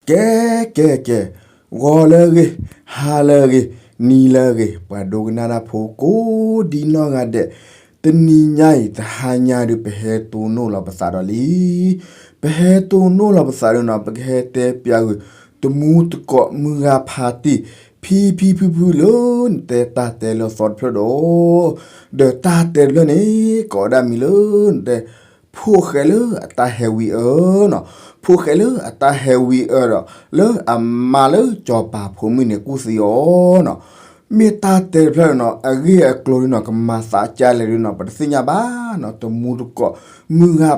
ကဲ ကဲ ကဲ, ဂီၤလၢအဂ့ၤ, ဟါလၢအဂ့ၤ, နံၤလၢအဂ့ၤ, ပှၤဒိကနၣ်တၢ်ဖိကိးဒံနီၢ်ဂၤဒဲး, တနံၤညါအံၤ တဟါညါဒုး ပဟဲတိၢ်နီၣ်လီၤပသးဒီးလံ. ပဟဲတိၢ်နီၣ်လီၤပသးဒီးနီၤ ပကဟဲတဲပၠးဂ့ၤ တမူတကိးမုၢ်ဂၤဖါတံၢ် ဖံဖံဖုဖုလၢ နတဲတၢ်တဲလၢသီတဖျၢၣ်ဒီး ဒီးတၢ်တဲတဖျၢၣ်န့ၣ် ကိးဒၣ်မံၤလၢ နတဲ ဖိၣ်ဃဲလၢအတၢ်ဟဲဝံအၢနီၤ, ဖိၣ်ဃဲလၢအတၢ်ဟဲဝံအၢဒီး လၢအမါလၢစီၤပၤဖိမုၣ်န့ၣ်ကူၣ်သံအီၤနီၤ. မ့ၢ်တၢ်တဲတဖျၢၣ်န့ၣ်နီၤ အဂ့ၢ်အကျိၤဒုးနီၤ ကမၤသးကလဲၣ်ဒုးနီၤ ပတသ့ၣ်ညါဘၣ်နီၤ. တမူတကိး မုၢ်ဂၤ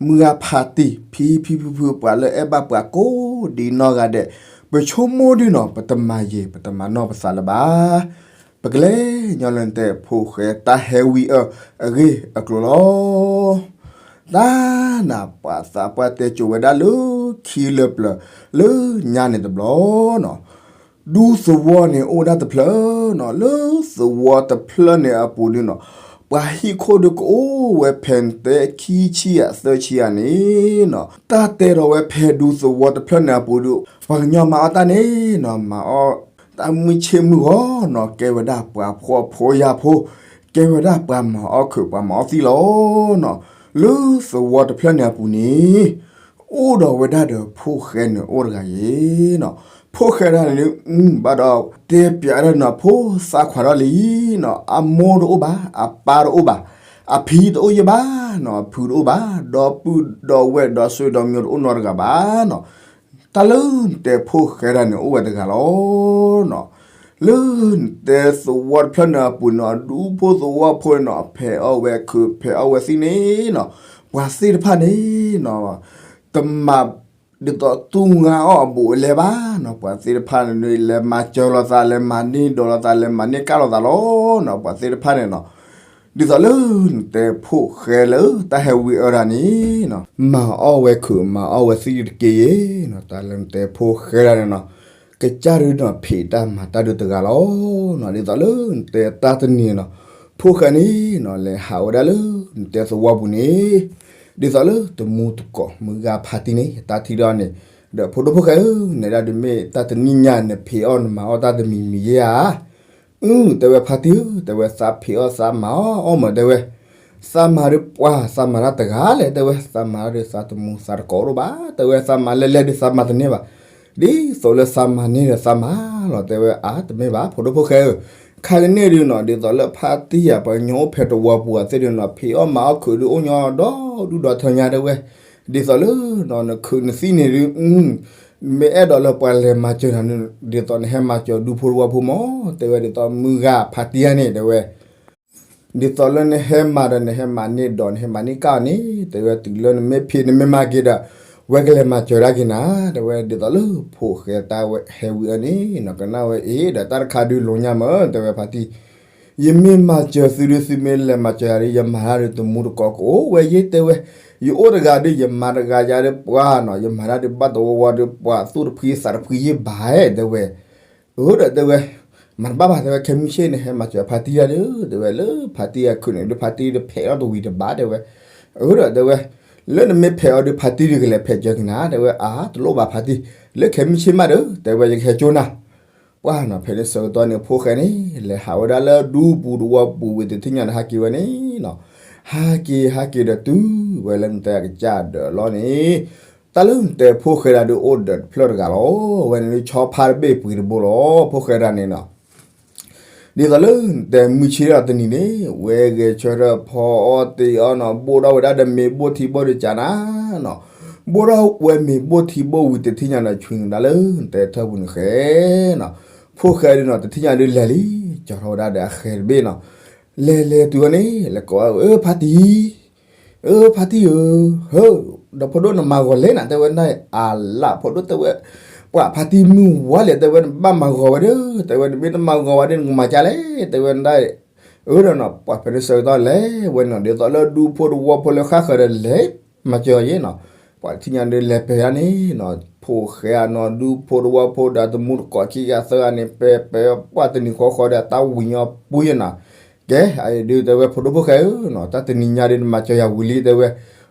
မုၢ်ဂၤဖါတံၢ် ဖံဖံဖုဖု ပှၤလၢအဲၣ်ဘၣ်ပှၤကိးဒံနီၢ်ဂၤဒဲး, ပဆိကမိၣ်ဒုးနီၤ ပတမၤယံာ် ပတမၤနီၢ်ပသးလၢၤဘၣ်. ပကလဲၤညီလၢနတဲဖိၣ်ဃဲတၢ်ဟဲဝံအၢ အဂ့ၢ်အကျိၤလီၤ. တၢ်နးပှၤသးပှၢ်တဲကိၤဝဲဒၣ်လၢ ခံလၢပျၢၤ လၢညါန့ၣ်တဘျီနီၤ ဒူသဝီန့ၣ်အိၣ်ဝဲဒၣ်တဖျၢၣ်နီၤ, လၢသဝီတဖျၢၣ်န့ၣ်အပူၤဒုးနီၤ ပှၤဟံၣ်ခိၣ်ဒုးကအိၣ်ဝဲဖဲနတဲခံဆံယဲၢ်သၢဆံယဲၢ်န့ၣ်နီၤ, တၢ်တဲထီၣ်ဝဲဖဲဒူသဝီတဖျၢၣ်န့ၣ်အပူၤဒုး ပှၤကညီမၤအီၣ်တၢ်န့ၣ်နီၤ မၤအီၣ် တၢ်မုၢ်ဆ့ၣ်မုၢ်ဂီၤနီၤ ကဲဝဲဒၣ်ပှၤဖှီၣ်ဖိယာ်ဖိ, ကဲဝဲဒၣ်ပှၤမၤအီၣ်ခုးပှၤမၤအီၣ်သံလီၤနီၤ. လၢသဝီတဖျၢၣ်န့ၣ်အပူၤန့ၣ် အိၣ်ဒီးဝဲဒၣ်ဒီးဖိၣ်ဃဲန့ၣ်အိၣ်တဂၤယ့ၤနီၤ. ဖိၣ်ဃဲဒၣ်န့ၣ် ဘၣ်ဒီးတဲပၠးဒၣ်နီၤ ဖိသၣ်ခွါထီၣ်လံနီၤ, အမိၢ်တအိၣ်ဘၣ်, အပၢ်တအိၣ်ဘၣ်, အဖံတအိၣ်ယဲၢ်ဘၣ်နီၤ, အဖုတအိၣ်ဘၣ်, ဒီပုၢ်ဒီဝဲၢ်ဒီးဆွေဒီးမျိုးတအိၣ်နီတဂၤဘၣ်နီၤ. တၢ်လၢနတဲဖိၣ်ဃဲဒၣ်န့ၣ်အိၣ်ဝဲတဂၤလီၤနီၤ. လၢနတဲသဝီတဖျၢၣ်န့ၣ်အပူၤနီၤ ဒူဖိသဝီဖိန့ၣ်နီၤ ဖဲးအီၣ်ဝဲခုး ဖဲးအီၣ်ဝဲသံန့ၣ်နီၤ ပှၤသ့ၣ်တဖၣ်န့ၣ်နီၤ တမၤ ဒ်သိးသူၣ်ငါအီၣ်အဘူးအလဲဘၣ်နီၤ, ပှၤသ့ၣ်တဖၣ်န့ၣ် လဲၤမၤစၢၤလိာ်သး လဲၤမၤန့ၢ်ဒိးလိာ်သး လဲၤမၤန့ၢ်ကၢ်လိာ်သးလီၤနီၤ. ပှၤသ့ၣ်တဖၣ်န့ၣ်နီၤ ဒ်သိးလၢနတဲဖိၣ်ဃဲလၢတၢ်ဟဲဝံအၢဒၣ်န့ၣ်နီၤ မၤအီၣ်ဝဲခုး မၤအီၣ်ဝဲသံတက့ၢ်ယ့ၤနီၤ. တၢ်လၢနတဲဖိၣ်ဃဲဒၣ်န့ၣ်နီၤ ကစၢ်ဒုးနီၤ ဖံးတၢ်မၤတၢ်ဒုးတဂၤလီၤနီၤ. ဒ်သိးလၢနတဲတၢ်တနံၤနီၤ ဖိၣ်ဃဲန့ၣ်နီၤ လဲၤဟးဝဲဒၣ်လၢနတဲသဝီပူၤန့ၣ် ဒ်သိးလၢတမူတကိးမုၢ်ဂၤဖါတံၢ်န့ၣ် တၢ်ထံၣ်ဒီးန့ၣ် ဒီးဖိဒိၣ်ဖိၣ်ဃဲဧၢ, နဲဒၣ်ဒုးမ့ၢ်တၢ်တနံၤညါ နဖံးအီၣ်နမၤအီၣ်တၢ်တမံၤမံၤယဲဧါ. အု တဲဝဲဖါတံၢ်ဧၢ, တဲဝဲသးဖံးအီၣ်သးမၤအီၣ်အီၣ်မး တဲဝဲ, သးမၤဒုးပှၤ သးမၤတၢ်တဂၤလဲၣ် တဲဝဲ, သးမၤဒုးသးတမူသးတကိးတအိၣ်ဘၣ် တဲဝဲ, သးမၤလဲၣ်လဲၣ်ဒုးသးမၤတန့ၢ်ဘၣ်, ဒ်သိးလၢသးမၤန့ၢ်ဒီးသးမၤလီၤ တဲဝဲ. အါ တမ့ၢ်ဘၣ် ဖိဒိၣ်ဖိၣ်ဃဲဧၢ, ခါကန့ၣ်ဒုးနီၤ ဒ်သိးလၢဖါတံၢ်ဧါ ပှၤကညီအိၣ်ဖဲတဝီပူၤဧါသ့ၣ်ဒုးနီၤ ဖံးအီၣ်မၤအီၣ်ခုးဒုးအိၣ်ညီဒီဒူၣ်ဒီထၢညါ တဲဝဲ, ဒ်သိးလၢနီၤ နခုးနသံန့ၣ်ဒုး မ့ၢ်အဲၣ်ဒိးလၢပှၤလဲၤမၤစၢၤနၤန့ၣ် ဒ်သိးနဟဲမၤစၢၤဒူဖိတဝီဖိမး တဲဝဲ, ဒ်သိးမုၢ်ဂၤဖါတံၢ်ဧါန့ၣ် တဲဝဲ ဒ်သိးလၢနဟဲမၤဒီး နဟဲမၤန့ၢ်ဒီး နဟဲမၤန့ၢ်ကၢ်အီၤန့ၣ် တဲဝဲ, တုၤလၢနမ့ၢ်ဖံးနမ့ၢ်မၤက့ၤဒီး ဝဲကလဲၤမၤစၢၤဒၣ်က့ၤနၤ တဲဝဲ. ဒ်သိးလၢဖိၣ်ဃဲတၢ်ဝဲဟဲဝံအၢန့ၣ်နီၤ ကနၣ်ဝဲအ့ၤဒီး တၢ်တခါဒုးလိာ်ညါမး တဲဝဲဖါတံၢ်, ယမ့ၢ်မၤစၢၤသုဒုး သုမ့ၢ်လဲၤမၤစၢၤယၤဒုး ယမၤတၢ်ဒုးတမူတကိးကအိၣ်ဝဲယ့ၢ် တဲဝဲ, ယအိၣ်တဂၤဒုး ယမၤတဂၤယၤဒုးပှၤနီၤ ယမၤတၢ်ဒုးဘၣ်တဝီဝီဒုး ပှၤသူၣ်တဖှံသးတဖှံယ့ၢ်ဘၣ်ဧဲ တဲဝဲ. အၢ ဒီးတဲဝဲ, မၤတဘၣ်ဘၣ် တဲဝဲ, ခဲမုၢ်ဆ့ၣ်န့ၣ် ဟဲမၤစၢၤဖါတံၢ်တၢ်ဒုး တဲဝဲ, လၢဖါတံၢ်အခုးန့ၣ်ဒုး ဖါတံၢ်တဖဲးထီၣ်တဝံၤတဘၣ် တဲဝဲ. အၢ ဒီးတဲဝဲ, လၢနမ့ၢ်ဖဲးအီၤဒုး ဖါတံၢ်ဒုးကလဲၤဖဲးစၢၤက့ၤနၤ တဲဝဲ. အါ တလိၣ်ဘၣ်ဖါတံၢ်, လၢခဲမုၢ်ဆ့ၣ်မးဒီး တဲဝဲ ယကဟဲကၠိနၤ ပှၤနီၤ ဖဲန့ၣ်ဆၢကတီၢ်န့ၣ် ဖိၣ်ဃဲန့ၣ် လဲၤဟးဝဲဒၣ်လၢဒူပူၤတဝီပူၤဝံၤ တထံၣ်ညါန့ၣ် ဟးက့ၤဝဲန့ၣ်နီၤ, ဟးက့ၤ ဟးက့ၤဒီးတုၤဝဲလၢနတဲအကစၢ်ဒၢးလီၤန့ၣ်, တၢ်လၢနတဲဖိၣ်ဃဲဒၣ်ဒုးအိၣ်ဒီးတဖျၢၣ်တဂၤလီၤ, ဝဲန့ၣ်ဒုးဆီဖါတဘ့ၣ်ပှ့ၤတဘိလီၤ ဖိၣ်ဃဲဒၣ်န့ၣ်နီၤ. ဒ်သိးလၢနတဲမုၢ်ဆ့ၣ်ဒီးတနံၤန့ၣ် ဝဲဂဲၤဆၢထၢၣ်ဖီအီၣ်တ့ၢ်အီၣ်နီၤ ဘိၣ်ထီၣ်ဝဲဒၣ်ဒီးမ့ၤဘိၣ်ထံဘိၣ်ဒုးကၢ်နၤနီၤ, ဘိၣ်ထီၣ်ဝဲမ့ၤဘိၣ်ထံဘိၣ်ဝံၤ တထံၣ်ညါဒီးဆွံနုာ်ဒၣ်လၢနတဲထၢၣ်ပူၤန့ၣ်ဃဲနီၤ, ဖိၣ်ဃဲဒုးနီၤ တထံၣ်ညါဒုးလဲၤလံ, ကၠီထီၣ်ဝဲဒၣ်ဒီးအဃဲၤတဘ့ၣ်နီၤ, လဲၤလဲၤတုၤဝဲန့ၣ် လဲၤကိးဝဲ အၢ ဖါတံၢ် အၢ ဖါတံၢ်ဧၢ, ဟၢ ဒီးဖိဒိၣ်နမၤဂီၤလဲၣ်နၤ တဲဝဲဒၣ်, အလၢဖိဒိၣ်တဲဝဲ, ပှၤဖါတံၢ်မုၢ်ဝါလဲၣ် တဲဝဲ နဘၣ်မၤဂီၤဝဲဒီး တဲဝဲ နမ့ၢ်တမၤဂီၤဝဲဒီး နကမၤကၢ်လဲၣ် တဲဝဲဒၣ်, အၢ ဒီးနီၤ ပှၤဖဲန့ၣ်ဆၢကတီၢ်လဲၤဝဲနီၤ ဒ်သိးလၢဒူဖိတဝီဖိလၢဃၣ်ဃၢၤဒီးလဲၤမၤစၢၤအီၤယ့ၣ်နီၤ, ပှၤတထံၣ်ညါဒုးလဲၤပဲာ်ဒၣ်န့ၣ်နီၤ ဖိၣ်ဃဲဧါနီၤ ဒူဖိတဝီဖိဒီးတမူတကိးခံဂၤသၢဂၤန့ၣ် ပဲာ်ပဲာ်ပှၤတနံၤဃီဃီဒီး တၢ်ဝံၤညီပူၤယ့ၣ်နီၤ, ကဲ အဒုးတဲဝဲ ဖိဒိၣ်ဖိၣ်ဃဲဧၢနီၤ တၢ်တနံၤညါဒုးနမၤစၢၤယၤဝံၤလံ တဲဝဲ,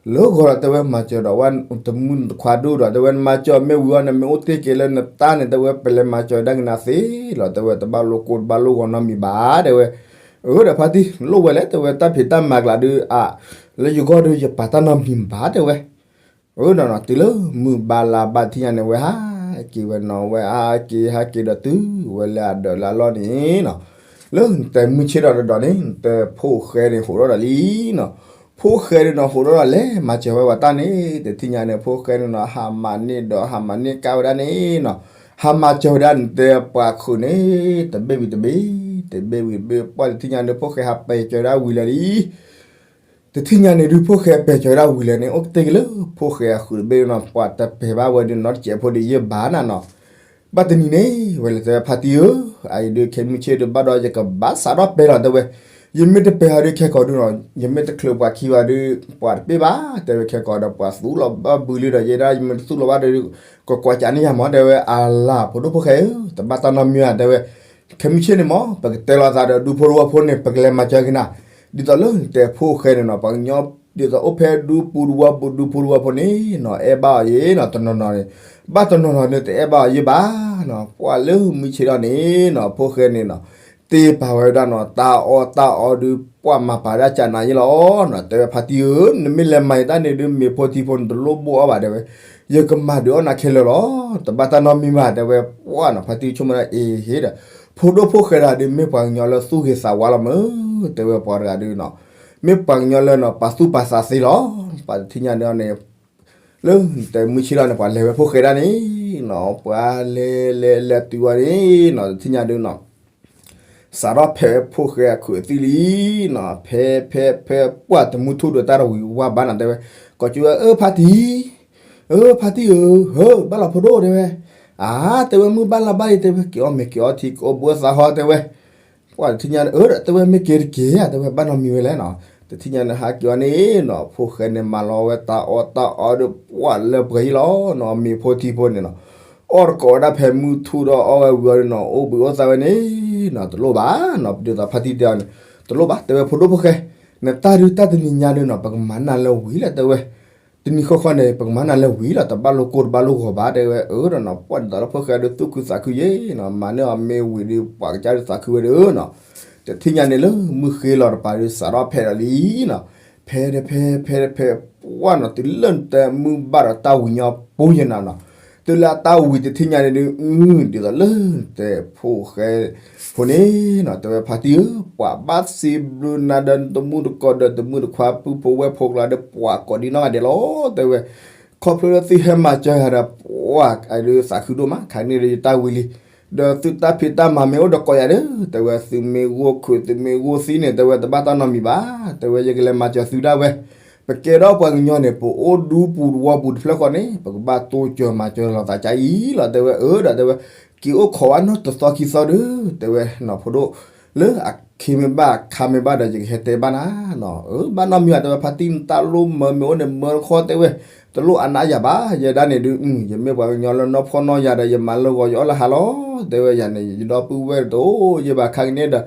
လၢဂီၤဒီးတဲဝဲမၤစၢၤဒီးဝဲတမုၢ်တခွါဒိၣ်ဒီး တဲဝဲနမၤစၢၤမ့ၢ်ဝံၤအီၤန့ၣ် မ့ၢ်အိၣ်တ့ၢ်က့ၤလၢနတၢ်န့ၣ် တဲဝဲပလဲၤမၤစၢၤဒၣ်ကနၤသ့လီၤ တဲဝဲတဘၣ်လိကိၢ်တဘၣ်လိဂီၤနီတမံၤဘၣ် တဲဝဲ. အၢ ဒီးဖါတံၢ်လိၣ်ဝဲလဲၣ် တဲဝဲတၢ်ဖံးတၢ်မၤကျးဒုးအါ လၢယဂီၢ်ဒုးယပာ်တၢ်နီတမံၤဘၣ် တဲဝဲ. အၢ ဒီးနီၤ တုၤလၢမုၢ်ဘၣ်လါဘၣ်တထံၣ်ညါန့ၣ် ဝဲဟးက့ၤဝဲနီၤ ဝဲဟးက့ၤဟးက့ၤဒီးတုၤဝဲလၢအဒၢးလၢအလီၢ်န့ၣ်နီၤ လၢနတဲမုၢ်ဆ့ၣ်ထီၣ်တဒီးန့ၣ် နတဲဖိၣ်ဃဲန့ၣ်ဟိးထီၣ်ဒီးလံနီၤ. ဖိၣ်ဃဲန့ၣ်နီၤ ဟိးထီၣ်ဒီးလဲၤမၤစၢၤဝဲပှၤတၢ်န့ၣ် တထံၣ်ညါန့ၣ် ဖိၣ်ဃဲန့ၣ်နီၤ ဟးမၤန့ၢ်ဒီးဟးမၤန့ၢ်ကါဝဲဒၣ်န့ၣ်နီၤ ဟးမၤစၢၤဝဲဒၣ်နတဲပှၤခုးန့ၣ် တဘ့ၣ်ဝံၤတဘ့ၣ် တဘ့ၣ်ဝံၤတဘ့ၣ် ပှၢ်တထံၣ်ညါန့ၣ် ဖိၣ်ဃဲဟးပဲာ်စၢၤဝဲဒၣ်ဝံၤလၢာ်လံ တထံၣ်ညါန့ၣ်ဒုး ဖိၣ်ဃဲပဲာ်စၢၤဝဲဒၣ်ဝံၤလၢာ်န့ၣ် အိၣ်ကတဲက့ၤလၢဖိၣ်ဃဲအဃုာ်တဘ့ၣ်နီၤ ပှၤတပဲာ်ဘၣ်ဝဲဒုးနီတစဲးဖိဒုးယဲၢ်ဘၣ်နၤနီၤ. ဘၣ်တနံၤန့ၣ် ဝဲလဲၤတဲဖါတံၢ်ဧၢ, အအံၤဒုးခဲမုၢ်ဆ့ၣ်ဒုးဘၣ်ဒီးယကဘၣ်စးထီၣ်ပဲာ်လီၤတဲဝဲ, ယမ့ၢ်တပဲာ်ဟီဒုးခဲကိာ်ဒုးနီၤ ယမ့ၢ်တချုးပှၤခံဘၣ်ဒုး ပှၤတပ့ၢ်ဘၣ် တဲဝဲခဲကိာ်ဒီး ပှၤသူၣ်လီၤဘၣ်ဘုလံဒီး ယဲဒၣ်ယမ့ၢ်တသူၣ်လီၤဘၣ်ဒီး ကကွၢ်ကးန့ၢ်ယၤမး တဲဝဲအလၤဖိဒိၣ်ဖိၣ်ဃဲဧၢ, တဘၣ်တၢ်နီတမံၤဧါ တဲဝဲ, ခဲမုၢ်ဆ့ၣ်န့ၣ်မး ပကတဲလိာ်သးဒီးဒူဖိတဝီဖိန့ၣ် ပကလဲၤမၤစၢၤက့ၤနၤ, ဒ်သိးလၢနတဲဖိၣ်ဃဲန့ၣ်နီၤ ပှၤကညီ ဒ်သိးအိၣ်ဖဲဒူပူၤတဝီပူၤ ဒူဖိတဝီဖိန့ၣ်နီၤ အဲၣ်ဘၣ်အီၤယဲနီၤ တနီၤနီၤန့ၣ် ဘၣ်တနီၤနီၤန့ၣ် တအဲၣ်ဘၣ်အီၤယဲဘၣ်နီၤ, ပှၤလၢမုၢ်ဆ့ၣ်ထီၣ်န့ၣ်နီၤ ဖိၣ်ဃဲန့ၣ်နီၤ တ့ပာ်ဝဲဒၣ်နီၤ တၢ်အီၣ်တၢ်အီဒုး ပှၤမၤပာ်ဒၣ်ကနၤယဲလီၤနီၤ, တဲဝဲဖါတံၢ်ဧၢ နမ့ၢ်လဲၤမၤယတၢ်န့ၣ်ဒုး မ့ၤဖိထံဖိန့ၣ် တလိၣ်ဘိၣ်အီၣ်ဘၣ်တဲဝဲ, ယကမၤဒုးအီၣ်နၤခဲလၢာ်လီၤ, တဘၣ်တၢ်နီတမံၤဘၣ်တဲဝဲ, ပှၤနီၤ ဖါတံၢ်ဆိကမိၣ်ဒၣ်အံၤဟ့ဒီး ဖိဒိၣ်ဖိၣ်ဃဲတဂၤဒုးမ့ၢ်ပှၤကညီလၢသူၣ်ဂ့ၤသးဝါလီၤမး, တဲဝဲပှၤတဂၤဒုးနီၤ မ့ၢ်ပှၤကညီလၢနီၤ ပာ်သူၣ်ပာ်သးသ့လီၤ, ပှၤတထံၣ်ညါန့ၣ်န့ၣ် လၢတဲမုၢ်ဆ့ၣ်ထီၣ်န့ၣ် ပှၤလဲၤဝဲဖိၣ်ဃဲဒၣ်န့ၣ်နီၤ ပှၤလဲၤလဲၤလဲၤတုၤဝဲန့ၣ်နီၤ တထံၣ်ညါဒုးနီၤ စးထီၣ်ဖဲးဖိၣ်ဃဲအခုးအသံၣ်လံနီၤ, ဖဲးဖဲးဖဲး ပှၢ်တမုၢ်ထူၣ်ဒီးတၢ်တဝံၤဝါဘၣ်နီၤ တဲဝဲ, ကိးကၠူဝဲ အၢ ဖါတံၢ်, အၢ ဖါတံၢ်ဧၢ, ဟၢ ဘၣ်လီၤဖိဒိၣ်တဲဝဲ, အါ တဲဝဲ မုၢ်ဘၣ်လါဘၣ်အံၤ တဲဝဲ က့ၤအီၣ်မ့ၤက့ၤအီထံ က့ၤအိၣ်ဘှံးအိၣ်သါဟီတဲဝဲ, ပှၢ်တထံၣ်ညါန့ၣ် အၢ ဒီးတဲဝဲ မ့ၢ်က့ၤတက့ၢ်ဧါ တဲဝဲ ဘၣ်နီတမံၤဝဲလဲၣ်နီၤ, တထံၣ်ညါန့ၣ် ဟးက့ၤအီၤန့ၣ်နီၤ ဖိၣ်ဃဲန့ၣ် မၤလီၤဝဲတၢ်အီၣ်တၢ်အီဒီး ပှၢ်လၢပှဲၤယံလီၤနီၤ မ့ၤဖိထံဖိန့ၣ်နီၤ အီၣ်တကိးဝဲဒၣ်ဖဲမုၢ်ထူၣ်ဒီးအီၣ်ဝဲဝံၤအီၤန့ၣ်နီၤ အိၣ်ဘှံးအိၣ်သါဝဲန့ၣ်နီၤ တလိၣ်ဘၣ်နီၤ ဒ်သိးဖါတံၢ်တဲအီၤန့ၣ် တလိၣ်ဘၣ် တဲဝဲ ဖိဒိၣ်ဖိၣ်ဃဲ, နတၢ်ဒုးတၢ်တနံၤညါဒုးနီၤ ပကမၤနၢ်လၢဝံၤလီၤ တဲဝဲ, တနံၤဃီဃီန့ၣ် ပကမၤနၢ်လၢဝံၤလီၤ တဘၣ်လိာ်ကိၢ်တဘၣ်လိာ်ဂီၤဘၣ် တဲဝဲ, အၢ ဒီးနီၤ ပှၢ်ဒ်သိးလၢဖိၣ်ဃဲဒုးသူၣ်ခုသးခုယဲနီၤ မၤန့ၢ်အီၤမ့ၤဝံၤဒီး ပှၤကစၢ်ဒုးသးခုဝဲဒၣ်နီၤ, တထံၣ်ညါန့ၣ်လၢမုၢ်ဃ့လီၤတပၤဒုး စးထီၣ်ဖဲးဒီးလံနီၤ, ဖဲးတဖဲး ဖဲးတဖဲး ပှၢ်နီၤ တုၤလၢနတဲမုၢ်ဘၣ်ဒီးတၢ်ဝံၤညီပူၤယဲနီၤနီၤ, တုၤလၢအတၢ်ဝံၤတထံၣ်ညါန့ၣ်ဒုး ဒ်သိးလၢနတဲဖိၣ်ဃဲဖိန့ၣ်နီၤ တဲဝဲဖါတံၢ်ဧၢ ပှၤဘၣ်စံးဘျုးနၤဒီးနတမုၢ်တကိးဒီးတမုၢ်တခွါပုၢ်ဖိဝဲၢ်ဖိကျါဒီး ပှၤကိးဒံနီၢ်ဂၤဒဲးလီၤ တဲဝဲ, ခီဖျိလၢသုဟဲမၤစၢၤယၤဒီး ပှၢ်အဒုးသးခုဒိၣ်မး ခါန့ၣ်ဒီးယတၢ်ဝံၤလံ, ဒီးသုတၢ်ဖံးတၢ်မၤမ့ၢ်အိၣ်ဒီးကိးယၤဒီး တဲဝဲ သုမ့ၢ်ဂိၢ်ခုး သုမ့ၢ်ဂိၢ်သံန့ၣ် တဲဝဲ တဘၣ်တၢ်နီတမံၤဘၣ် တဲဝဲ ယကလဲၤမၤစၢၤသုဒၣ်ဝဲ, ပကဲထီၣ်ပှၤကညီန့ၣ် ပအိၣ်ဒူပူၤတဝီပူၤတဖျၢၣ်ဃီန့ၣ် ပကဘၣ်တိစၢၤမၤစၢၤလိာ်သးကအံၤလီၤ တဲဝဲ, အၢ ဒီးတဲဝဲ, က့ၤအိၣ်ခိးဝဲနီတသီခံသီဒီး တဲဝဲနီၤ ဖိဒိၣ် လၢအခ့မ့ၢ်ဘၣ်အခါမ့ၢ်ဘၣ်ဒီး ယကဟဲတဲဘၣ်နၤနီၤ, အၢ ဘၣ်နီတမံၤဘၣ် တဲဝဲ ဖါတံၢ် နတၢ်လိၣ်မၢမ့ၢ်အိၣ်န့ၣ် မၢတခီ တဲဝဲ, တလိၣ်အါနါယၤဘၣ် ယဲဒၣ်န့ၣ်ဒုး ယမ့ၢ်ပှၤကညီလၢနီၢ်ဖှီၣ်နီၢ်ယာ်ဒီး ယမၤလၢဂီၤယအီၣ်လၢဟါလီၤ တဲဝဲ, ယၤန့ၣ် ယဒီပုၢ်ဝဲၢ်တအိၣ်ယဲဘၣ် ခါကန့ၣ်ဒီး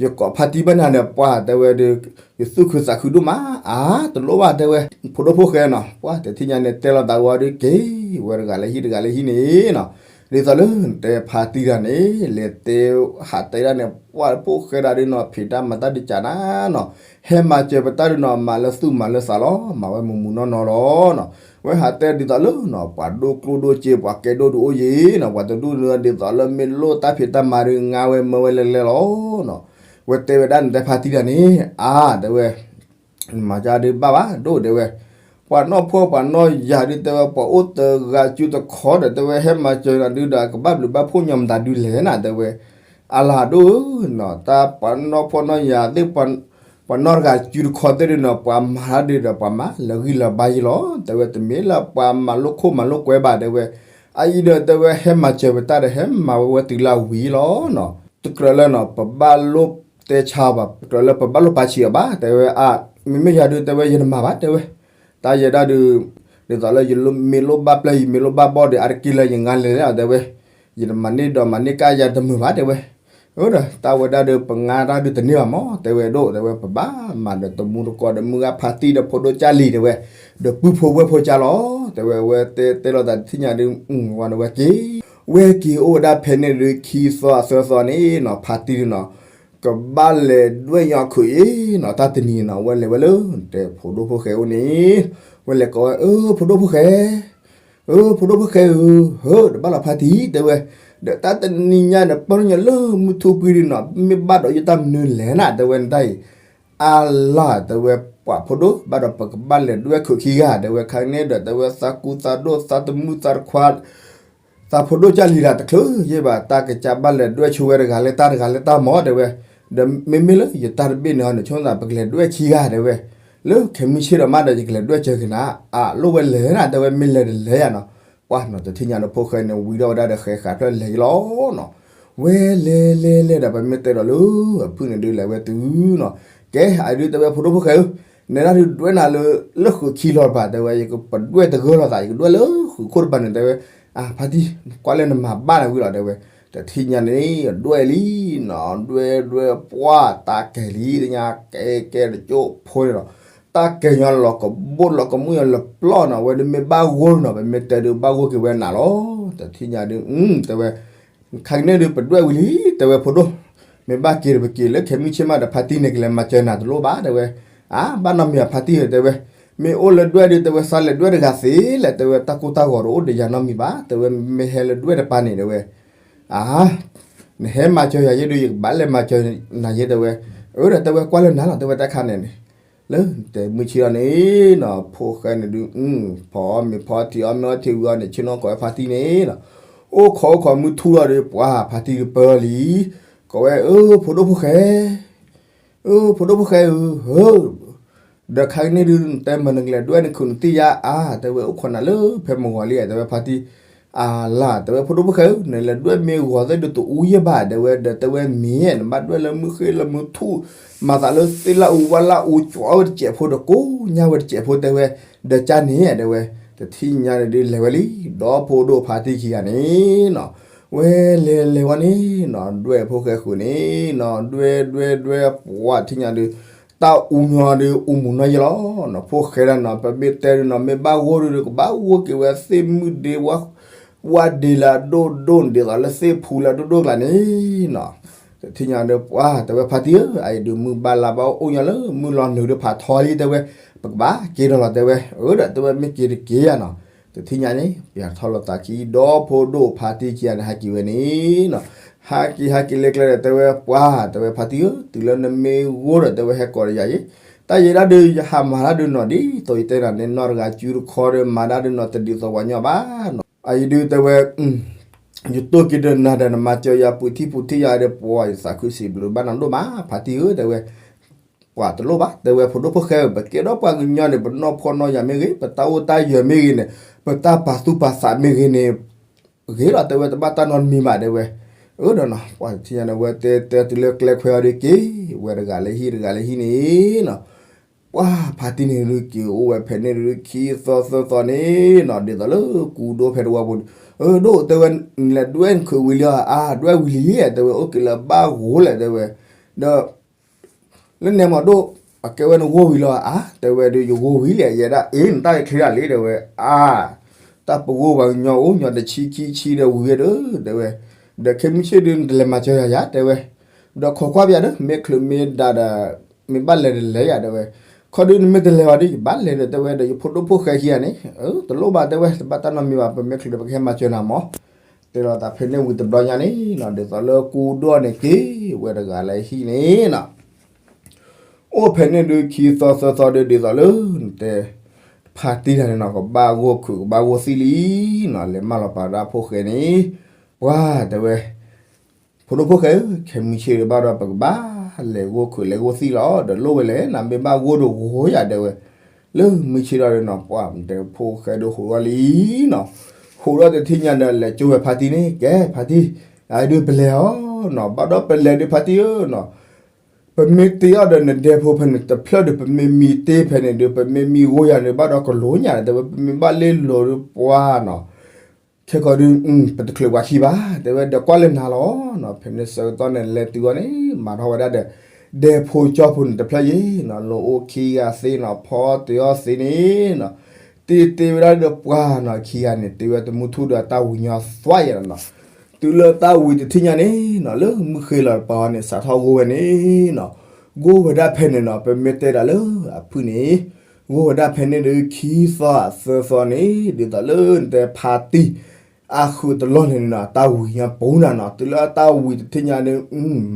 ယကိးဖါတံၢ်ဘၣ်နၤန့ၣ် ပှၢ်တဲဝဲဒီး ယသူၣ်ခုသးခုဒိၣ်မး အါ တလိၣ်ဘၣ်တဲဝဲ, ဖိဒိၣ်ဖိၣ်ဃဲနီၤ ပှၢ်တထံၣ်ညါန့ၣ် တဲလိာ်သးဝံၤဒီး က့ၤဝဲတဂၤလၢဟံၣ်တဂၤလၢဟံၣ်န့ၣ်နီၤ, ဒ်သိးလၢနတဲဖါတံၢ်တဂၤန့ၣ် လဲၤတဲဟးတဲဒၣ်န့ၣ် ပှၢ်ဖိၣ်ဃဲဒၣ်ဒုးနီၤ ဖံးတၢ်မၤတၢ်ဒုးကနၤနီၤ, ဟဲမၤစၢၤပတၢ်ဒုးနီၤ မၤလၢသူၣ်မၤလၢသးလီၤ မၤဝဲမုာ်မုာ်နီၢ်နီၢ်လီၤနီၤ, ဝဲဟးတဲဒ်သိးလၢနီၤ ပှၤဒိၣ်ကျိၣ်ဒိၣ်စ့ ပှၤကဲဒိၣ်ဒုးအိၣ်ယံၤနီၤ ပှၤတဒူၣ်န့ၣ် ဒ်သိးလၢမ့ၢ်လိၣ်တၢ်ဖံးတၢ်မၤဒုး ငါဝဲမၢဝဲလဲၤလဲၤလီၤနီၤ, ဝဲတဲဝဲဒၣ်နတဲဖါတံၢ်တဂၤန့ၣ် အါ တဲဝဲ မၤကၢ်ဒုးဘၣ်ဘၣ်ဒိၣ်တဲဝဲ, ပှၤနီၢ်ဖှီၣ်ပှၤနီၢ်ယာ်ဒုးတဲဝဲ ပှၤအိၣ်တဂၤစုတခီဒီး တဲဝဲ ဟဲမၤစၢၤနၤဒုးဒီး ကဘၣ်ဘျုးဘၣ်ဖှိၣ်ညီမတၤဒုးလဲၣ်နၤ တဲဝဲ, အလၤဒိၣ်ဧၢနီၤ တၢ်ပှၤနီၢ်ဖှီၣ်နီၢ်ယာ်သ့ၣ် ပှၤနီၢ်တဂၤစုတခီသ့ၣ်ဒုးနီၤ ပှၤမၤတၢ်ဒုးဒီး ပှၤမၤလၢဂံၢ်လၢဘါယံၤလီၤ တဲဝဲ, တမ့ၢ်လၢပှၤမၤလိခိၣ်မၤလိကွဲဘၣ်တဲဝဲ, အအံၤဒီးတဲဝဲ ဟဲမၤစၢၤပတၢ်ဒီး ဟဲမၤဝဲဝဲတုၤလၢအဝံၤလီၤနီၤ, တကြၢးလၢနီၤ ပဘၣ်လိၣ်တဲဆါအီၤဘၣ် တကြၢးလၢပဘၣ်လိၣ်ပာ်ဆံးအီၤဘၣ် တဲဝဲ, အါ မ့မ့ၢ်ယၤဒုး တဲဝဲ ယတမၤဘၣ် တဲဝဲ, တၢ်ယဲဒၣ်ဒုး ဒ်သိးလၢယမ့ၢ်လိၣ်ဘၣ်ပျဲၢ် ယမ့ၢ်လိၣ်ဘၣ်ဘီၣ်ဒီး အါတက့ၢ်လၢယငါလဲၤလဲၣ် တဲဝဲ, ယတမၤန့ၢ်ဒီးမၤန့ၢ်ကၢ်ယၤတမုာ်ဘၣ် တဲဝဲ, အဒီးတၢ်ဝဲဒၣ်ဒီး ပငါတၢ်ဒုးတန့ၢ်ဘၣ်မး တဲဝဲဒိၣ် တဲဝဲ ပဘၣ်မၤဒီးတမူတကိးဒီး မုၢ်ဂၤဖါတံၢ်ဒီးဖိဒိၣ်ကၢ်လံၤ တဲဝဲ, ဒီးပုၢ်ဖိဝဲၢ်ဖိကၢ်လီၤ တဲဝဲ, ဝဲတဲတဲလိာ်သးတထံၣ်ညါဒုး ဝဲက့ၤ, ဝဲက့ၤအိၣ်ဝဲဒၣ်ဖဲန့ၣ်ဒုး ခံသီသၢသီန့ၣ်နီၤ ဖါတံၢ်ဒုးနီၤ ကဘၣ်လဲၤဒွဲၣ်ညီခုးအံၤနီၤ တၢ်တနံၤနီၤ ဝဲလဲၤဝဲလၢ တဲဖိဒိၣ်ဖိၣ်ဃဲအိၣ်န့ၣ်, ဝဲလဲၤကိးဝဲ အၢ ဖိဒိၣ်ဖိၣ်ဃဲ အၢ ဖိဒိၣ်ဖိၣ်ဃဲဧၢ, ဟၢ တဘၣ်လီၤဖါတံၢ် တဲဝဲ, ဒီးတၢ်တနံၤညါန့ၣ် ပၢၢ်ညီလၢမုၢ်ထူၣ်ကွံာ်ဒုးနီၤ မ့ၢ်ဘၣ်ဒီးယတၢ်မနုၤလဲၣ်နၤ တဲဝဲ နတၢ်အံၤ, အါလၢ် တဲဝဲ ပှၤဖိဒိၣ် ဘၣ်ဒီးပကဘၣ်လဲၤဒွဲၣ်ခုးခံဂၤ တဲဝဲ ခါန့ၣ်ဒီး တဲဝဲ သးကူသးဒိၣ် သးတမုၣ်သးတခွါ သးဖိဒိၣ်ကၢ်လံၤတၢ်တချုးယဲၢ်ဘၣ် တၢ်ကစၢ်ဘၣ်လဲၤဒွဲၣ်ဆိဝဲတဂၤလၢတၢ်တဂၤလၢတၢ်မး တဲဝဲ, ဒီးမ့မ့ၢ်လၢယတၢ်တဘ့ၣ်န့ၣ်ဟီန့ၣ် ဆိသး ပကလဲၤဒွဲၣ်ခံဂၤ တဲဝဲ, လၢခဲမုၢ်ဆ့ၣ်ဒီးမးဒီး ယကလဲၤဒွဲၣ်စၢၤက့ၤနၤ အလိၣ်ဝဲလဲၤနၤ တဲဝဲ မ့ၢ်လဲၤတလဲၤယၤနီၤ, ပှၤနီၤ တထံၣ်ညါဒီးဖိၣ်ဃဲန့ၣ် ဝံၤဒီးဝဲဒၣ်ဒီးဃဲၤဃာ်ဖျၢၣ်လဲၤယလီၤနီၤ, ဝဲလဲၤလဲၤလဲၤဒီး ပမ့ၢ်တဲဒီးလၢ အဖုၣ်န့ၣ်ဒုးလဲၤဝဲတုၤနီၤ, ကဲ အဒုးတဲဝဲ ဖိဒိၣ်ဖိၣ်ဃဲဧၢ, နဲဒၣ်ဒုးဒွဲၣ်နၤလၢ လၢဃုးခံလီၤတပၤ တဲဝဲ ယကပဒွဲၣ်တဂၢၢ်လိာ်သး ယကဒွဲၣ်လၢဃုးခိၣ်တပၤန့ၣ် တဲဝဲ, အါ ဖါတံၢ် ကွၢ်လၢနမၤဘၣ်နၤဝံၤလီၤ တဲဝဲ, တထံၣ်ညါန့ၣ် ဒွဲၣ်လံနီၤ ဒွဲၣ်ဒွဲၣ်ပှၢ်တၢ်ကဲၤလံ တညါကဲကဲတကၠိၢ် ဖိန့ၣ်လီၤ, တၢ်ကဲၤညီလီၤကဘိၣ်လီၤကမူၣ်ညီလီၤပျီၢ်နီၤ ဝဲဒုးမ့ၢ်ဘၣ်ဂိၢ်နီၤ ပမ့ၢ်တဲဒုးဘၣ်ဂိၢ်က့ၤဝဲနၤလီၤ, တထံၣ်ညါဒုး တဲဝဲ ခါကန့ၣ်ဒုး ပဒွဲၣ်ဝံၤလံ တဲဝဲ ဖိဒိၣ်, မ့ၢ်ဘၣ်က့ၤဒီးပက့ၤလၢခဲမုၢ်ဆ့ၣ်မးဒီး ဖါတံၢ်န့ၣ် ကလဲၤမၤစၢၤနၤတလိၣ်ဘၣ် တဲဝဲ, အါ ဘၣ်နီတမံၤဘၣ် ဖါတံၢ်ဧၢ တဲဝဲ, မ့ၢ်အိၣ်လၢဒွဲၣ်ဒုး တဲဝဲ သးလဲၤဒွဲၣ်တဂၤသ့လဲၣ် တဲဝဲ တၢ်ကိၢ်တၢ်ဂီၤတအိၣ်ဒီးယၤနီတမံၤဘၣ် တဲဝဲ, မ့ၢ်ဟဲလၢဒွဲၣ်တပၤန့ၣ် တဲဝဲ, အါ နဟဲမၤစၢၤယၤယဲဒုး ယကဘၣ်လဲၤမၤစၢၤနၤယဲ တဲဝဲ, အၢ ဒီးတဲဝဲ ကွၢ်လၢနၤလီၤ တဲဝဲ တၢ်ခါန့ၣ်န့ၣ် လၢတဲမုၢ်ဆ့ၣ်အီၤန့ၣ်နီၤ ဖိၣ်ဃဲန့ၣ်ဒုး ဖီအီၣ်မ့ၤဖီထံးအီၣ်မ့ၤအီထံးဝံၤအီၤန့ၣ် ဆ့ၣ်နီၤကိးဝဲဖါတံၢ်န့ၣ်နီၤ, အိၣ်ခိးအိၣ်ခိးမုၢ်ထူၣ်လီၤဒီး ပှၤဖါတံၢ်ဒုးပၢလံ, ကိးဝဲ အၢ ဖိဒိၣ်ဖိၣ်ဃဲ အၢ ဖိဒိၣ်ဖိၣ်ဃဲဧၢ, ဟၢ ဒီးခါကန့ၣ်ဒုး နတဲမ့ၢ်နကလဲၤဒွဲၣ်နခုးနတံၢ်ယါအါ တဲဝဲ အိၣ်ခိးနၤလၢဖဲမုၢ်ဂီၤလံ တဲဝဲဖါတံၢ်, အါလၢ် တဲဝဲ ဖိဒိၣ်ဖိၣ်ဃဲဧၢ နလဲၤဒွဲၣ်မ့ၢ်ဂီၤသ့ၣ်ဒုးတအူယဲၢ်ဘၣ် တဲဝဲ ဒီးတဲဝဲမ့ၢ် နဘၣ်ဒွဲၣ်လၢမုၢ်ဃ့လၢမုၢ်ထူၣ် မၤသးလၢသ့ၣ်လၣ်အူဝၣ်လၣ်အူ ကၠီဝဲတစဲးဖိဒီးကိးညါဝဲတစဲးဖိ တဲဝဲ, ဒီးကၢ်န့ၣ် တဲဝဲ, တထံၣ်ညါန့ၣ်ဒုးလဲၤဝဲလံ ဒီးဖိဒိၣ်ဖါတံၢ်ခံဂၤန့ၣ်နီၤ, ဝဲလဲၤလဲၤဝဲန့ၣ်နီၤ ဒွဲၣ်ဖိၣ်ဃဲဃုာ်န့ၣ်နီၤ ဒွဲၣ်ဒွဲၣ်ဒွဲၣ် ပှၤထံၣ်ညါဒုး တၢ်အူညီဒုး အူမူၤနီၢ်ယဲၢ်လီၤနီၤ ဖိၣ်ဃဲဒၣ်နီၤ ပမ့ၢ်တဲဒုးနီၤ မ့ၢ်ဘၣ်ဂိၢ်ဒုး ကဘၣ်ဂိၢ်က့ၤဝဲသ့ၣ်မုၢ်ဒ့ ဝၣ်ဒ့လၢအဒိၣ်ဒိၣ်န့ၣ် ဒ်သိးလၢသ့ၣ်ဖူလၢအဒိၣ်ဒိၣ်ကျါန့ၣ်နီၤ, တထံၣ်ညါဒီးပှၤ တဲဝဲဖါတံၢ်ဧၢ အအံၤဒုးမုၢ်ဘၣ်လါဘၣ်အိၣ်ညီလၢ မုၢ်လီၤနုာ်ဒီးဖးထီလံ တဲဝဲ, ပကဘၣ်က့ၤဒီးလီၤ တဲဝဲ, အၢ ဒီးတဲဝဲမ့ၢ်က့ၤတက့ၤယါနီၤ, တထံၣ်ညါန့ၣ် ပၠးထီၣ်လိာ်သးခံ ဒီးဖိဒိၣ်ဖါတံၢ်ခံဂၤန့ၣ် ဟးက့ၤဝဲန့ၣ်နီၤ, ဟးက့ၤလၢကျဲဒီး တဲဝဲပှၤ တဲဝဲဖါတံၢ်ဧၢ တုၤလၢနမ့ၢ်ဂိၢ်ဒီး တဲဝဲဟဲကိးဒီးယၤအံၤ, တၢ်ယဲဒၣ်ဒုး ယဟးမၤတၢ်ဒုးနီၤ ဒ်သိးယတဲနၤန့ၣ် နီၢ်တဂၤစုတခီဒီး မၤတၢ်ဒုးနီၤ တဒ်သိးပှၤညီဘၣ်နီၤ, အအံၤဒုး တဲဝဲ ယတိၢ်က့ၤဒီးနၤဒီး နမၤစၢၤယၤပူၤထံၣ်ပူၤထံၣ်ယၤဒီး ပှၤယသးခုစံးဘျုးဘၣ်နၤဒိၣ်မး ဖါတံၢ်ဧၢ တဲဝဲ, ပှၤတလိၣ်ဘၣ် တဲဝဲ ဖိဒိၣ်ဖိၣ်ဃဲဧၢ ပကဲဒီးပှၤကညီန့ၣ် ပနီၢ်ဖှီၣ်နီၢ်ယာ်မ့ၢ်ဂ့ၤ ပတၢ်အိၣ်တၢ်ယၢၤမ့ၢ်ဂ့ၤန့ၣ် ပတၢ်ပာ်သူၣ်ပာ်သးမ့ၢ်ဂ့ၤန့ၣ် ဂ့ၤလီၤ တဲဝဲ တဘၣ်တၢ်နီတမံၤဘၣ် တဲဝဲ, အၢ ဒီးနီၤ ပှၤတထံၣ်ညါန့ၣ် ဝဲတဲတဲတုၤလၢကျဲခွဲးအီၤဒီးက့ၤ ဝဲတဂၤလၢဟံၣ်တဂၤလၢဟံၣ်န့ၣ်နီၤ, ပှၤဖါတံၢ်န့ၣ်ဒုးက့ၤအိၣ်ဝဲဖဲန့ၣ်ဒုး ခံသီသၢသီန့ၣ်နီၤ ဒ်သိးလၢကူဒိၣ်ဖဲတဝီပူၤန့ၣ်, အၢ ဒိၣ် တဲဝဲ နလဲၤဒွဲၣ်နခုးဝံၤလံဧါ အါ ဒွဲၣ်ဝံၤလံ တဲဝဲ အိၣ်က့ၤလၢဘၣ်ဂိၢ်လဲၣ် တဲဝဲ, ဒီး လၢန့ၣ်မးဒိၣ် အကဲဝဲနဂိၢ်ဝံၤလီၤဧါ တဲဝဲဒီး ယဂိၢ်ဝံၤလဲၣ် ယဲဒၣ်အ့ၣ် နတၢ်အံၤချ့ဒၣ်လံ တဲဝဲ, အါ တၢ်ပဂိၢ်ပှၤကညီအိၣ်ညီတဆံခံဆံဒီးဝံၤဝဲဒီး တဲဝဲ, ဒီးခဲမုၢ်ဆ့ၣ်ဒုး နတလဲၤမၤစၢၤယၤယါ တဲဝဲ, ဒီးခိးကွၢ်ပယၤဒီး မ့ၢ်ချုးမ့ၢ်ဒၣ်ဒီး မ့ၢ်ဘၣ်လဲၤတလဲၤယၤ တဲဝဲ, ခီဒုးနမ့ၢ်တလဲၤဘၣ်ဒီး ယဘၣ်လဲၤဒီး တဲဝဲဒီး ယဖိဒိၣ်ဖိၣ်ဃဲခံဂၤန့ၣ်, တလိၣ်ဘၣ် တဲဝဲ တဘၣ်တၢ်နီတမံၤဘၣ် ပမ့ၢ်ချုးဒီး ပကဟဲမၤစၢၤနၤမး တဲလီၤသးဖဲန့ၣ်ဝံၤတဘျီညါန့ၣ်နီၤ ဒ်သိးလၢကူဒိၣ်န့ၣ်က့ၤဝဲတဂၤလၢဟံၣ်န့ၣ်နီၤ, အိၣ်ဖဲန့ၣ်ဒုးခံသီသၢသီဒုး ဒ်သိးလၢ နတဲ ဖါတံၢ်တဂၤန့ၣ်နီၤ ကဘၣ်ဂိၢ်ခုးကဘၣ်ဂိၢ်သံၣ်လံနီၤ လဲၤမၢလီၤပာ်ဒၣ်ဖိၣ်ဃဲန့ၣ်, ပှၤတဲဝဲ ဖိဒိၣ်ဖိၣ်ဃဲဧၢ ခဲမုၢ်ဆ့ၣ်ဒုးဘၣ်ဒီး ပကဘၣ်လဲၤဂိၢ်ခုးလဲၤဂိၢ်သံၣ်လီၤ ဒီးလိၣ်ဝဲလဲၣ် နမ့ၢ်ဘၣ်ဂိၢ်ဒီးဂိၢ်ယၤ တဲဝဲ, လၢမုၢ်ဆ့ၣ်ဒီးနီၤ ပှၤတဲဖိၣ်ဃဲဒုးဟူးထီၣ်လံနီၤ, ဟူးထီၣ်တထံၣ်ညါဒီး လဲၤကၠိဝဲဖါတံၢ်န့ၣ် ကဲဖါတံၢ်, အဒုးပလဲၤအီၤနီၤ ဘၣ်ဒီးပလဲၤဒုးဖါတံၢ်ဧၢနီၤ ပမ့ၢ်တ့အီၤဒီးနဒဲဖိဖဲန့ၣ်တဖျၢၣ်ဒီး ပမ့ၢ်မံတ့ဖဲန့ၣ်ဒီး ပမ့ၢ်မံဂိၢ်ယၤန့ၣ် ဘၣ်ဒီးကလိၤညါ တဲဝဲ ပမ့ၢ်ဘၣ်လ့လိၤဒီးပှၤနီၤ, ခဲကီးဒုး ပတချုးပှၤခံဘၣ် တဲဝဲဒီးကွၢ်လၢနၤလီၤနီၤ. ဖဲန့ၣ်ဆၢကတီၢ်န့ၣ် လဲၤတုၤအီၤန့ၣ် မၤထီၣ်ဝဲဒၣ်ဒီး ဒဲဖိကၠီဖိန့ၣ်တဖျၢၣ်ယဲနီၤ, လၢအိၣ်ခံဂၤသ့နီၤ, ဖီတ့ၢ်အီၤသ့န့ၣ်နီၤ, တ့တ့ဝဲဒၣ်ဒီးပှၢ်နီၤ, ခံဂၤန့ၣ် တ့ဝဲတမူထူၣ်ဒီးအတၢ်ဝံၤညီသွါယဲနီၤ. တုၤလၢတၢ်ဝံၤတထံၣ်ညါန့ၣ်နီၤ, လၢမုၢ်ဃ့လီၤတပၤအီၤန့ၣ် စးထီၣ်ဂိၢ်ဝဲန့ၣ်နီၤ, ဂိၢ်ဝဲဒၣ်ဖဲန့ၣ်နီၤ, ပမ့ၢ်တဲဒၣ်လၢအဖုၣ်န့ၣ် ဂိၢ်ဝဲဒၣ်ဖဲန့ၣ်ဒီးခံသီသၢသီန့ၣ် ဒ်သိးလၢနတဲဖါတံၢ် အဃုာ်တလီၢ်န့ၣ်နီၤ, တၢ်ဝံၤညါပူၤနၤနီၤ, တုၤလၢအတၢ်ဝံၤတထံၣ်ညါဒီး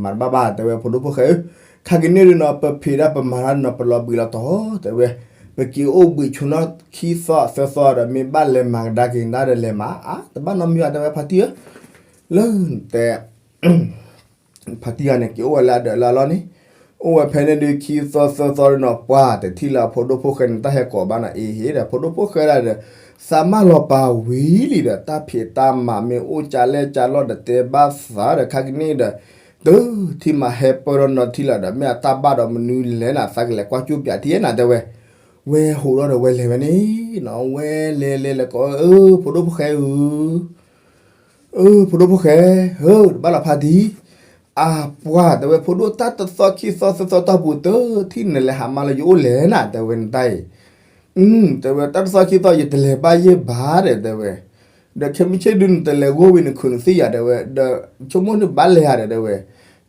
မၤတဘၣ်ဘၣ် တဲဝဲဖိဒိၣ်ဖိၣ်ဃဲဧၢ, ခါကန့ၣ်ဒုးနီၤ, ပဖံးဒၣ်ပမၤတၢ်နီၤ, ပလီၤဘှံးလီၤတီၤ တဲဝဲ, ပက့ၤအိၣ်ဘှံးဆိနီၢ်ခံသီသၢသီဒီး မ့ၢ်ဘၣ်လဲၤမၤကဒါက့ၤနၤဒီးလဲၤမၤ, အါ တဘၣ်နီတမံၤဘၣ် တဲဝဲဖါတံၢ်ဧၢ, လၢနတဲ ဖါတံၢ်ဂၤန့ၣ် က့ၤအိၣ်ဝဲလၢအဒၢးလၢအလီၢ်န့ၣ်, အိၣ်ဝဲဖဲန့ၣ်ဒုးခံသီသၢသီဒီးနီၤ, ပှၢ်တထံၣ်လၢအဖိဒိၣ်ဖိၣ်ဃဲန့ၣ် တၢ်ဟဲကိးဘၣ်နီၤ, အ့ဟ့ဒီး ဖိဒိၣ်ဖိၣ်ဃဲဒၣ်ဒီး သးမၢလီၤပာ်ဝံၤလံဒီး တၢ်ဖံးတၢ်မၤမ့ၢ်အိၣ်ကလဲၣ်ကလီၢ်ဒီးတဲဘၣ်သးဒီး ခါကန့ၣ်ဒီး တထံၣ်မးဟဲပၢၢ်ထီၣ်နီၤထံလီၤဒီး မ့ၢ်အတၢ်ဘၣ်ဒီးမနုၤလဲၣ်နၤ, သးကလဲၤကွၢ်ကၠိပၠးထံနၤ တဲဝဲ, ဝဲဟိးထီၣ်ဒီးဝဲလဲၤဝဲန့ၣ်နီၤ, ဝဲလဲၤလဲၤလဲၤကိးဝဲ အၢ ဖိဒိၣ်ဖိၣ်ဃဲဧၢ အၢ ဖိဒိၣ်ဖိၣ်ဃဲ ဧၢ တဘၣ်လီၤဖါတံၢ်, အပှၢ် တဲဝဲ ဖိဒိၣ်တၢ်တသီခံသီသၢသီတီၢ်ပူၤ တထံၣ်နလဲၤဟးမၤလၢယအိၣ်လဲၣ်နၤ တဲဝဲနတၢ်အံၤ, တဲဝဲတၢ်တသီခံသီယတလဲၤဘၣ်ယဲၢ်ဘၣ်ဒီး တဲဝဲ, ဒီးခဲမုၢ်ဆ့ၣ်ဒုးနတလဲၤဂီၢ်ဝံၤနခုးနသံၣ်ယၤ တဲဝဲ, ဒီးဆိကမိၣ်န့ၣ်ဘၣ်လဲၤဧါဒီး တဲဝဲ,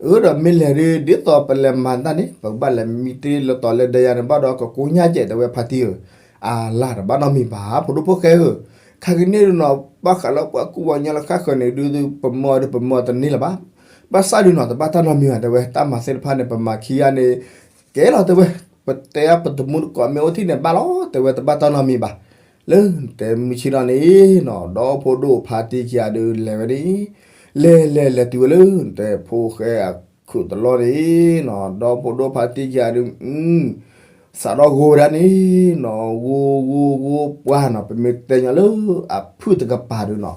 အၢ ဒီးမ့ၢ်လဲၤဒုး ဒ်သိးပလဲၤမၤတၢ်န့ၣ် ပကဘၣ်လဲၤမံတ့ၢ်လၢတီၤလၢဒဲယၤန့ၣ် ဘၣ်ဒီးကကိညၢ်ကဲး တဲဝဲဖါတံၢ်ဧၢ, အလၤတဘၣ်နီတမံၤဘၣ် ဖိဒိၣ်ဖိၣ်ဃဲဧၢ, ခါကန့ၣ်ဒုးနီၤ ဘၣ်ဃးလၢပှၤကူၣ်ပှၤညီလၢဃၣ်ဃၢၤန့ၣ်ဒုး ပမၢအီၤဒုး ပမၢအီၤတန့ၢ်လၢၤဘၣ်, ဘၣ်ဆၣ်ဒုးနီၤ တဘၣ်တၢ်နီတမံၤဘၣ် တဲဝဲ, တၢ်မၤသ့ၣ်တဖၣ်န့ၣ် ပမၤခံဂၤန့ၣ် ကဲလီၤ တဲဝဲ, ပတဲပတမူတကိးမ့ၢ်အိၣ်ထံၣ်န့ၣ်ဘၣ်လီၤ တဲဝဲ, တဘၣ်တၢ်နီတမံၤဘၣ်, လၢတဲမုၢ်ဆ့ၣ်ထီၣ်န့ၣ်နီၤ ဒီဖိဒိၣ်ဖါတံၢ်ခံဂၤဒုးလဲၤဝဲန့ၣ်, လဲၤလဲၤလဲၤတုၤဝဲလၢတဲဖိၣ်ဃဲအခုးတလီၢ်န့ၣ်နီၤ, ဒီဖိဒိၣ်ဖါတံၢ်ခံဂၤဒုး စးထီၣ်ဂိၢ်ဝဲဒၣ်န့ၣ်နီၤ, ဂိၢ်ဂိၢ်ဂိၢ်ပှၢ်နီၤ, ပမ့ၢ်တဲညီလၢအဖုၣ်တကပၤဒုးနီၤ,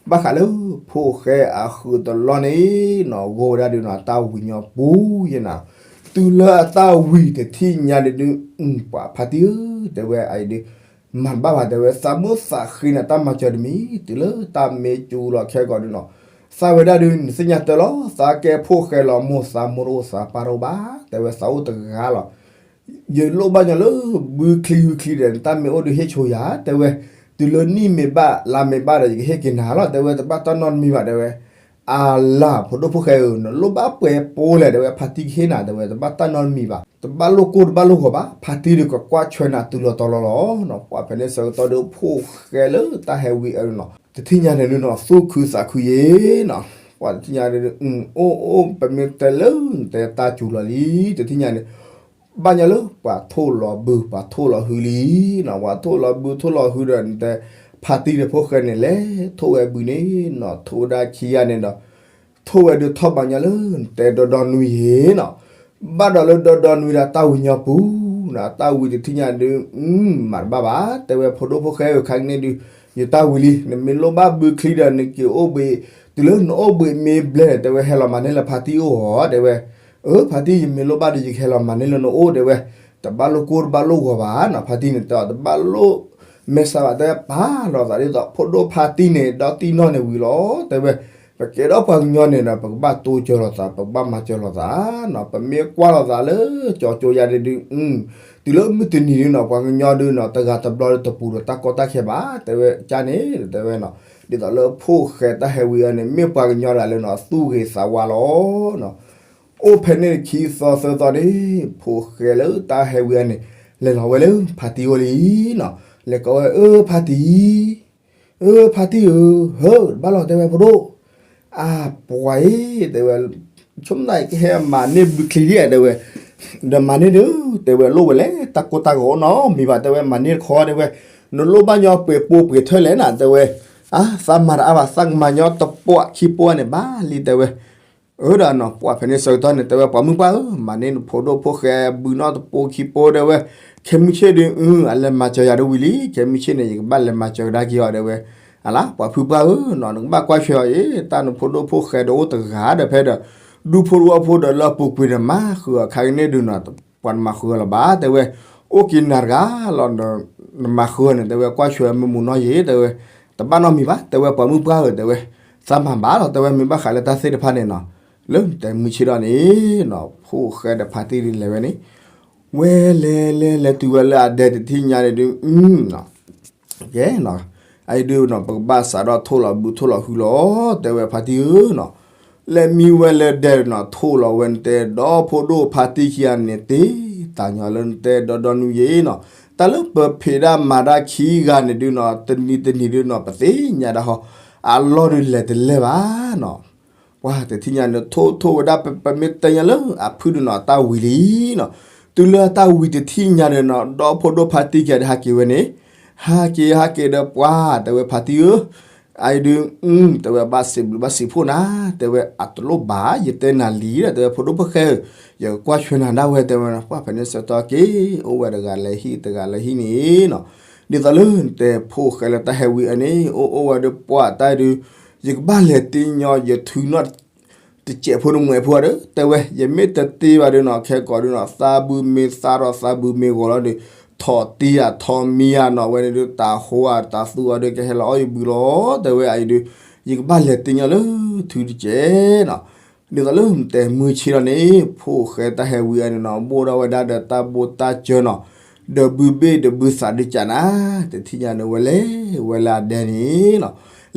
ဘၣ်ဃးလၢဖိၣ်ဃဲအဃုာ်တလီၢ်န့ၣ်နီၤ ဂိၢ်ဝဲဒၣ်ဒုးနီၤ တၢ်ဝံၤညီပူၤယဲနၤ, တုၤလၢအတၢ်ဝံၤတထံၣ်ညါဒုးဒုး ပှၤဖါတံၢ်ဧၢ တဲဝဲ အအံၤဒုး မၤတဘၣ်ဘၣ် တဲဝဲ, သးမိၣ်သးဃ့နၤ တၢ်မၤစၢၤတမံၤ တုၤလၢတၢ်မ့ၢ်စူၤလီၤခဲကီးဒုးနီၤ, သးဝဲဒၣ်ဒုး နသ့ၣ်ညါတၢ်လီၤ, သးကဲဖိၣ်ဃဲလီၤ မိၢ်သးမိၢ်တအိၣ်သးပၢ်တအိၣ်ဘၣ် တဲဝဲ, သးအိၣ်တဂၤလီၤ ယလိၣ်ဘၣ်ညီလၢဘုချံဝံချံဒီး နတၢ်မ့ၢ်အိၣ်ဒုးဟ့ၣ်ဆိယၤ တဲဝဲ, တုၤလၢနံၣ်မ့ၢ်ဘၣ်လါမ့ၢ်ဘၣ်ဒီး ယကဟ့ၣ်က့ၤနၤလီၤ တဲဝဲ, တဘၣ်တၢ်နီတမံၤဘၣ် တဲဝဲ, အလၤ ဖိဒိၣ်ဖိၣ်ဃဲဧၢ, နလိၣ်ဘၣ်ပှဲၤပိလဲၣ် တဲဝဲ, ဖါတံၢ်ကဟ့ၣ်နၤ တဲဝဲ, တဘၣ်တၢ်နီတမံၤဘၣ်, တဘၣ်လိၣ်ကိၢ်တဘၣ်လိၣ်ဂီၤဘၣ်, ဖါတံၢ်ဒုးကကွၢ်ဆွဲနၤတုၤလီၤတီၤလီၤလီၤနီၤ, ပှၤဖဲန့ၣ်ဆၢကတီၢ်ဒုး ဖိၣ်ဃဲလၢတၢ်ဟဲဝံၤအၢနီၤ, တထံၣ်ညါန့ၣ်ဒုးနီၤ သူၣ်ခုသးခုယဲနီၤ, ပှၤတထံၣ်ညါဒုး အိၣ်အိၣ် ပမ့ၢ်တဲလၢနတဲတၢ်စူၤလီၤလံ တထံၣ်ညါန့ၣ် ဘၣ်ညီလၢပှၤထိၣ်လီၤဘု ပှၤထိၣ်လီၤဟုလံနီၤ, ပှၤထိၣ်လီၤဘုထိၣ်လီၤဟုဒီး နတဲ ဖါတံၢ်ဒီးဖိၣ်ဃဲန့ၣ် လဲၤထိၣ်ဝဲဘုန့ၣ်နီၤ, ထိၣ်ဝဲဒၣ်ခံဂၤန့ၣ်ဒီး ထိၣ်ဝဲဒုးထီၣ်ဘၣ်ညီလၢနတဲဒီဒီနွံယဲနီၤ, ဘၣ်ဒီးလၢဒီဒီနွံဒီးတၢ်ဝံၤညီပူၤနီၤ, တၢ်ဝံၤတထံၣ်ညါဒုး မၤတဘၣ်ဘၣ် တဲဝဲ ဖိဒိၣ်ဖိၣ်ဃဲဧၢ ခါကန့ၣ်ဒုး ယတၢ်ဝံၤလံ, နမ့ၢ်လိၣ်ဘၣ်ဘုချံဒီး နက့ၤအိၣ်ဘှံး, တုၤလၢနအိၣ်ဘှံးမ့ၢ်ဘျဲၣ်န့ၣ် တဲဝဲ ဟဲလီၤမၤန့ၢ်လၢဖါတံၢ်အိၣ်ဧါ တဲဝဲ, အၢ ဖါတံၢ် ယမ့ၢ်လိၣ်ဘၣ်ဒီး ယကဟဲလီၤမၤန့ၢ်လၢနအိၣ် တဲဝဲ, တဘၣ်လိၣ်ကိၢ်တဘၣ်လိၣ်ဂီၤဘၣ်နီၤ, ဖါတံၢ်န့ၣ်တဲအီၤ တဘၣ်လိၣ် မဲာ်ဆှးဘၣ် တဲပာ်လီၤသးဒ်သိး ဖိဒိၣ်ဖါတံၢ်န့ၣ် ဒီတံၢ်နီၢ်န့ၣ်ဝံၤလီၤ တဲဝဲ, ပကဲထီၣ်ပှၤကညီန့ၣ်ဒီး ပကဘၣ်တိစၢၤလိာ်သး ပကဘၣ်မၤစၢၤလိာ်သးနီၤ, ပမ့ၢ်ကွၢ်လိာ်သးလၢကၠီကၠိယါဒုးဒုး တုၤလၢမုၢ်တနံၤဒုးနီၤ ပှၤကညီဒုးနီၤ တဂၤတဘျီဒီးတပူၤဒီးတၢ်ကီတၢ်ခဲဘၣ် တဲဝဲကန့ၣ် တဲဝဲနီၤ, ဒ်သိးလၢဖိၣ်ဃဲတၢ်ဟဲဝံၤအန့ၣ် မ့ၢ်ပှၤကညီဒၣ်လၢနီၤ သူၣ်ဂ့ၤသးဝါလီၤနီၤ, အိၣ်ဖဲန့ၣ်ခံသီသၢသီန့ၣ် ဖိၣ်ဃဲလၢတၢ်ဟဲဝံၤအန့ၣ် လဲၤလီၤဝဲလၢဖါတံၢ်အိၣ်လံနီၤ, လဲၤကိးဝဲ အၢ ဖါတံၢ် အၢ ဖါတံၢ်ဧၢ, ဟၢ တဘၣ်လီၤ တဲဝဲ ဖိဒိၣ်, အပှၤအံၤ တဲဝဲ, ဆိကမိၣ်သးကဟဲမၤန့ၢ်ဘုချံဒံး တဲဝဲ, ဒီးမၤန့ၢ်ဒုး တဲဝဲ လိၣ်ဝဲလဲၣ် တၢ်ကိၢ်တၢ်ဂီၤအိၣ်နီတမံၤဘၣ် တဲဝဲ, မၤန့ၢ်တခီ တဲဝဲ, နလိၣ်ဘၣ်ညီပှဲၤပိပှဲၤထၢလဲၣ်နၤ တဲဝဲ, အါ သးမၤတအါဘၣ် သးကမၤညီတပိၢ်ခံပိၢ်န့ၣ်ဘၣ်လံ တဲဝဲ အၢ ဒီးနီၤ ပှၤဖဲန့ၣ်ဆၢကတီၢ်န့ၣ် တဲဝဲ ပှၤမုၣ်ပှၢ်ဧၢ, မၤန့ၢ်နဖိဒိၣ်ဖိၣ်ဃဲဘုနီၢ်တပိၢ်ခံပိၢ် တဲဝဲ, ခဲမုၢ်ဆ့ၣ်ဒုး အလဲၤမၤစၢၤယၤဒ်ဝံၤလံ, ခဲမုၢ်ဆ့ၣ်န့ၣ် ယကဘၣ်လဲၤမၤစၢၤကဒါက့ၤအီၤ တဲဝဲ, အလါ ပှၤဖုပှၢ်ဧၢနီၤ နကဘၣ်ကွၢ်ဆွဲအီၤအံၤ တၢ်နဖိဒိၣ်ဖိၣ်ဃဲဒီးအိၣ်တဂၤဒီးဖဲဒီး ဒူဖိတဝီဖိဒီးလၢအပူၤကွံာ်ဒီးမၤဃုာ်အခါကန့ၣ်ဒုးနီၤ ပှၤတမၤဃုာ်လီၤဘၣ် တဲဝဲ, အိၣ်က့ၤနၤတဂၤလီၤ နမၤဃုာ်န့ၣ် တဲဝဲ ကွၢ်ဆွဲမုၢ်မူနီၢ်ယံၤ တဲဝဲ, တဘၣ်နီတမံၤဘၣ် တဲဝဲပှၤမုၣ်ပှၢ်ဧၢ တဲဝဲ, သးမၤဘၣ်လီၤ တဲဝဲ မ့ၢ်ဘၣ်ဃးလၢတၢ်သ့ၣ်တဖၣ်န့ၣ်နီၤ, လၢတဲမုၢ်ဆ့ၣ်ဒီးန့ၣ်နီၤ ဖိၣ်ဃဲဒီးဖါတံၢ်ဒုးလဲၤဝဲန့ၣ်, ဝဲလဲၤလဲၤလဲၤတုၤဝဲလၢအဒဲတထံၣ်ညါန့ၣ်ဒုး ကဲနီၤ, အအံၤဒုးနီၤ ပကဘၣ်စးထီၣ်ထိၣ်လီၤဘုထိၣ်လီၤဟုလီၤ တဲဝဲဖါတံၢ်ဧၢနီၤ, လဲၤမံဝဲလၢဒဲနီၤ ထိၣ်လီၤဝဲနတဲဒီဖိဒိၣ်ဖါတံၢ်ခံဂၤန့ၣ် တ့တၢ်ညီလၢနတဲဒီဒီနုၤယ့နီၤ, တၢ်လၢပဖံးဒၣ်မၤဒၣ်ခံဂၤန့ၣ်ဒုးနီၤ တနံၤတနံၤဒုးနီၤ ပသ့ၣ်ညါဒၣ်ဟီ, အလီၢ်ဒုးလဲၤတလဲၢ်ဘၣ်နီၤ ပှၤတထံၣ်ညါန့ၣ် ထိၣ်ထိၣ်ဝဲဒၣ် ပမ့ၢ်တဲညါလၢအဖုဒုးနီၤ အတၢ်ဝံၤလံနီၤ, တုၤလၢအတၢ်ဝံၤတထံၣ်ညါန့ၣ်နီၤ ဒီဖိဒိၣ်ဖါတံၢ်ခံဂၤဒီးဟးက့ၤဝဲန့ၣ်, ဟးက့ၤဟးက့ၤဒီးပှၤ တဲဝဲဖါတံၢ်ဧၢ, အအံၤဒုး, တဲဝဲဘၣ်စံးဘျုးဘၣ်စံးဖှိၣ်နၤ, တဲဝဲ အတလိၣ်ဘၣ် ယတဲနၤလံဒီး တဲဝဲဖိဒိၣ်ဖိၣ်ဃဲဧၢ, ယကကွၢ်ဆှၢနၤဒၣ်ဝဲ တဲဝဲ ပှၤဖဲန့ၣ်ဆၢကတီၢ်က့ၤ အိၣ်ဝဲတဂၤလၢဟံၣ်တဂၤလၢဟံၣ်န့ၣ်နီၤ, ဒ်သိးလၢနတဲဖိၣ်ဃဲလၢတၢ်ဟဲဝံၤအန့ၣ် အိၣ်အိၣ်ဝဲဒီးပှၤတၢ်ဒုး, ယကဘၣ်လဲၤတ့ညီယထုးနီၢ် တစဲးဖိတမှဲးဖိဒီး တဲဝဲ ယမ့ၢ်တတ့ဘၣ်ဒီးနီၤ ခဲကိာ်ဒုးနီၤ သးဘုမ့ၢ်သးထီၣ်သးဘုမ့ၢ်ဂီၤလီၤဒီး ထီၣ်တံၢ်ယၤထီၣ်မံယၤနီၤ ဝဲန့ၣ်ဒုး တၢ်ဟိအတၢ်သူအီၤဒုး ကဟဲလီၤအီၣ်ယဘုလီၤ တဲဝဲ အအံၤဒုး, ယကဘၣ်လဲၤတ့ညီလၢထုတစဲးနီၤ, ဒ်သိးလၢနတဲမုၢ်ဆ့ၣ်ဒီးန့ၣ် ဖိၣ်ဃဲတၢ်ဟဲဝံၤအန့ၣ်နီၤ ဘိၣ်ထီၣ်ဝဲဒၣ်ဒီးတၢ်ဘိၣ်တၢ်စၢၤနီၤ, ဒီးဘုဘ့ၣ်ဒီးဘုသးဒုးကနၤ, တထံၣ်ညါန့ၣ်ဝဲလဲၤ ဝဲလၢအဒဲန့ၣ်နီၤ,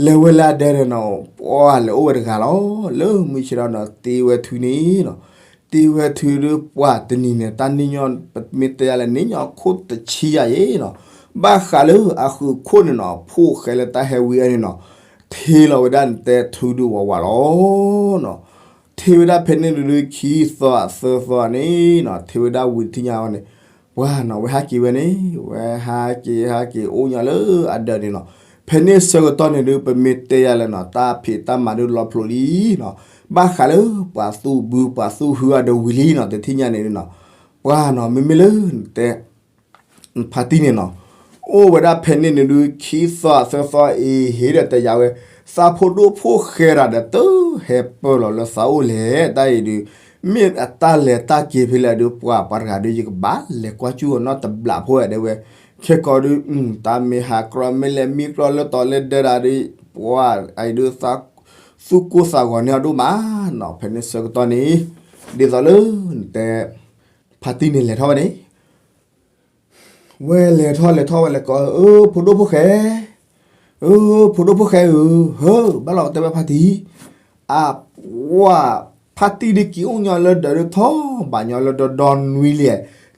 လဲၤဝဲလၢအဒဲန့ၣ်နီၤ ပှၤလဲၤအိၣ်ဝဲတဂၤလီၤ လၢမုၢ်ဆ့ၣ်ဒီးနီၤ တ့ဝဲထုန့ၣ်နီၤ, တ့ဝဲထုဒုးပှၤတနံၤန့ၣ် တၢ်န့ၢ်ညီ ပမ့ၢ်တဲယၤလဲၣ် န့ၢ်ညီခိၣ်တဆံယၤယ့နီၤ, ဘၣ်ဃးလၢအဃုာ်ခိၣ်န့ၣ်နီၤ ဖိၣ်ဃဲလၢတၢ်ဟဲဝံၤအန့ၣ်နီၤ, ထ့လီၤဝဲဒၣ်နတဲထုဒုးဝးဝးလီၤနီၤ, ထ့ဝဲဒၣ်ဖဲန့ၣ်ဒုး ခံသီသၢသီန့ၣ်နီၤ ထ့ဝဲဒၣ်ဝံၤတထံၣ်ညါန့ၣ်, ပှၤနီၤ ဝဲဟးက့ၤဝဲန့ၣ် ဝဲဟးက့ၤဟးက့ၤအိၣ်ညီလၢအဒဲန့ၣ်နီၤ, ဖဲန့ၣ်ဆၢကတီၢ်န့ၣ်ဒုး ပမ့ၢ်တဲယၤလဲၣ်နီၤ တၢ်ဖံးတၢ်မၤဒုးလီၤဖျိလံနီၤ, ဘၣ်ဃးလၢပှၤသူၣ်ဘုပှၤသူၣ်ဟုအဒုးဝံၤလံနီၤ တထံၣ်ညါန့ၣ်နီၤ, ပှၤနီၤ မ့မ့ၢ်လၢနတဲ ဖါတံၢ်န့ၣ်နီၤ, အိၣ်ဝဲဒၣ်ဖဲန့ၣ်န့ၣ်ဒုး ခံသီသၢသီအံၤ ဟ့ၣ်ဒီးတဲယၤဝဲ, သးဖိဒိၣ်ဖိၣ်ဃဲတၢ်ဒီးတဟဲပၢၢ်လီၤလၢသးအိၣ်လဲၣ် တၢ်အံၤဒုး, မ့ၢ်အတၢ်လဲၤတၢ်က့ၤဖဲလဲၣ်ဒုး ပှၤပှၤတဂၤဒုး ယကဘၣ်လဲၤကွၢ်ကၠူၣ်အီၤနီတဘျီဖိဧါ တဲဝဲ, ခဲကိာ်ဒုး တၢ်မ့ၢ်ဟးကြီ မ့ၢ်လဲၤမံကြီလၢတီၤလၢဒဲဒၣ်ဒုး, ပှၤအံၤဒုး သူၣ်ကိၢ်သးဂီၤန့ၢ်အီၤဒိၣ်မးနီၤ, ဖဲန့ၣ်ဆၢကတီၢ်န့ၣ်, ဒ်သိးလၢနတဲ ဖါတံၢ်န့ၣ်လဲၤထီၣ်ဝဲန့ၣ် ဝဲလဲၤထီၣ်လဲၤထီၣ်ဝဲလဲၤကိး အၢ ဖိဒိၣ်ဖိၣ်ဃဲ, အၢ ဖိဒိၣ်ဖိၣ်ဃဲဧၢ, ဟၢ ဘၣ်လီၤ တဲဝဲဖါတံၢ်, အပှၤ ဖါတံၢ်ဒုးက့ၤအိၣ်ညီလၢဒၢးဒုးထီၣ်ဘးညီလၢဒီဒီနွံလံ,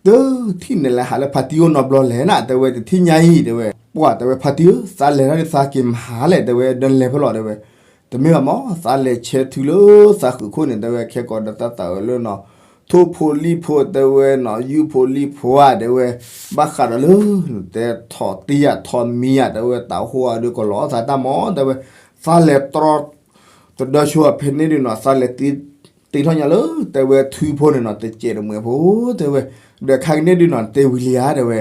တထံၣ်န့ၣ်လဲၤဟးလၢဖါတံၢ်အိၣ်နီတဘျီလဲၣ်နၤ တဲဝဲ တထံၣ်ညါအံၤ တဲဝဲ, ပှၤ တဲဝဲဖါတံၢ်ဧၢ, သးလဲၤထီၣ်ဒုးသးက့ၤမၤဟါလဲၣ် တဲဝဲ ဒီးလဲၤဖဲလဲၣ် တဲဝဲ တမ့ၢ်ဘၣ်မး သးလဲၤဆဲးထုးလၢသးဃုာ်ခိၣ်န့ၣ် တဲဝဲ ခဲကိာ်ဒီးတၢ်သးအၢလၢနီၤ, ထိၣ်ဖိလံၣ်ဖိ တဲဝဲနီၤ ယူၢ်ဖိလံၣ်ဖိဧါ တဲဝဲ, ဘၣ်ဃးဒီးလၢ တဲထီၣ်တံၢ်ယၤထီၣ်မံယၤ တဲဝဲ တၢ်ဟိၣ်အီၤဒုးကလီၤသးတၢ်မး တဲဝဲ, သးလဲၤတြီ တဒၢဆိဖဲန့ၣ်ဒုးနီၤ သးလဲၤတ့ထီၣ်ညါလၢ တဲဝဲ ထုဖိန့ၣ်နီၤ တစဲးတမှဲးဖိ တဲဝဲ, ဒီးခါကန့ၣ်ဒုးနီၤ တ့ဝံၤလံဧါ တဲဝဲ,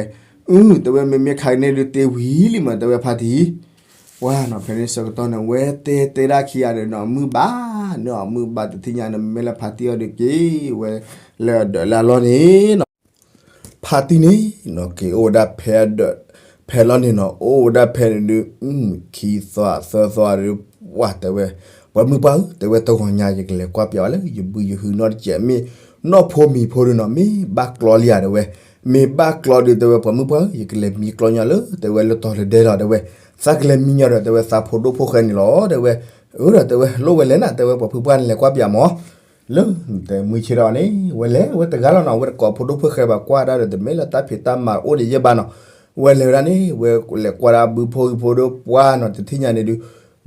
အု တဲဝဲ မ့မ့ၢ်ခါကန့ၣ်ဒုးတ့ဝံၤလံမး တဲဝဲဖါတံၢ် ပှၤနီၤ ဖဲန့ၣ်ဆၢကတီၢ်န့ၣ် ဝဲတဲတဲဒၣ်ခံဂၤဒီးနီၤ မုၢ်ဘၣ်န့ၣ်အီၤ မုၢ်ဘၣ်တထံၣ်ညါန့ၣ် မ့ၢ်လၢဖါတံၢ်အီၤဒုးက့ၤဝဲ လၢအဒၢးလၢအလီၢ်န့ၣ်နီၤ, ဖါတံၢ်န့ၣ်နီၤ က့ၤအိၣ်ဝဲဒၣ်ဖဲအဒၢး ဖဲလီၢ်န့ၣ်နီၤ အိၣ်ဝဲဒၣ်ဖဲန့ၣ်ဒုး ခံသီသၢသီဒုး ပှၤတဲဝဲ, ပှၤမုၢ်ပှၢ်ဧၢ တဲဝဲ တဂီၤညါ ယကလဲၤကွၢ်ပျးဝဲလၢ ယဘုယဟုနီတစဲး မ့ၢ်နီၢ်ဖိမံၤဖိဒုးနီၤ မ့ၢ်ဘၣ်ကျီလံဧါ တဲဝဲ, မ့ၢ်ဘၣ်ကျီဒုး တဲဝဲ ပှၤမုၢ်ပှၢ်ဧၢ ယကလဲၤမံကျီညီလၢ တဲဝဲ လၢတီၤလၢဒဲလီၤ တဲဝဲ, သးကလဲၤမံညီဒီး တဲဝဲ သးဖိဒိၣ်ဖိၣ်ဃဲန့ၣ်လီၤ တဲဝဲ, အၢ ဒီးတဲဝဲ လိၣ်ဝဲလဲၣ်နၤ တဲဝဲ ပှၤဖုပှၢ်န့ၣ်လဲၤကွၢ်ပျးမး လၢ တဲမုၢ်ဆ့ၣ်ဒီးန့ၣ် ဝဲလဲၤဝဲတဂၤလီၤနီၤ ဝဲတကိးဖိဒိၣ်ဖိၣ်ဃဲဘၣ်ကွၢ်ဒၣ်ဒီး တမ့ၢ်လၢတၢ်ဖံးတၢ်မၤအိၣ်ဒံးယဲၢ်ဘၣ်နီၤ, ဝဲလဲၤဝဲဒၣ်န့ၣ် ဝဲလဲၤကွၢ်ဒၣ်ဘုဖိဟုဖိဒီးပှၤနီၤ တထံၣ်ညါန့ၣ်ဒုး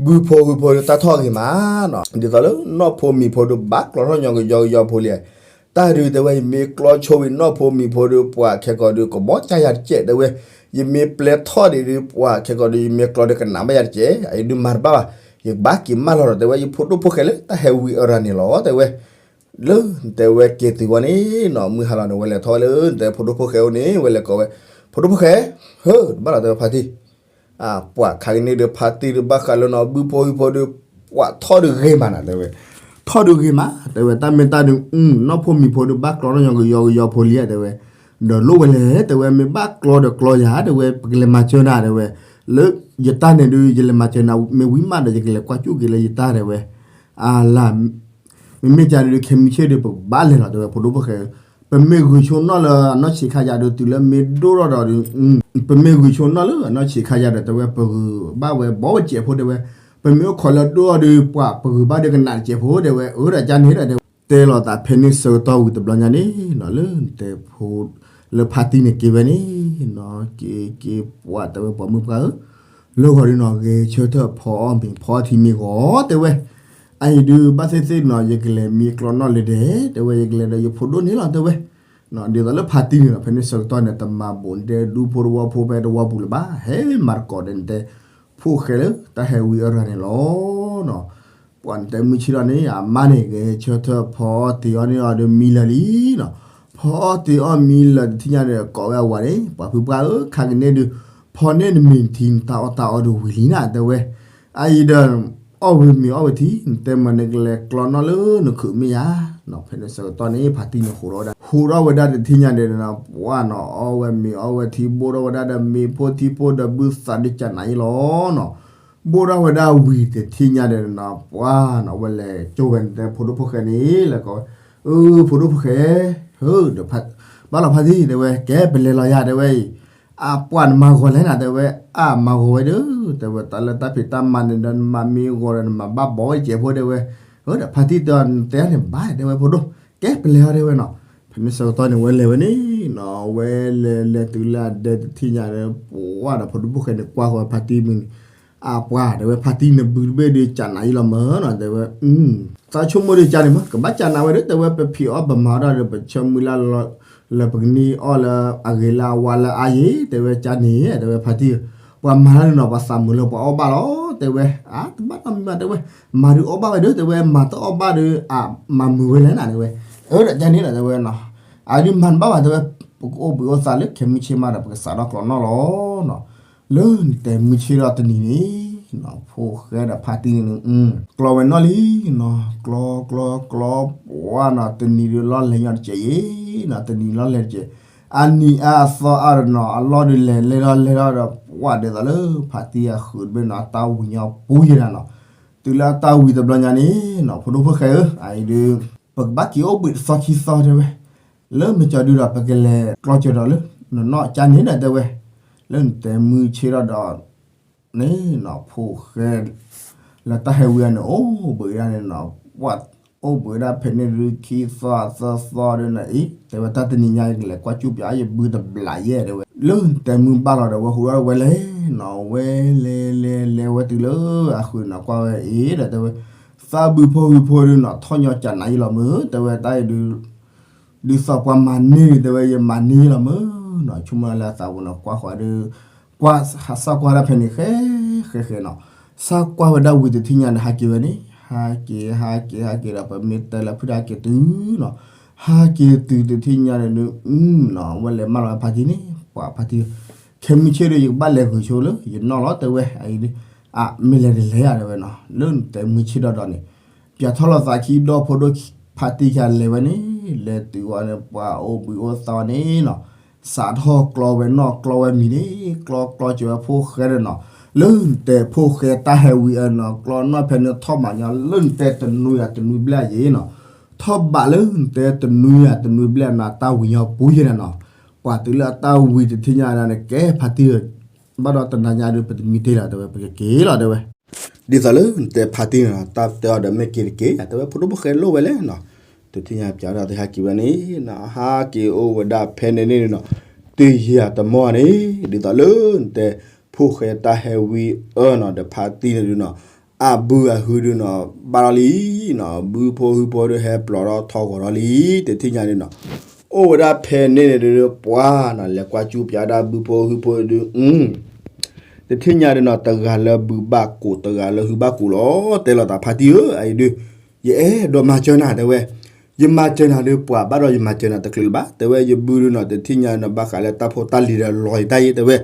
ဘုဖိဟုဖိဒီးတၢ်ထီၣ်ဂ့ၤမးနီၤ ဒ်သိးလၢနီၢ်ဖိမံၤဖိဒီးဘၣ်ကျီထီၣ်ညီကယီကယီဖိလံ တၢ်ဒုးတဲဝဲ ယမ့ၢ်ကျီဆိဝံၤနီၢ်ဖိမံၤဖိဒီးပှၤခဲကိာ်ဒုး ကဘီကၢ်ယၤတစဲးတဲဝဲ, ယမ့ၢ်ပျဲထီၣ်ဒံးဒုးပှၤခဲကိာ်ဒုး ယမ့ၢ်ကျီဒီးကနးဘၣ်ယၤတစဲး အအံၤဒုးမၤတဘၣ်ဘၣ်, ယကဘၣ်က့ၤမၢလီၤဒီးတဲဝဲ ယဖိဒိၣ်ဖိၣ်ဃဲလၢတၢ်ဟဲဝံၤအရၤန့ၣ်လီၤ တဲဝဲ, လၢတဲဝဲက့ၤတုၤဝဲန့ၣ်နီၤ မုၢ်ဟါလီၤန့ၣ် ဝဲလဲၤထီၣ်ဝဲလၢ တဲဖိဒိၣ်ဖိၣ်ဃဲအိၣ်န့ၣ် ဝဲလဲၤကိးဝဲ, ဖိဒိၣ်ဖိၣ်ဃဲ, ဟၢ တဘၣ်လီၤ တဲဝဲဖါတံၢ် ပှၤခါကန့ၣ်ဒုး ဖါတံၢ်ဒုးဘၣ်ဃးလၢနီၤ ဘုဖိဟုဖိဒုး ပှၤထီၣ်ဒုးဂ့ၤမးနၤ တဲဝဲ, ထီၣ်ဒုးဂ့ၤမး တဲဝဲ တၢ်မ့ၢ်တၢ်ဒုး နီၢ်ဖိမံၤဖိဒုး ဘၣ်ကျီထီၣ်ညီကယီကယီဖိလံဧါ တဲဝဲ, ဒီးလိၣ်ဝဲလဲၣ် တဲဝဲ မ့ၢ်ဘၣ်ကျီဒီးကျီယၤ တဲဝဲ ပကလဲၤမၤစၢၤနၤ တဲဝဲ, လၢယတၢ်န့ၣ်ဒုး ယလဲၤမၤစၢၤနၤမ့ၢ်ဝံၤမးဒီး ယကလဲၤကွၢ်ကၠူၣ်က့ၤလၢယတၢ်တဲဝဲ, အလၢ မ့မ့ၢ်ကဒီး ခဲမုၢ်ဆ့ၣ်ဒီး ပကဘၣ်လဲၤလီၤတဲဝဲ ဖိဒိၣ်ဖိၣ်ဃဲ, ပမ့ၢ်ဂုာ်ဆိနီၣ်လၢအနီၢ်ဆံးခါယၤဒီး တုၤလၢမ့ၢ်ဒိၣ်ထီၣ်ဒီး, ပမ့ၢ်ဂုာ်ဆိနီၣ်လၢအနီၢ်ဆံးခါယၤဒီး တဲဝဲ ပဂုာ်ဘၣ်ဝဲဘီဝဲစဲးဖိတဲဝဲ, ပမ့ၢ်အိၣ်ခိးလၢဒိၣ်ထီၣ်ဒီး ပှၤပဂုာ်ဘၣ်ဒီးကနးစဲးဖိတဲဝဲ, အၢ ဒီးကန့ၣ်ဒီးတဲဝဲ တဲလီၤသးဖဲန့ၣ်ဆၢကတီၢ်ဝံၤတဘျီညါန့ၣ်နီၤ လၢနတဲဖိ လၢဖါတံၢ်န့ၣ်က့ၤဝဲန့ၣ်နီၤ က့ၤက့ၤပှၤတဲဝဲ ပှၤမုၣ်ပှၢ်ဧၢ, လၢဂီၤဒုးနီၤ ဂဲၤဆၢထၢၣ်ဖီအီၣ်မ့ၤ ဖီအီၣ်ထံမ့ၢ်ဂီၤတဲဝဲ, အအံၤဒုး ဘၣ်သ့ၣ်သ့ၣ်နီၤ ယကလဲၤမံကျီနီၣ်လၢဒဲး တဲဝဲ ယကလဲၤဒီးယဖိဒိၣ်န့ၣ်လီၤတဲဝဲ, ဒ်သိးလၢဖါတံၢ်န့ၣ်နီၤ ဖဲန့ၣ်ဆၢကတီၢ်န့ၣ် တမၤဘူးနတဲဒူဖိတဝီဖိဖဲတဝီပူၤလၢၤဘၣ် ဟဲမၤသကိးဒီးနတဲ ဖိၣ်ဃဲလၢတၢ်ဟဲဝံအၢရၤန့ၣ်လီၤနီၤ ပှၤနတဲမုၢ်ဆ့ၣ်ထီၣ်န့ၣ် အမါန့ၣ် ဂဲၤဆၢထၢၣ်ဖီအီၣ်တ့ၤအီၣ်န့ၢ်အီၤဒီးမံလၢာ်လံနီၤ, ဖီအီၣ်တ့ၤအီၣ်မံလၢာ်တထံၣ်ညါဒီး ကိးဝဲအဝၤန့ၣ် ပှၤဖုပှၢ်ဧၢ ခါကန့ၣ်ဒုး ဖီန့ၢ်နမ့ၤနထံနတၢ်အီၣ်တၢ်အီဒီးဝံၤလံနၤ တဲဝဲ, အအံၤဒီး အီၣ်ဝံၤမ့ၤအီၣ်ဝံၤထံ နတဲမၤနကလဲၤကျီနီၣ်လၢနခုးမ့ၢ်ဧါနီၤ, ဖဲန့ၣ်ဆၢကတီၢ်န့ၣ် ဖါတံၢ်န့ၣ်ဟူးထီၣ်ဝဲဒၣ် ဟူးထီၣ်ဝဲဒၣ်တထံၣ်ညါဒီးနီၤ ပှၤနီၤ အီၣ်ဝဲမ့ၤအီၣ်ဝဲထံ ဘိၣ်ထီၣ်ဝဲဒၣ်ဒီးမ့ၤဖိထံဖိဒီးဘုသးဒုးကနးအံၤလီၤနီၤ, ဘိၣ်ထီၣ်ဝဲဒၣ်ဝံၤတထံၣ်ညါဒီးနီၤ ပှၤနီၤ ဝဲလဲၤကၠိဝဲနတဲဖိဒိၣ်ဖိၣ်ဃဲန့ၣ် လဲၤကိးဝဲ, အၢ ဖိဒိၣ်ဖိၣ်ဃဲ, ဟၢ ဒီး ဘၣ်လီၤဖါတံၢ် တဲဝဲ ကဲပလဲၤလီၤယၤ တဲဝဲအံၤ, အပှၢ်နမၤဂီၤလဲၣ်နၤ တဲဝဲ, အမၤဂီၤဝဲဒီး တဲဝဲ တၢ်လၢတၢ်ဖံးတၢ်မၤန့ၣ်ဒီး နမၤမ့ၢ်ဂီၤဒီး နမၤဘၣ်ဘီဝဲစဲးဖိ တဲဝဲ, အၢ ဒီးဖါတံၢ်တဲအီၤ နတဲအါန့ၣ်ဘၣ် တဲဝဲ ဖိဒိၣ်, ကဲပလဲၤအီၤ တဲဝဲနီၤ, ဖဲန့ၣ်ဆၢကတီၢ်န့ၣ် ဝဲလဲၤဝဲန့ၣ်နီၤ, ဝဲလဲၤလဲၤတုၤလၢအဒဲတထံၣ်ညါဒီး ပှၤဒီးဖိဒိၣ်ဖိၣ်ဃဲန့ၣ် ကွၢ်ဃီၤဖါတံၢ်မုၢ်န့ၣ် အပှၢ် တဲဝဲ ဖါတံၢ်နဘုတဘ့ၣ်ဒီးကနးအံၤလီၤမၢ်နီၤ တဲဝဲ, သးဆိကမိၣ်ဒီးကန့ၣ်မး ကဘၣ်ကနးဝဲဒီး တဲဝဲ ပဖံးအီၣ်ပမၤအီၣ်တၢ်ဒီး ပဆၢမုၢ်လၢ်လၢ လၢပကန့ၢ်အီၣ်လၢအဂ့ၤလၢအဝါလၢအါယံၤ တဲဝဲ ကန့ၣ် တဲဝဲ ဖါတံၢ်ဧၢ, ပှၤမၤတၢ်န့ၣ်နီၤ ပှၤသးမုာ်လၢပှၤအီၣ်ဘၣ်လီၤ တဲဝဲ, အါ တဘၣ်နီတမံၤဘၣ် တဲဝဲ, မၤဒုးအီၣ်ဘၣ်ဝဲဒီး တဲဝဲ မၤတအီၣ်ဘၣ်ဒီး အမၤမုာ်ဝဲလဲၣ်နၤ တဲဝဲ, အၢ ဒီးကန့ၣ်ဒီး တဲဝဲနီၤ, အဒုးမၤတဘၣ်ဘၣ် တဲဝဲ, ပကအိၣ်ဘှံးအိၣ်သါလၢခဲမုၢ်ဆ့ၣ်မးဒီး ပကစးထီၣ်ကျီနီၣ်လီၤနီၤ, လၢနတဲမုၢ်ဆ့ၣ်ထီၣ်တနံၤန့ၣ် ဖိၣ်ဃဲဒီးဖါတံၢ်န့ၣ် ကျီဝဲနီၣ်လံနီၤ, ကျီ ကျီ ကျီ ပှၤနီၤ တနံၤဒုးလီၢ်လဲၤညီတစဲးယံၤနီၤ, တနံၤလီၢ်လဲၤတစဲး, အနံၤအါအသီအါဒီးနီၤ အလီၢ်ဒုးလဲၤလဲၤထီၣ်လဲၤထီၣ်ဒီး ပှၤဒ်သိးလၢဖါတံၢ်အဃုာ်တဘ့ၣ်နီၤ အတၢ်ဝံၤညီပူၤယဲဒၣ်နီၤ, တုၤလၢအတၢ်ဝံၤတဘျီညါန့ၣ်နီၤ ဖိဒိၣ်ဖိၣ်ဃဲဧၢ, အအံၤဒုး ပကဘၣ်က့ၤအိၣ်ဘှံးတသီခံသီတဲဝဲ, လၢမ့ၢ်ကီဒုးဒီး ပကလဲၤကျီစၢၤဒီးလၢ နနီၢ်ကန့ၣ်ဒီးတဲဝဲ, လၢနတဲမုၢ်ဆ့ၣ်ထီၣ်ဒီး န့ၣ်နီၤ ဖိၣ်ဃဲ လၢတၢ်ဟဲဝံအန့ၣ် အိၣ်ဘှံးဒၣ်န့ၣ်နီၤ, ပှၤအိၣ်ဘှံးဒၣ်ဖဲန့ၣ်ဒုး ခံသီသၢသီဒုးနီၤ အံၤ တဲဝဲ တၢ်တနံၤညါ ယကလဲၤကွၢ်ကၠူၣ်ပၠး ယဘုတဘျးယဲၢ်တဲဝဲ, လၢနတဲမုၢ်ဘၣ်လီၤဒီး ဝဲဟူးထီၣ်ဝဲလဲၤနီၤ ဝဲလဲၤလဲၤလဲၤဝဲတုၤလၢအဃုာ်နီၤ ကွၢ်ဝဲအံၤဒီးတဲဝဲ, သးဘုဖိဟုဖိဒုးနီၤ ထီၣ်ညီကနၤယံၤလီၤမုၢ် တဲဝဲ တၢ်အံၤဒုး ဒ်သိးပှၤမၤန့ၢ်န့ၣ် တဲဝဲ ယမၤန့ၢ်လီၤမုၢ်နီၤ, ဆိကမိၣ်လၢအသးပူၤနီၤ ကွၢ်ဃီၤဒီး ကွၢ် စၢ်ကွၢ်ဒၣ်ဖဲန့ၣ် ဃဲဃဲဃဲနီၤ, စၢ်ကွၢ်ဝဲဒၣ်ဝံၤတထံၣ်ညါန့ၣ် ဟးက့ၤဝဲန့ၣ် ဟးက့ၤ ဟးက့ၤ ဟးက့ၤဒီး ပမ့ၢ်တဲလၢဖုၣ်ဒီးဟးက့ၤတုၤနီၤ, ဟးက့ၤတုၤတထံၣ်ညါန့ၣ်ဒုး နီၤ ဝဲလဲၤမၢလီၤဝဲဖါတံၢ်န့ၣ် ပှၤဖါတံၢ် ခဲမုၢ်ဆ့ၣ်ဒီး ယကဘၣ်လဲၤဂုာ်ဆိလၢ ယနီၢ်လီၤတဲဝဲ အံၤဒုး အမ့ၢ်လဲၤတလဲၤယၤတဲဝဲနီၤ, လၢနတဲမုၢ်ဆ့ၣ်ဒီးဒီးန့ၣ် ပၠးထီၣ်လိာ်သးခံဒီဖိဒိၣ်ဖါတံၢ်ခံဂၤလဲၤဝဲန့ၣ် လဲၤတုၤဝဲန့ၣ် ပှၤအိၣ်ဘှံးအိၣ်သါန့ၣ်နီၤ, စးထီၣ်ကျီဝဲနီၣ်ကျီဝဲမံၤန့ၣ် ကျီကျီစၢၤဝဲဖိၣ်ဃဲဒီးနီၤ, လၢနတဲဖိၣ်ဃဲတၢ်ဟဲဝံအၢနီၤ ကျီနီၣ်ဖဲန့ၣ်ထီၣ်ဘးညီ လၢနတဲတနွံယၤတနွံဘျဲၣ်ယံၤနီၤ, ထီၣ်ဘးလၢနတဲတနွံယၤတနွံဘျဲၣ်နီၤ တၢ်ဝံၤညီပူၤယဲၢ်နီၤ, ပှၤတုၤလၢအတၢ်ဝံၤတထံၣ်ညါဒၣ်န့ၣ် ကဲဖါတံၢ် ဘၣ်ဒီးတနၤညါဒုး ပတမံတ့ၢ်လီၤတဲဝဲ ပကက့ၤလီၤတဲဝဲ, ဒ်သိးလၢနတဲဖါတံၢ်နီၤ တၢ်တဲအီၤဒီးမ့ၢ်က့ၤတက့ၢ် တဲဝဲ ဖိဒိၣ်ဖိၣ်ဃဲလိၣ်ဝဲလဲၣ်နီၤ, တထံၣ်ညါပၠးဒီးတဟဲက့ၤဝဲန့ၣ်နီၤ ဟးက့ၤအိၣ်ဝဲဒၣ်ဖဲန့ၣ်န့ၣ်နီၤ, တယံာ်တမီၢ်န့ၣ် ဒ်သိးလၢနတဲ ဖိၣ်ဃဲတၢ်ဟဲဝံအၢနီၤ ဒီးဖါတံၢ်န့ၣ်ဒုးနီၤ အဘုအဟုဒုးနီၤ ဘၣ်ထီၣ်လံနီၤ ဘုဖိဟုဖိဒုးဟဲပျီထီၣ်ထီဂီၤထီၣ်လံ တထံၣ်ညါန့ၣ်နီၤ, အိၣ်ဝဲဒၣ်ဖဲန့ၣ်န့ၣ်ဒုး ပှၤနီၤ လဲၤကွၢ်ကၠူၣ်ပၠးဒၣ်ဘုဖိဟုဖိဒုး တထံၣ်ညါဒုးနီၤ တဂၤလၢဘုဘၣ်ကူး တဂၤလၢဟုဘၣ်ကူးလီၤ တဲလီၤသးဖါတံၢ်ဧၢ အအံၤဒုး ယအဲၣ်ဒိးမၤစၢၤနၤတဲဝဲ, ယမၤစၢၤနၤဒုး ပှၤဘၣ်ဒီးယမၤစၢၤနၤတချုးလၢၤဘၣ် တဲဝဲ ယဘုဒုးနီၤ တထံၣ်ညါနီၤ ဘၣ်ဃးလၢတၢ်ဖိတၢ်လံၤဒီးလီၤယတၢ်ယ့ တဲဝဲ,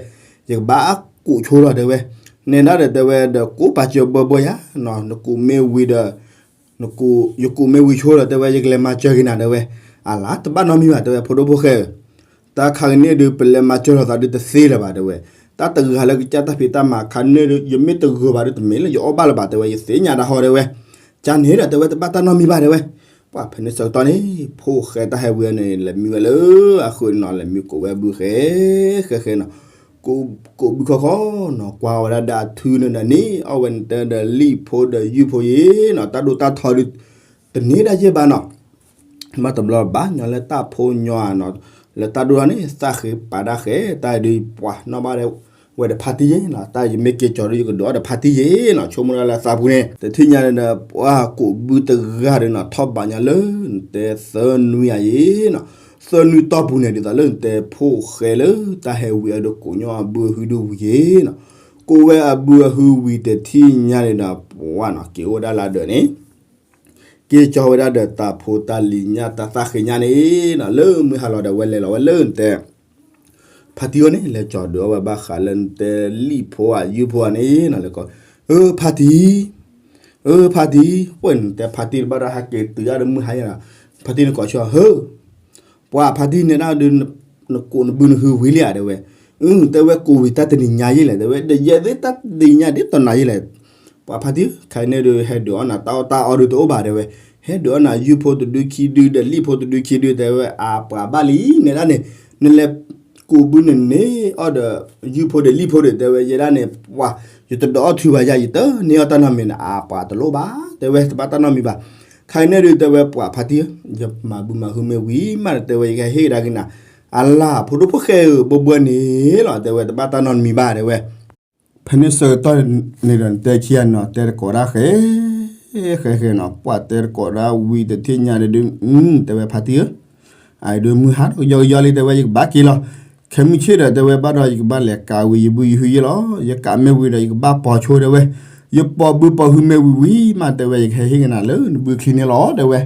ယကဘၣ်ကူးဆိလီၤတဲဝဲ, နဲဒၣ်ဒီးတဲဝဲဒီး ကူးပာ်စၢၤဘၢဘၢယၤနီၤ နကူးမ့ၢ်ဝံၤဒီး ယကူးမ့ၢ်ဝံၤဆိဒီး တဲဝဲ ယကလဲၤမၤစၢၤက့ၤနၤ တဲဝဲ, အလါ တဘၣ်နီတမံၤဘၣ် တဲဝဲ ဖိဒိၣ်ဖိၣ်ဃဲဧၢ, တၢ်ခါကန့ၣ်ဒုး ပလဲၤမၤစၢၤလိာ်သးဒုးတသ့လၢၤဘၣ် တဲဝဲ, တၢ်တဂၤလၢကစၢ်တၢ်ဖံးတၢ်မၤခါန့ၣ်ဒီး ယမ့ၢ်တဂၢၤဘၣ်ဒီးတမ့ၢ်လၢယအီၣ်ဘၣ်လၢၤဘၣ် တဲဝဲ, ယသ့ၣ်ညါဒၣ်ဟီ တဲဝဲ. ကန့ၣ်ဒီး တဲဝဲ တဘၣ်တၢ်နီတမံၤဘၣ် တဲဝဲ. ပှၤဖဲန့ၣ်ဆၢကတီၢ်န့ၣ် ဖိၣ်ဃဲတၢ်ဟဲဝံၤအန့ၣ် လဲၤမံဝဲလၢအဃုာ်န့ၣ်နီၤ, လဲၤမံကိးဝဲအဘုဃဲ ဃဲဃဲနီၤ, ကိးဘုခီခီနီၤ, ကွၢ်ဝဲဒၣ်ဒီးအထုန့ၣ်ဒီးန့ၣ် အီၣ်ဝဲန့ၣ်တဲဒီးလံၣ်ဖိဒီးယုၢ်ဖိယ့ၤနီၤ, တၢ်ဒိၣ်တၢ်ထီဒုး တန့ၢ်ဒၣ်ယဲၢ်ဘၣ်နီၤ. ဘၣ်တဘျီဘၣ်ညီလၢတၢ်ဖိညီဧါနီၤ, လၢတၢ်ဒိၣ်ထီန့ၣ် သၣ်ဃ့ပာ်ဒၣ်ဃဲ, တၢ်အံၤဒုးပှၤနီၣ်ဘၣ်ဝဲဒီးဖါတံၢ်ယ့ၤနီၤ, တၢ်ယမ့ၢ်က့ၤကၠီၤဒီး ယကဒုးအီၣ်ဒီးဖါတံၢ်ယ့ၤနီၤ, ဆိကမိၣ်ဒၣ်လၢသးပူၤန့ၣ် တထံၣ်ညါန့ၣ်ဒီး ပှၤကိးဘုတဂၤဒီးနီၤ ထီၣ်ဘးညီလၢ နတဲသၢနွံဧါယ့ၤနီၤ, သၢနွံတီၢ်ပူၤန့ၣ် ဒ်သိးလၢနတဲဖိၣ်ဃဲလၢတၢ်ဟဲဝံၤအဒုးကိးညီအဘုအဟုဒုးဝံၤယ့ၤနီၤ, ကိးဝဲအဘုအဟုဝံၤတထံၣ်ညါန့ၣ်ဒီး ပှၤနီၤ က့ၤအိၣ်ဝဲဒၣ်လၢအဒၢးန့ၣ် က့ၤကၠီၤဝဲဒၣ်ဒီးတၢ်ဖိတၢ်လံၤညၣ်တၢ်သၣ်ဃ့ညၣ်န့ၣ်နီၤ, လၢမုၢ်ဟါလီၤဒီး ဝဲလဲၤလီၤဝဲလၢနတဲ ဖါတံၢ်အအိၣ်န့ၣ် လဲၤကၠီၤဒုးအီၣ်ဝဲဘၣ်ဃးလၢနတဲလံၣ်ဖိဧါ ယုၢ်ဖိဧါန့ၣ်နီၤ, လဲၤကိး, ဧၢ ဖါတံၢ်, ဧၢ ဖါတံၢ်, ပှဲၤနတဲဖါတံၢ်တဘၣ်ဒီး ဟဲက့ၤတုၤအါဒီးမုၢ်ဟါယဲနီၤ, ဖါတံၢ်န့ၣ်ကိးဆၢ ဧၢ ပှၤဖါတံၢ်န့ၣ်ဒၣ်ဒုး နကိးနဘုနဟုဝံၤလံဧါ တဲဝဲ. အၢ တဲဝဲ ကိးဝံၤတၢ်တနံၤညါယဲလဲၣ် တဲဝဲ, ဒီးယဲသ့ၣ်တၢ်တနံၤညါဒ်သိးနၤယဲလဲၣ်. ပှၤဖါတံၢ် ခဲအံၤန့ၣ်ဒုး ဟဲဒုးအီၣ်နၤတၢ်အီၣ်တၢ်အီဒုးတအိၣ်ဘၣ် တဲဝဲ, ဟဲဒုးအီၣ်နၤယုၢ်ဖိတဒုခံဒု ဒီးလံၣ်ဖိတဒုခံဒု တဲဝဲ, အပှၤဘၣ်လံ နဲဒၣ်န့ၣ် နလဲၤကိးဘုန့ၣ်န့ၣ် အီၣ်ဒီးယုၢ်ဖိဒီးလံၣ်ဖိဒီး တဲဝဲ, ယဲဒၣ်န့ၣ် ပှၤ ယတဒုးအီၣ်ထုးဘၣ်ယၤ ယတန့ၢ်အီၣ်တၢ်နီတမံၤန့ၣ် အပှၤတလိၣ်ဘၣ် တဲဝဲ, တဘၣ်တၢ်နီတမံၤဘၣ်. ခဲအံၤန့ၣ်ဒုး တဲဝဲ ပှၤဖါတံၢ်ဧၢ, ယမၤဘုမၤဟုမ့ၢ်ဝံၤမး တဲဝဲ ယကဟဲဟ့ၣ်ကဒါက့ၤနၤ အလၢ်ဖိဒိၣ်ဖိၣ်ဃဲဧၢ ဘိဘိန့ၣ်လီၤ တဲဝဲ, တဘၣ်တၢ်နီတမံၤဘၣ် တဲဝဲ. ဖဲန့ၣ်ဆၢကတီၢ်န့ၣ်ဒီး နတဲခံဂၤနီၤ တဲတကိးဒၣ်ဃဲ ဃဲဃဲနီၤ, ပှၤတဲတကိးဒၣ်ဝံၤတထံၣ်ညါဒီး တဲဝဲ ဖါတံၢ်ဧၢ, အအံၤဒုးမုၢ်ဟါထီၣ်ကယီကယီလံ တဲဝဲ, ယကဘၣ်က့ၤလီၤ. ခဲမုၢ်ဆ့ၣ်ဒီး တဲဝဲ ဘၣ်ဒီးယကဘၣ်လဲၤကးဝံၤယဘုယဟုယ့လီၤ. ယကးမ့ၢ်ဝံၤဒီး ယကဘၣ်ပိာ်ဆိ တဲဝဲ, ယပိာ်ဘုပိာ်ဟုမ့ၢ်ဝံၤဝံၤမး တဲဝဲ ယကဟဲဟ့ၣ်ကဒါနၤလၢနဘုချံန့ၣ်လီၤ တဲဝဲ.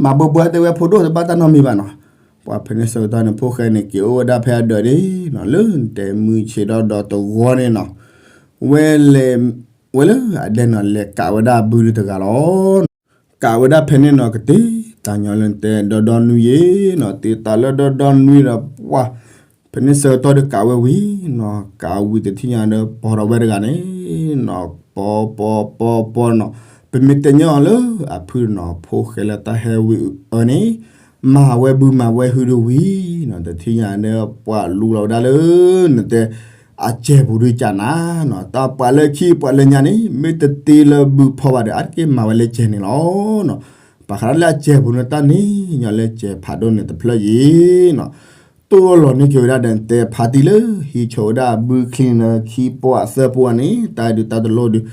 မၤဘိဘိ တဲဝဲ ဖိဒိၣ် တဘၣ်တၢ်နီတမံၤဘၣ်နီၤ. ပှၤဖဲန့ၣ်ဆၢကတီၢ်န့ၣ် ဖိၣ်ဃဲန့ၣ် က့ၤအိၣ်ဝဲဒၣ်ဖဲအဒၢးန့ၣ်နီၤ, လၢနတဲမုၢ်ဆ့ၣ်ထီၣ်ဒီးတဂီၤန့ၣ်နီၤ, ဝဲလဲၤဝဲလၢအဒဲနီၤ လဲၤကးဝဲဒၣ်ဘုတဂၤလီၤ. ကးဝဲဒၣ်ဖဲန့ၣ်နီၤ ကတ့တၢ်ညီလၢနတဲဒီဒီနွံယ့ၤနီၤ, တ့တၢ်လၢဒီဒီနွံဒီး ပှၤ ဖဲန့ၣ်ဆၢကတီၢ်ဒီးကးဝဲဝံၤနီၤ, ကးဝံၤတထံၣ်ညါဒီး ပိာ်ထီၣ်ဝဲတဂၤန့ၣ်နီၤ, ပိာ်ပိာ်ပိာ်ပိာ်နီၤ, ပမ့ၢ်တဲညီအီၤလၢအဖုနီၤ, ဖိၣ်ဃဲလၢတၢ်ဟဲဝံၤအန့ၣ် မၤဝဲဘုမၤဝဲဟုဒုးဝံၤနီၤ, တထံၣ်ညါန့ၣ် ပှၤလူလီၤဝဲဒၣ်လၢ နတဲ အစဲးပူၤဒုးကနၤနီၤ, တၢ်ပှၤလၢခံပှၤလၢညါန့ၣ် မ့ၢ်တတ့လၢဘုဖီဘၣ်ဒီး အါတက့ၢ်မၤဝဲလၢစဲးန့ၣ်လီၤနီၤ. ပာ်ဃာ်ဒၣ်လၢအစဲးပူၤန့ၣ် တၢ်န့ၣ်ညီလၢစဲးဖးဒိၣ်န့ၣ်တဖျၢၣ်ယ့ၤနီၤ, တိၢ်လီၤန့ၢ်က့ၤဝဲဒၣ်ဒီး နတဲဖါတံၢ်လၢ ဟံးဆိးဝဲဒၣ်ဘုချံန့ၣ် ခံပီအသၢပီန့ၣ် တၢ်ဒုးတၢ်တလိၣ်ဒုး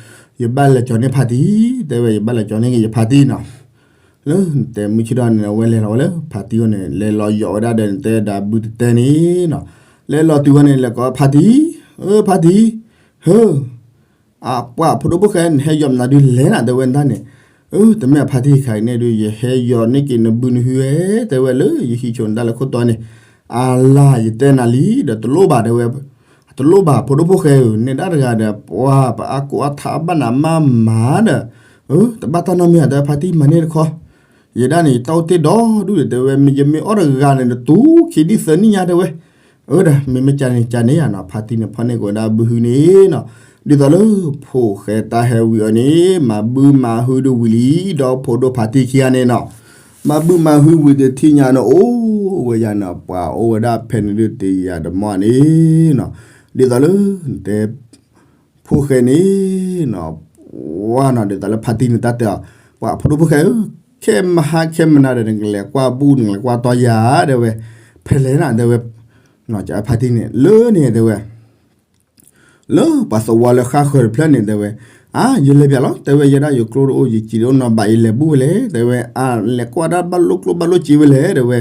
ယဘၣ်လဲၤကၠီၤန့ၢ်ဖါတံၢ် တဲဝဲ, ယဘၣ်လဲၤကၠီၤန့ၢ်က့ၤယဖါတံၢ်နီၤ. လၢနတဲမုၢ်ဆ့ၣ်ထီၣ်န့ၣ် အဝဲလဲၤလီၤဝဲလၢဖါတံၢ်အအိၣ်န့ၣ် လဲၤလီၤယိးဝဲဒၣ်ဒီး နတဲဒၣ်ဘုတတဲန့ၣ်နီၤ, လဲၤလီၤတုၤဝဲန့ၣ် လဲၤကိးဖါတံၢ်, ဧၢ ဖါတံၢ်, ဟၢ အပှၤဖိဒိၣ်ဖိၣ်ဃဲ နဟဲယိးမနုၤဒုးလဲၣ်နၤ တဲဝဲဒၣ်န့ၣ်, အၢ တမ့ၢ်အဖါတံၢ် ခဲအံၤန့ၣ်ဒုး ယဟဲယိးန့ၢ်က့ၤနဘုနဟုဝဲ တဲဝဲ, လၢယဟံးဆိးနတၢ်လၢခိၣ်တီန့ၣ် အလၢ် ယတဲနၤလံ ဒီးတလိၣ်ဘၣ် တဲဝဲ, တလိၣ်ဘၣ် ဖိဒိၣ်ဖိၣ်ဃဲဧၢ, နဲဒၣ်တဂၤဒီး ပှၤပအါကိးအါထးဘၣ်နၤမးမးဒီး, တဘၣ်တၢ်နီတမံၤ တဲဖါတံၢ် မၤန့ၢ်တခီ, ယဲဒၣ်န့ၣ် ယတၢ်အိၣ်တ့ၢ်ဒီဒူၣ်ဒီး တဲဝဲ ယမ့ၢ်အီၣ်တဂၤန့ၣ် နတူၢ်ခံဒံၣ်သၢနံၣ်ညါ တဲဝဲ, အၢ ဒီး မ့မ့ၢ်ကန့ၣ် ကန့ၣ်ယါနီၤ, ဖါတံၢ်န့ၣ် ဖီၣ်န့ၢ်က့ၤဝဲဒၣ်ဘုဟုန့ၣ်နီၤ, ဒ်သိးလၢဖိၣ်ဃဲတၢ်ဟဲဝံၤအီၤန့ၣ် မၤဘုမၤဟုဒုးဝံၤလံ ဒီးဖိဒိၣ်ဖါတံၢ်ခံဂၤန့ၣ်နီၤ, မၤဘုမၤဟုဝံၤတထံၣ်ညါန့ၣ် အိၣ်ဝဲယါနီၤ, ပှၤအိၣ်ဝဲဒၣ်ဖဲန့ၣ်ဒုးတယၤတမီၢ်န့ၣ်နီၤ, ဒ်သိးလၢ နတဲ ဖိၣ်ဃဲန့ၣ်နီၤ, ဝါနီၤ ဒ်သိးလၢဖါတံၢ်န့ၣ်တၢ်တဲအီၤ, ပှၤဖိဒိၣ်ဖိၣ်ဃဲဧၢ, ခဲမဟါခဲမနၤဒီး နကလဲၤကွၢ်ဘူၣ် နကလဲၤကွၢ်တီယၤ တဲဝဲ, ဖဲလဲၣ်နၤ တဲဝဲ, ဖါတံၢ်န့ၣ် လၢန့ၣ် တဲဝဲ လၢပှၤသဝီလၢဃၣ်ဃၢၤတဖျၢၣ်န့ၣ် တဲဝဲ, အါ ယလဲၤပၠးလီၤ တဲဝဲ, ယဲဒၣ်ယကျိတအိၣ် ယစံးတအိၣ်နီၤ ဘၣ်ယလဲၤဘူၣ်ဝဲလဲၣ် တဲဝဲ, အါ လဲၤကွၢ်ဒၣ်ဘၣ်လိၣ်ကျိဘၣ်လိၣ်စ့ဝဲလဲၣ် တဲဝဲ,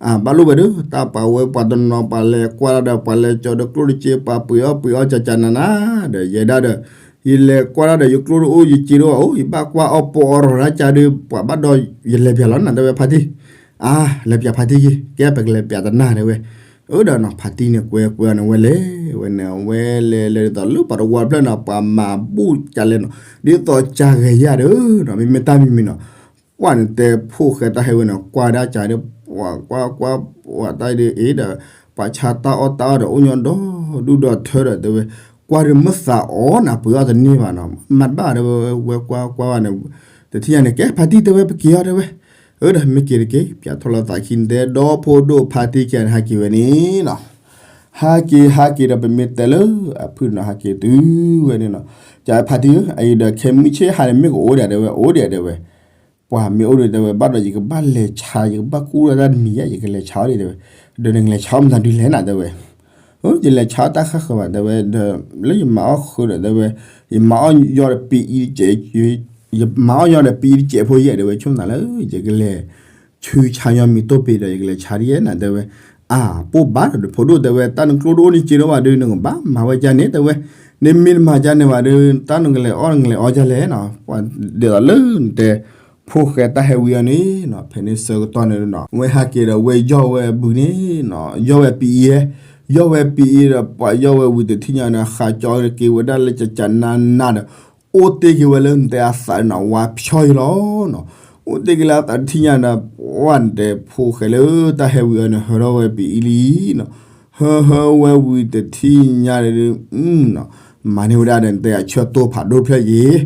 အါ ဘၣ်လိၣ်ဝဲဒီး တၢ်ပှၤဝဲပှၤတနီၤ ပှၤလဲၤကွၢ်ဒၣ်ဒီး ပှၤလဲၤကၠီၤဒီးကျိတစ့ ပှၤပှ့ၤအီၣ်ပှ့ၤအီၣ်ကၠးကၠးနးနး ဒီးယဲဒၣ်ဒီး ယလဲၤကွၢ်ဒၣ်ဒီးယကျိတအိၣ် ယစံးတအိၣ် အိၣ် ယဘၣ်ကွၢ်အီၣ်ပီအီၣ်ရီၤဒၣ်ကၠးဒီး ပှၤဘၣ်ဒီး ယလဲၤပၠးလီၤနၤ တဲဝဲ ဖါတံၢ်, အါ လဲၤပၠးဖါတံၢ်ယ့ၢ် ကဲပကလဲၤပၠးတနၤ တဲဝဲ, အၢ ဒီးနီၤ ဖါတံၢ်န့ၣ် ကွဲကွဲအီၤန့ၣ် ဝဲလဲၤ ဝဲန့ၣ် ဝဲလဲၤလဲၤဒ်သိးလၢပှၤတဝီတဖျၢၣ်နီၤ ပှၤမၤဘူၣ်ကၠးလဲၣ်နီၤ ဒ်သိးကၠးဂဲၤယၤဒီးနီၤ မ့မ့ၢ်တၢ်မံၤမံၤနီၤ, ကွၢ်န့ၣ်တဲဖိၣ်ဃဲတၢ်ဟဲဝဲန့ၣ် ကွၢ်ဒၣ်ကၠးဒီး ပှၤကွၢ်ကွၢ် ပှၤတၢ်ဒီးအ့ဒီး ပှၤဆါတၢ်အီၣ်တၢ်အီဒီးအိၣ်ညီဒီဒူၣ်ဒီထၢဒီးတဲဝဲ, ကွၢ်ဒီးမုၢ်သးအီၣ်နၤပှ့ၤအီၣ်တန့ၢ်ဘၣ်နီၤ, မၤတဘၣ်တဲဝဲ, ဝဲကွၢ်ကွၢ်ဘၣ်န့ၣ်, တထံၣ်ညါန့ၣ် ကဲဖါတံၢ်တဲဝဲ ပက့ၤအီၤတဲဝဲ, အၢဒီးမ့ၢ်က့ၤတက့ၢ် ပၠးထီၣ်လီၤသးခံန့ၣ်တဲ ဒီဖိဒိၣ်ဖါတံၢ်ခံဂၤန့ၣ် ဟးက့ၤဝဲန့ၣ်နီၤ ဟးက့ၤဟးက့ၤဒီးပမ့ၢ်တဲလၢအဖုၣ်န့ၣ်နီၤ ဟးက့ၤတုၤဝဲန့ၣ်နီၤ, ကဖါတံၢ်ဧၢ အအံၤဒီးခဲမုၢ်ဆ့ၣ်ဟါန့ၣ် မ့ၢ်ကအိၣ်ဒံးတဲဝဲ အိၣ်ဒံးတဲဝဲ, ပှၤမ့ၢ်အိၣ်ဒံးတဲဝဲ ဘၣ်ဒီးယကဘၣ်လဲၤဆါ ယကဘၣ်ကူၣ်ဒီးတၢ်တမံၤယါ ယကလဲၤဆါအီၤဒံးတဲဝဲ, ဒီးနကလဲၤဆါအီၣ်မနုၤဒ်လဲၣ်နၤတဲဝဲ ယလဲၤဆါအီၣ်တၢ်ဃၣ်ဃၢၤဘၣ်တဲဝဲဒီး လၢယမၤအီၣ်ဃုာ်ဒီးတဲဝဲ, ယမၤအီၣ်ယီၢ်ဒီးပံအံၤတစဲး, ယမၤအီၣ်ယီၢ်ဒီးပံအံၤတစဲးဖိယဲၢ်တဲဝဲ ဆိကမိၣ်သးလၢ ယကလဲၤ ဆူဆါညီမ့ၤတိၢ်ပ့ၤဒီး ယကလဲၤဆါဒ်ယဲၢ်နၤတဲဝဲ, အါ ပိၢ်ဘၣ်ဒီး ဖိဒိၣ်တဲဝဲ တၢ်နကျိတအိၣ်န့ၣ်စ့ဒီးဘၣ်ဒီး နကဘၣ်မၤဝဲကန့ၣ်တဲဝဲ, နမ့ၢ်တမၤကန့ၣ်ဘၣ်ဒီး တၢ်နကလဲၤအီၣ်နကလဲၤအီကလဲၣ်နီၤ, ဒ်သိးလၢနတဲ ဖိၣ်ဃဲတၢ်ဟဲဝံၤအီၤန့ၣ်နီၤ ဖဲန့ၣ်ဆၢကတီၢ်န့ၣ်နီၤ ဝဲဟးက့ၤဒီးဝဲယီၢ်ဝဲအဘုန့ၣ်နီၤ ယီၢ်ဝဲပံအံၤ, ယီၢ်ဝဲပံအံၤဒီး ပှၤယီၢ်ဝဲဝံၤတထံၣ်ညါန့ၣ် ဃးကၠီက့ၤဝဲဒၣ်လၢကကနါနါဒီး အိၣ်တ့ၢ်က့ၤဝဲလၢနတဲအသးနီၤ ဝါဖျီယလီၤနီၤ, အိၣ်တ့ၢ်က့ၤလၢအသးတထံၣ်ညါဒီး ပှၤနတဲဖိၣ်ဃဲလၢတၢ်ဟဲဝံၤအီၤန့ၣ် ဟၢထီၣ်ဝဲပံအံၤလံနီၤ, ဟၢဟၢဝဲဝံၤတထံၣ်ညါဒီး မၤန့ၢ်ဝဲဒၣ်ဒီးနတဲအဆၢတိၢ်ဖးဒိၣ်တဖျၢၣ်ယ့ၣ်,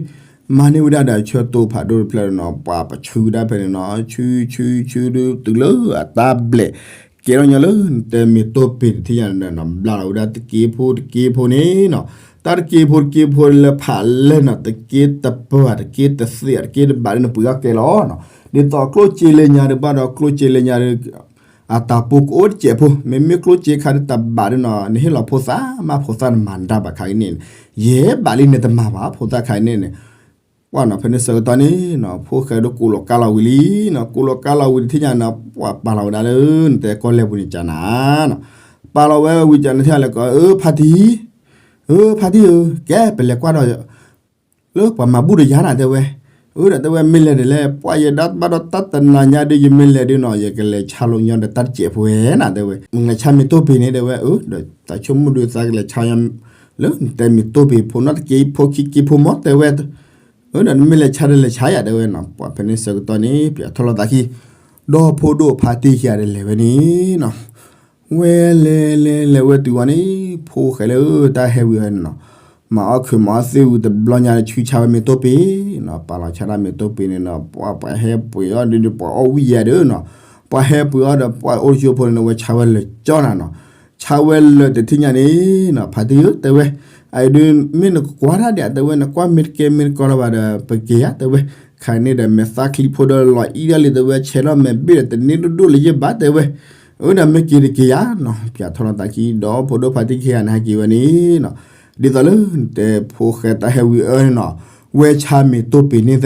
မၤန့ၢ်ဝဲဒၣ်ဒီးအဆၢတိၢ်ဖးဒိၣ်တဖျၢၣ်နီၤ ပှၤပဆူဝဲဒၣ်ဖဲန့ၣ်နီၤ ဆူဆူဆူဒုးတုၤလၢအတၢ်ဘျဲး ကဲထီၣ်ညီလၢနတဲမ့ၤတိၢ်ပ့ၤတထံၣ်ညါန့ၣ်နီၤ ဘျါလီၤဝဲဒၣ်တက့ဖိတက့ဖိန့ၣ်နီၤ, တၢ်တက့ဖိတက့ဖိလၢဖးလဲၢ်နီၤ တက့တပၢၢ် တက့တသ့ၣ် တက့တဘးဒ်နပှ့ၤအီၣ်ကဲလီၤနီၤ, ဒ်သိးကျိၣ်စ့လၢညါဒုးဘၣ်ဒီးကျိၣ်စ့လၢညါဒုး အတၢ်ပူၤကအိၣ်တစဲးဖိ မ့မ့ၢ်ကျိၣ်စ့ခါဒုးတဘးဒုးနီၤ နဟ့ၣ်လီၤဖိသၣ်မး ဖိသၣ်နမၤတၢ်ဘၣ်ခါကန့ၣ်န့ၣ် ယဲၢ်ဘးလံနတမၤဘၣ် ဖိသၣ်ခါကန့ၣ်န့ၣ် ပှၤနီၤ ဖဲန့ၣ်ဆၢကတီၢ်န့ၣ်နီၤ ဖိၣ်ဃဲဒုးကူးလီၤကါလီၤဝံၤလံနီၤ ကူးလီၤကါလီၤဝံၤတထံၣ်ညါနီၤ ပှၤပာ်လီၤဝဲဒၣ်လၢနတဲကီၢ်လဲၢ်ပူၤန့ၣ်ကနၤနီၤ, ပာ်လီၤဝဲဝံၤကနၤထံၣ်လဲၤကီး အၢ ဖါတံၢ် အၢ ဖါတံၢ်ဧၢ ကဲပလဲၤကွၢ်ဒီး လၢပှၤမၤဘူၣ်ဒီးယၤနၤတဲဝဲ, အၢ ဒီးတဲဝဲမ့ၢ်လဲၣ်ဒ်လဲၣ် ပှၤယဲဒၣ်ဘၣ်ဒီးတၢ်တနၤညါဒုး ယမ့ၢ်လဲၤဒုးနီၤ ယကလဲၤဆါလိာ်ညီဒီးတၢ်တစဲးဖိဝဲနၤတဲဝဲ, နလဲၤဆါမ့ၤတိၢ်ပ့ၤန့ၣ်တဲဝဲ, အၢ ဒီးသးဆိကမိၣ်ဒုးသးကလဲၤဆါညီ လၢနတဲမ့ၤတိၢ်ပ့ၤဖိနီၣ် တက့ဖိခံက့ဖိမ့ၢ်တဲဝဲ, အၢ ဒီးနမ့ၢ်လဲၤဆါဒီးလဲၤဆါယၤတဲဝဲနီၤ ပှၤဖဲန့ၣ်ဆၢကတီၢ်န့ၣ် ပထီၣ်လီၤသးခံ ဒီဖိဒိၣ်ဖါတံၢ်ခံဂၤဒီးလဲၤဝဲန့ၣ်နီၤ ဝဲလဲၤလဲၤလဲၤဝဲတုၤဝဲန့ၣ် ဖိၣ်ဃဲလၢတၢ်ဟဲဝံၤအီၤန့ၣ်နီၤ, မၤအီၣ်ခုးမၤအီၣ်သ့ၣ်ဝံၤတဘျီညါ ဆူဆါဝဲမ့ၤတိၢ်ပ့ၤနီၤ, ပာ်လီၤဆါတၢ်မ့ၤတိၢ်ပ့ၤန့ၣ်နီၤ ပှၤဟဲပှ့ၤအီၣ်ဒုး ပှၤအီၣ်ဝံၣ်ယဲဒုးနီၤ, ပှၤဟဲပှ့ၤအီၣ်ဒီးပှၤအိၣ်တကၠိဖိန့ၣ် ဝဲဆါဝဲလၢာ်ကၠီနၤနီၤ, ဆါဝဲလၢာ်တထံၣ်ညါန့ၣ်နီၤ ဖါတံၢ်ဧၢတဲဝဲ, အအံၤဒုး မ့ၢ်နကကွၢ်တၢ်ဒံးတဲဝဲ နကွၢ်မ့ၢ်တကဲမ့ၢ်တကီလၢၤဘၣ်ဒီး ပက့ၤယၤတဲဝဲ, ခါန့ၣ်ဒီး မဲာ်သၣ်ချံဖိဒီးလီၤအံၣ်ဒၣ်လံတဲဝဲ ဆဲးထီၣ်မဲာ်ဘ့ၣ်ဒီးတန့ၢ်ဒိၣ်ဒိၣ်လၢယဘၣ်တဲဝဲ, အၢဒီးမ့ၢ်က့ၤတက့ၤယၤနီၤ ပထီၣ်လီၤသးခံ ဒီဖိဒိၣ်ဖါတံၢ်ခံဂၤန့ၣ် ဟဲက့ၤဝဲန့ၣ်နီၤ, ဒ်သိးလၢနတဲဖိၣ်ဃဲတၢ်ဟဲဝံၤအီၤန့ၣ်နီၤ, ဝဲဆါမ့ၤတိၢ်ပ့ၤန့ၣ်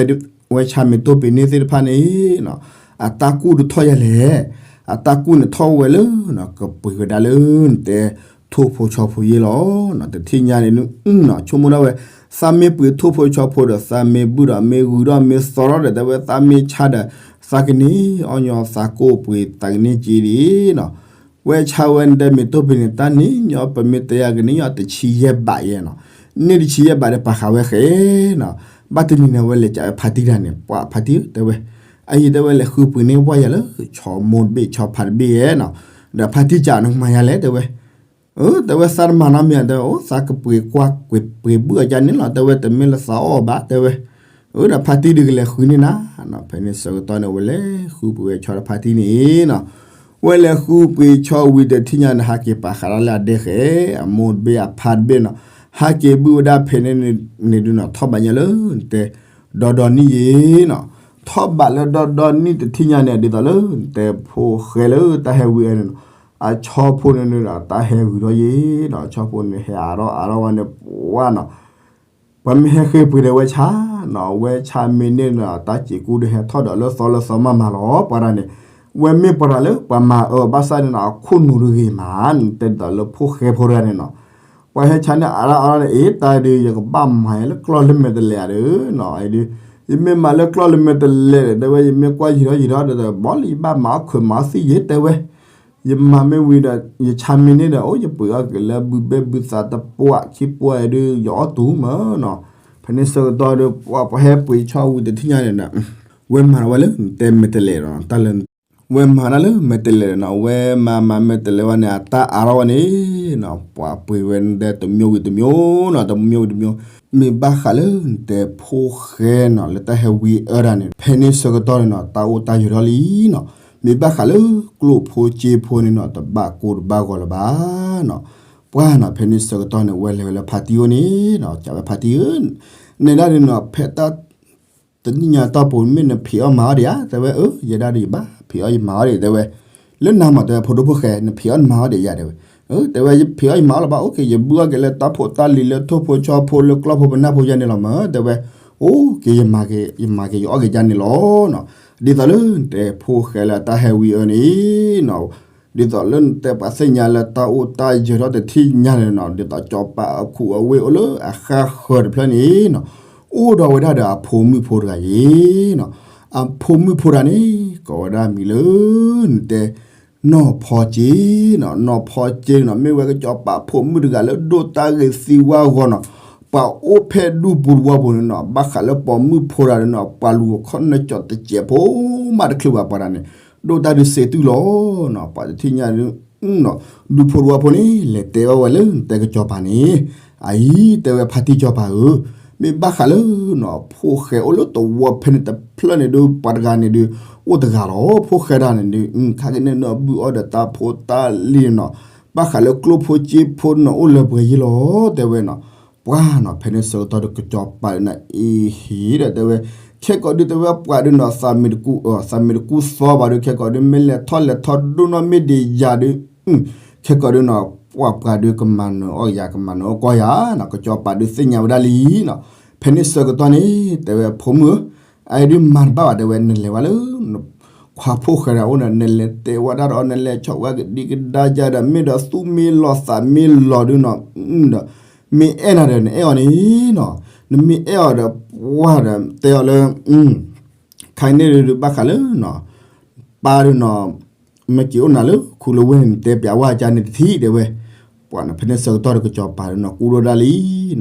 ဝဲဆါမ့ၤတိၢ်ပ့ၤန့ၢ်သ့ၣ်တဖၣ်န့ၣ်နီၤ, အတၢ်ကူၣ်တထီၣ်ယၤလဲၣ်, အတၢ်ကူၣ်န့ၣ်ထီၣ်ဝဲလၢနီၤ ကပှ့ၤဝဲဒၣ်လၢနတဲ ထိၣ်ဖိဆီဖိယ့ၢ်လီၤနီၤ, တထံၣ်ညါန့ၣ်နီၤ ဆိကမိၣ်ဒၣ်ဝဲ, သးမ့ၢ်ပှ့ၤထိၣ်ဖိဆီဖိဒီး သးမ့ၢ်ဘုၣ်ဒီးမ့ၢ်ဂုၤဒီးမ့ၢ်သီထီၣ်ဒီး တဲဝဲသးမ့ၢ်ဆါဒီး သးကန့ၢ်အီၣ်ညီသးကိၢ်ပှ့ၤသးကန့ၢ်က့ၤဒံးနီၤ, ဝဲဆါဝဲနတဲမ့ၤတိၢ်ပ့ၤန့ၣ် တၢ်န့ၢ်ညီပမ့ၢ်တဲယၤကန့ၢ်ညီတဆံယဲၢ်ဘးယဲနီၤ, န့ၢ်တဆံယဲၢ်ဘးဒီးပာ်ဃာ်ဝဲဃဲနီၤ, ဘၣ်တနံၤန့ၣ် ဝဲလဲၤကးဝဲဖါတံၢ်တၢ်န့ၣ် ပှၤဖါတံၢ်ဧၢတဲဝဲ, အအံၤတဲဝဲလဲၤဃုပှ့ၤန့ၢ်ပှၢ်ယၤလၢ ဆီမိၢ်တဘ့ၣ်ဆီဖါတဘ့ၣ်ယဲနီၤ, ဒီးဖါတံၢ်ကးနကမၤယၤလဲၣ်တဲဝဲ, အၢ တဲဝဲသးတမၤနီတမံၤဧါ တဲဝဲ အိၣ် သးကပှ့ၤကွၢ်ပှ့ၤဘုၣ်အကါန့ၣ်လီၤ တဲဝဲတမ့ၢ်လၢသးအီၣ်ဘၣ် တဲဝဲ, အၢ ဒီးဖါတံၢ်ဒုးကလဲၤဃုန့ၢ်နၤနီၤ, ဖဲန့ၣ်ဆၢကတီၢ်န့ၣ် ဝဲလဲၤဃုပှ့ၤဝဲဆီဒီးဖါတံၢ်န့ၣ်နီၤ, ဝဲလဲၤဃုပှ့ၤဆီဝံၤတထံၣ်ညါန့ၣ် ဟးက့ၤပာ်ဃာ်ဒၣ်လၢအဒဲဃဲ, အမိၢ်တဘ့ၣ်အဖါတဘ့ၣ်နီၤ, ဟးက့ၤဘုၣ်ဝဲဒၣ်ဖဲန့ၣ်န့ၣ်ဒုးနီၤ ထီၣ်ဘးညါလၢနတဲ ဒီဒီနံၣ်ယ့ၤနီၤ, ထီၣ်ဘးလၢဒီဒီနံၣ်တထံၣ်ညါန့ၣ် ဒ်သိးလၢနတဲဖိၣ်ဃဲလၢတၢ်ဟဲဝံၤအန့ၣ်နီၤ, အဆီဖိန့ၣ်န့ၣ်ဒီး တၢ်ဟဲဂုၤထီၣ်ယ့ၤနီၤ, အဆီဖိန့ၣ်ဟဲအါထီၣ်အါထီၣ်ဝဲန့ၣ် ပှၤနီၤ, ပှၤမ့ၢ်ဟဲဃ့ပှ့ၤဒီးဝဲဆါနီၤ, ဝဲဆါမ့ၢ်န့ၢ်နီၤ တၢ်စံးကူဒီးဟဲထီၣ်ဒီးလၢသီလၢသီမးမးလီၤ, ပှၤတဂၤန့ၣ်, ဝဲမ့ၢ်ပှၤတဂၤလၢပှၤမၤအၢဘၣ်ဆၣ်န့ၣ်နီၤ အခိၣ်နူာ်တဂ့ၤမး, နတဲဒ်သိးလၢဖိၣ်ဃဲဖိတဂၤန့ၣ်နီၤ ပှၤဟဲဆါန့ၢ်အါထီၣ်အါထီၣ်န့ၣ် အ့ တၢ်ဒုး ယကဘၣ်မၤယၤလၢကျီၢ်လၢမဲာ်တလဲးဧါဒုးနီၤ, အံၤဒုး ယမ့ၢ်မၤလၢကျီၢ်လၢမဲာ်တလဲးဒီး တဲဝဲ ယမ့ၢ်ကွၢ်ယံာ်ထီၣ်ယံာ်ထီၣ်ဒီး ဘီလၢယဘၣ်မၤအီၣ်ခွဲးမၤအီၣ်သံယ့ၤ တဲဝဲ, ယမၤမ့ၢ်ဝံၤဒီး ယဆါမ့ၢ်န့ၢ်ဒီး အိၣ် ယပှ့ၤအီၣ်က့ၤလၢဘုဘ့ၣ်ဘုသးတပှၢ်ခံပှၢ်အံၤဒုး ယအီၣ်တူၢ်မးနီၤ, ဖဲန့ၣ်ဆၢကတီၢ်ဒီး ပှၤဟဲပှ့ၤဆီဝံၤတထံၣ်ညါန့ၣ်ဒီး ဝဲမၤဝဲလၢနတဲမဲာ်တလဲးဒီး တၢ်လၢ ဝဲမၤတၢ်လၢမဲာ်တဲးလဲးနီၤ, ဝဲမၤမၤမဲာ်တဲးလဲးဝဲန့ၣ် အတၢ်အါထီၣ်ဝဲန့ၣ်နီၤ, ပှၤပှ့ၤဝဲတဲတမျိုးဝံၤတမျိုးနီၤ, တမျိုးဝံၤတမျိုး, မ့ၢ်ဘၣ်ဃးလၢနတဲဖိၣ်ဃဲနီၤ, လၢတၢ်ဟဲဝံအၢတၢ်န့ၣ် ဖဲန့ၣ်ဆၢကတီၢ်န့ၣ်နီၤ, တၢ်အိၣ်တၢ်ယၢၤထီၣ်လံနီၤ, မ့ၢ်ဘၣ်ဃးလၢကျိၣ်ဖိစ့ဖိန့ၣ်နီၤ, တဘၣ်ကိၢ်တဘၣ်ဂီၤလၢၤဘၣ်နီၤ, ပှၤနီၤ ဖဲန့ၣ်ဆၢကတီၢ်န့ၣ် ဝဲလဲၤဝဲလၢဖါတံၢ်အိၣ်န့ၣ်နီၤ, ကးဝဲဖါတံၢ်ဧၢ, နဲဒၣ်ဒုးနီၤ ဖဲတၢ် တနံၣ်ညါတီၢ်ပူၤ မ့ၢ်နဖံးအီၣ်မၤအီၣ်ဒံးဧါ, တဲဝဲ, အၢ ယဲဒၣ်ဒုးယဘၣ်ဖံးအီၣ်ယမၤအီၣ်ဒံး တဲဝဲ, လၢနၤမး တဲဝဲ ဖိဒိၣ်ဖိၣ်ဃဲ နဖံးအီၣ်နမၤအီၣ်ဒံးယၤ တဲဝဲ, အၢ တဲဝဲ ယဖံးအီၣ်ယမၤအီၣ်လီၤဘၣ်, အိၣ်က့ၤ ယဘုၣ်အီၣ်က့ၤလၢတၢ်ဖိတၢ်လံၤလၢထိၣ်ဖိဆီဖိလၢကျီၢ်ဖိပနၢ်ဖိယါန့ၣ်လီၤမး တဲဝဲ, အိၣ်က့ၤ ယမၤက့ၤယအီၣ်က့ၤယါန့ၣ်လီၤနီၤ, ဒ်သိးလၢနတဲဖိၣ်ဃဲလၢတၢ်ဟဲဝံအၢန့ၣ်နီၤ ဒ်သိးလၢနတဲပှၤသ့ၣ်ညါလၢတၢ်အိၣ်တၢ်ယၢၤထီၣ်တထံၣ်ညါန့ၣ်နီၤ, ဒ်သိးစီၤပၤအခူအဝ့ၢ်အိၣ်လၢအဃၣ်ဃၢၤတဖျၢၣ်န့ၣ်နီၤ, အိၣ်ဒီးဝဲဒၣ်ဒီးအဖိမုၣ်ဖိတဂၤအံၤနီၤ, အဖိမုၣ်ဖိတဂၤန့ၣ် ကိးဝဲဒၣ်မံၤလၢ နတဲ နီၢ်ဖီက့နီၤ, နီၢ်ဖီက့န့ၣ်နီၤ မ့ၢ်ဝဲကစီၤပၤဖိမုၣ်တဂၤလၢဒိၣ်တၢ်ဂ့ၤသံဝါဂီၤနီၤ, ပှၤအိၣ်ဖဲဒူပူၤတဝီပူၤန့ၣ်နီၤ, ဘၣ်ဃးလၢပိာ်မုၣ်ဖိတဂၤန့ၣ်နီၤ, ပှၤလူၤအခီၣ်နၢကၠီတစဲးဖိမးတချုးဘၣ်ပှၤတဂၤန့ၣ်, ဒိၣ်တၢ်ဒုးစံးတုၢ်လီၤနီၤ, ပှၤတထံၣ်ညါဒုး နီၤ, ဒူဖိတဝီဖိန့ၣ် လဲၤတဲဘၣ်ဝဲလၢနတဲကစီၤပၤန့ၣ်, အအံၤ တဲဝဲဖါတံၢ်စီၤပၤဧၢ, မ့ၢ်ဘၣ်ဃးလၢနီၤ ဖိၣ်ဃဲအိၣ်လၢတဝီဖဲန့ၣ်တဖျၢၣ်န့ၣ်ဒုး ပှၤတဂၤန့ၣ်ဒုး အိၣ်တဂၤလီၤ, ဖိၣ်ဃဲတဂၤန့ၣ်ဒုး ခါက့ၤန့ၣ်နီၤ ဘုၣ်အီၣ်ဒီးတၢ်ဖိတၢ်လံၤနီၤ, ဘၣ်ဃးလၢကျိၣ်ဖိစ့ဖိနီၤ အိၣ်လၢပှဲၤယံၤလီၤ တဲဝဲနီၤ, ပှၤနီၤ ဖဲန့ၣ်ဆၢကတီၢ်ဒီးကစီၤပၤဒုးနီၤ အ့ဟ့ဒီးတဲဝဲ, ခဲကိာ်ဒုးတဲဝဲပှၤဒုးနီၤ သးမ့ၢ်တကူၣ် သးမ့ၢ်တကူၣ်သီဘၣ်ဒုး ခဲကိာ်ဒုး မ့ၢ်လဲၤထီၣ်လဲၤထီဒိၣ်နီၢ်မ့ၢ်ဒံးယၤဒုး ခဲကိာ်ဒုးနီၤ ပှၤပှၤဒုးကမၤနၢၤအီၣ်ယၤ ကမၤနၢၤအီၣ်ကီၢ်ယၤနီၤ, ကစီၤပၤဒုးသ့ၣ်ညါဝဲဒၣ်လံနီၤ, ဖဲန့ၣ်ဆၢကတီၢ်န့ၣ် တဲဝဲဖိမုၣ်ဧၢ, အအံၤဒုးမၤတဘၣ်ဘၣ် တဲဝဲ နလဲၤဝဲလၢ ခွါဖိၣ်ဃဲဒီးအိၣ်ဒီး နလဲၤတဲဝဲဒၣ်ဒီး နလဲၤဆီၣ်ဝဲကဒံကဒါယၤဒီး မ့ၢ်ဒီးသူၣ်မ့ၢ်လီၤသးမ့ၢ်လီၤဒုးနီၤ, ဒီး မ့ၢ်အဲၣ်နၤဒီး နအဲၣ်အီၤန့ၣ်နီၤ, နမ့ၢ်အဲၣ်အီၤဒီး ပှၤဒီးတဲအီၤလၢ ခါအံၤန့ၣ်ဒုး ဘၣ်ဃးလၢနီၤ ပၢ်ဒုးနီၤ မ့ၢ်က့ၤအိၣ်နၤလၢခူလၢဝ့ၢ်န့ၣ် နတဲပျးဝဲကါန့ၣ်တထံၣ် တဲဝဲ, ပှၤနီၤ ဖဲန့ၣ်ဆၢကတီၢ်ဒီးကစီၤပၤဒုးနီၤ ကူၣ်ထီၣ်ဒၣ်လံန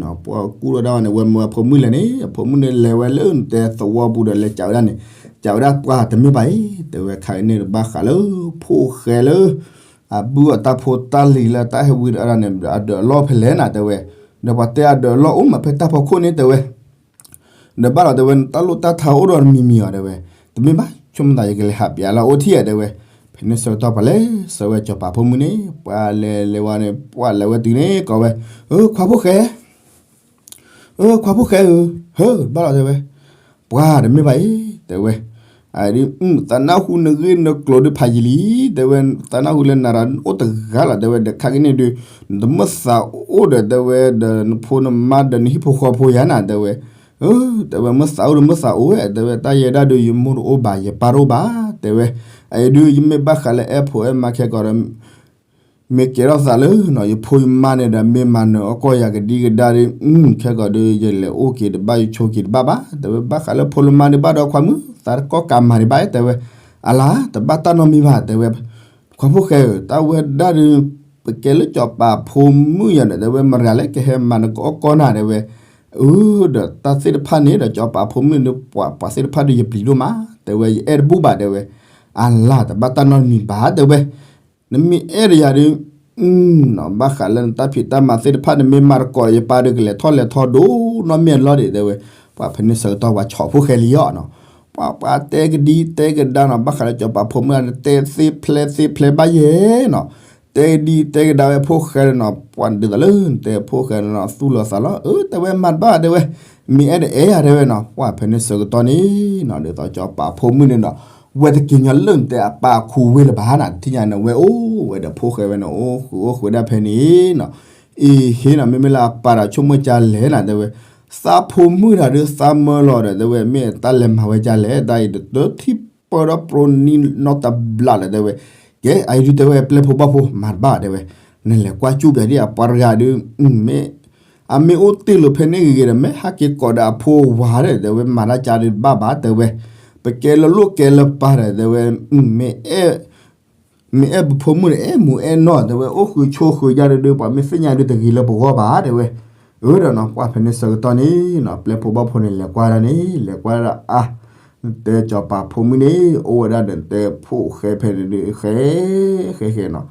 ီၤ, ပှၤကူၣ်ထီၣ်ဒၣ်ဝဲန့ၣ် ဝဲမၢဝဲဖိမုၣ်လဲၣ်န့ၣ် အဖိမုၣ်န့ၣ်လဲၤဝဲလၢနတဲသဝီပူၤဒီး လဲၤကးဝဲဒၣ်န့ၣ်, ကးဝဲဒၣ်ပှၤတမ့ၢ်ဘၣ်အံၤ တဲဝဲ ခါအံၤန့ၣ်ဒီး ဘၣ်ဃးလၢ ဖိၣ်ဃဲလၢ အဘုၣ်အီၣ်တၢ်ဖိတၢ်လံၤလၢတၢ်ဟဲဝံဒီးအဒၣ်န့ၣ် အဒၢးအလီၢ်ဖဲလဲၣ်နၤ တဲဝဲ, ဒီးပှၤတဲအဒၢးအလီၢ်အိၣ်မးဖဲတၢ်ဖီခိၣ်န့ၣ် တဲဝဲ ဒီးဘၣ်ဒီးတဲဝဲ နတၢ်လိၣ်တၢ်ထါအိၣ်ဒီးတမံၤမံၤအီၤ တဲဝဲ, တမ့ၢ်ဘၣ် ဆိကမိၣ်သးယကလဲၤဟးပျးလၢအအိၣ်ထံၣ်ဧါ တဲဝဲ, ဖဲန့ၣ်ဆၢကတီၢ်ပှၤလဲၤဆှၢဝဲစီၤပၤဖိမုၣ်န့ၣ် ပှၤလဲၤလဲၤဝဲန့ၣ် ပှၤလဲၤဝဲတုၤန့ၣ် ကိးဝဲ, အၢ ခွါဖိၣ်ဃဲ အၢ ခွါဖိၣ်ဃဲဧၢ, ဟၢ ဘၣ်လီၤ တဲဝဲ, ပှၤတမ့ၢ်ဘၣ်အံၤ တဲဝဲ, အဒုး သးနၢ်ဟူနဂ့ၢ်နကျိၤဒုးဖးယံာ်လံ, တဲဝဲ, သးနၢ်ဟူလၢနၤဒီးအိၣ်တဂၤလီၤ တဲဝဲ, ဒီးခါက့ၤန့ၣ်ဒုး နတမ့ၢ်သးအိၣ်ဒီး တဲဝဲ, ဒီးနဖိနမါဒီးနဟံၣ်ဖိဃီဖိယၤနၤ တဲဝဲ, အၢ တဲဝဲ မ့ၢ်သးအိၣ်ဒီးမ့ၢ်သးအိၣ်ဝဲ တဲဝဲ, တၢ်ယဲဒၣ်ဒုး ယမိၢ်တအိၣ်ဘၣ် ယပၢ်တအိၣ်ဘၣ် တဲဝဲ, အအံၤဒုး ယမ့ၢ်ဘၣ်ဃးလၢအဲၣ်ဖိအဲၣ်မါခဲကီးဒီး မ့ၢ်ကဲထီၣ်သးလၢ ယဖိယမါန့ၣ်ဒီး မ့ၢ်မၤနၢၤအီၣ်ကီၢ်ယၤကဒံကဒါဒီး ခဲကီးဒုး ယလဲၤအိၣ်က့ၤတဘၣ် ယဆိက့ၤတဘၣ်ဘၣ် တဲဝဲ, ဘၣ်ဃးလၢဖိလၢမါဒုးဘၣ်ဒီးခွါမုၣ် သးတကီၢ်ကးမၤဒံးဘၣ် တဲဝဲ, အလၤ တဘၣ်တၢ်နီတမံၤဘၣ် တဲဝဲ, ခွါဖိၣ်ဃဲဧၢ တၢ်ဝဲဒၣ်ဒုး ပကဲလၢစီၤပၤဖိမုၣ်ယၤဒီး တဲဝဲ မတၤလဲၣ်ကဟဲမၤနၢၤအီၣ်ကီၢ်နၤ တဲဝဲ, အၢ ဒီးတၢ်သ့ၣ်တဖၣ်န့ၣ်ဒီး စီၤပၤဖိမုၣ်န့ၣ် ပှၤသ့ၣ်တဖၣ်ဒုး ယပျံၤဒိၣ်မး တဲဝဲ, ယအဲၣ်တဘူၣ်ဘၣ် တဲဝဲ, အလၤ တဘၣ်တၢ်နီတမံၤဘၣ် တဲဝဲ နမ့ၢ်အဲၣ်ဒီးယၤဒုး ဘၣ်ဃးလၢနတၢ်ဖံးတၢ်မၤသ့ၣ်တဖၣ်န့ၣ် မ့ၢ်မၤသကိးဒီးယပၢ်ဒုး ကလဲၤထီၣ်လဲၤထီဒိၣ်နီၢ်မ့ၢ်အလီၢ်ဒံး တဲဝဲ, ပှၤဖဲန့ၣ်ဆၢကတီၢ်ပှၤဆီၣ်ဖိၣ်ဃဲလံအီၤနီၤ, ပှၤပှၤတဲကဒံတဲကဒါနီၤ ဘၣ်ဃးလၢစီၤပၤဖိမုၣ်န့ၣ် တဲသ့ဖျဲသ့ဖျဲဘၣ်ယဲနီၤ, တဲဒံတဲကဒါဝဲဖိၣ်ဃဲနီၤ ပှၤဒုးသးလၢနတဲဖိၣ်ဃဲနီၤ သူၣ်လီၤသးလီၤ အၢ တဲဝဲ မၤတဘၣ် တဲဝဲ, မ့ၢ်အဲၣ်ဒိးအဲၣ်ယၤ တဲဝဲနီၤ, ပှၤဖဲန့ၣ်ဆၢကတီၢ်န့ၣ်နီၤ ဒ်သိးစီၤပၤဖိမုၣ်န့ၣ်နီၤ ဝဲတက့ၤညီလၢနတဲအပၢ်အခူဝ့ၢ်လၢၤဘၣ်နၤ တထံၣ်ညါန့ၣ် ဝဲအိၣ်ဝဲဒီးဖိၣ်ဃဲဝဲန့ၣ် အိၣ်ဃုာ်အိၣ်ဃုာ်ဒၣ်ဖဲန့ၣ်နီၤ, အ့ဟ့နီၤ မ့မ့ၢ်လၢအပၢ်ဒီးဆိကမိၣ်ကၢ်လဲၣ်နၤ တဲဝဲ, သးဖိမုၣ်တၢ်ဒုးသးမၢလီၤဒီး တဲဝဲ မ့ၢ်တၢ်လဲၤမၤဝဲကၢ်လဲၣ် တၢ်အံၤတတၢထံၣ်ပၢၢ်ဒီးပရိနံနီတဘျီလၢၤ တဲဝဲ, ကဲ အအံၤဒုး တဲဝဲ ပျဲၢ်ဖိဘီၣ်ဖိ မၤတဘၣ် တဲဝဲ, နလဲၤကွၢ်စူၣ်ပၠးဒ်အပှၤတဂၤဒုး မ့ၢ် အမ့ၢ်အိၣ်တ့ၢ်လိာ်ဖဲန့ၣ်ဂ့ၤဂ့ၤဒီး မ့ၢ်ဟးက့ၤကိးဒီးအဖိအဝၤဒီး တဲဝဲ မၤတၢ်ကၢ်ဒုးတဘၣ်ဘၣ် တဲဝဲ, ပကဲလၢလိၣ်ကဲလၢပၢ်ဒီး တဲဝဲ, မ့ၢ်အဲၣ် မ့ၢ်အဲၣ်ပဖိမုၣ်ဒီး အဲၣ်မူးအဲၣ်နီၢ် တဲဝဲ, အိၣ်ဃုာ်ဆိးဃုာ်ယၤဒုး ပှၤမ့ၢ်သ့ၣ်ညါဒုးတဂ့ၤလၢပဂီၢ်ဘၣ် တဲဝဲ, အၢဒီးနီၤ ပှၤဖဲန့ၣ်ဆၢကတီၢ်န့ၣ်နီၤ ပျဲၢ်ဖိဘီၣ်ဖိန့ၣ် လဲၤကွၢ်ဒၣ်န့ၣ် လဲၤကွၢ်ဒၣ်အါ တဲကၠီၤပၤဖိမုၣ်န့ၣ် အိၣ်ဝဲဒၣ်ဒီးတဲဖိၣ်ဃဲဖဲန့ၣ်ဒုး ဃဲ ဃဲဃဲနီၤ,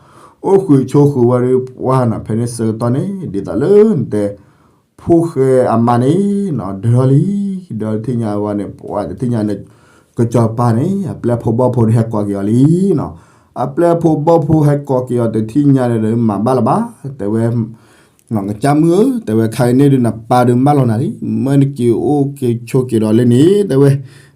အိၣ်ဃုာ်ဆိးဃုာ်ဝဲဒုးပှၢ်နီၤ, ဖဲန့ၣ်ဆၢကတီၢ်န့ၣ် ဒ်သိးလၢတဲ ဖိၣ်ဃဲအမါန့ၣ်နီၤ ဒၢထီၣ်လံ, ဒီးတထံၣ်ညါဝဲန့ၣ် ပှၢ်တထံၣ်ညါန့ၣ် ကၠီၤပၤန့ၣ် အပျဲၢ်ဖိဘီၣ်ဖိဒီးဟဲကိးက့ၤအီၤလံနီၤ, အပျဲၢ်ဖိဘီၣ်ဖိဟဲကိးက့ၤအီၤတထံၣ်ညါန့ၣ်ဒီး မၤဘၣ်လၢၤဘၣ်, တဲဝဲ ကစၢ်မုၣ်ဧၢ, တဲဝဲ ခါကနံၣ်ဒုး နပၢ်ဒုးမၢလီၤနၤလံ, မ့ၢ်နက့ၤအိၣ်က့ၤဆိးက့ၤဒီးလၢန့ၣ် တဲဝဲ,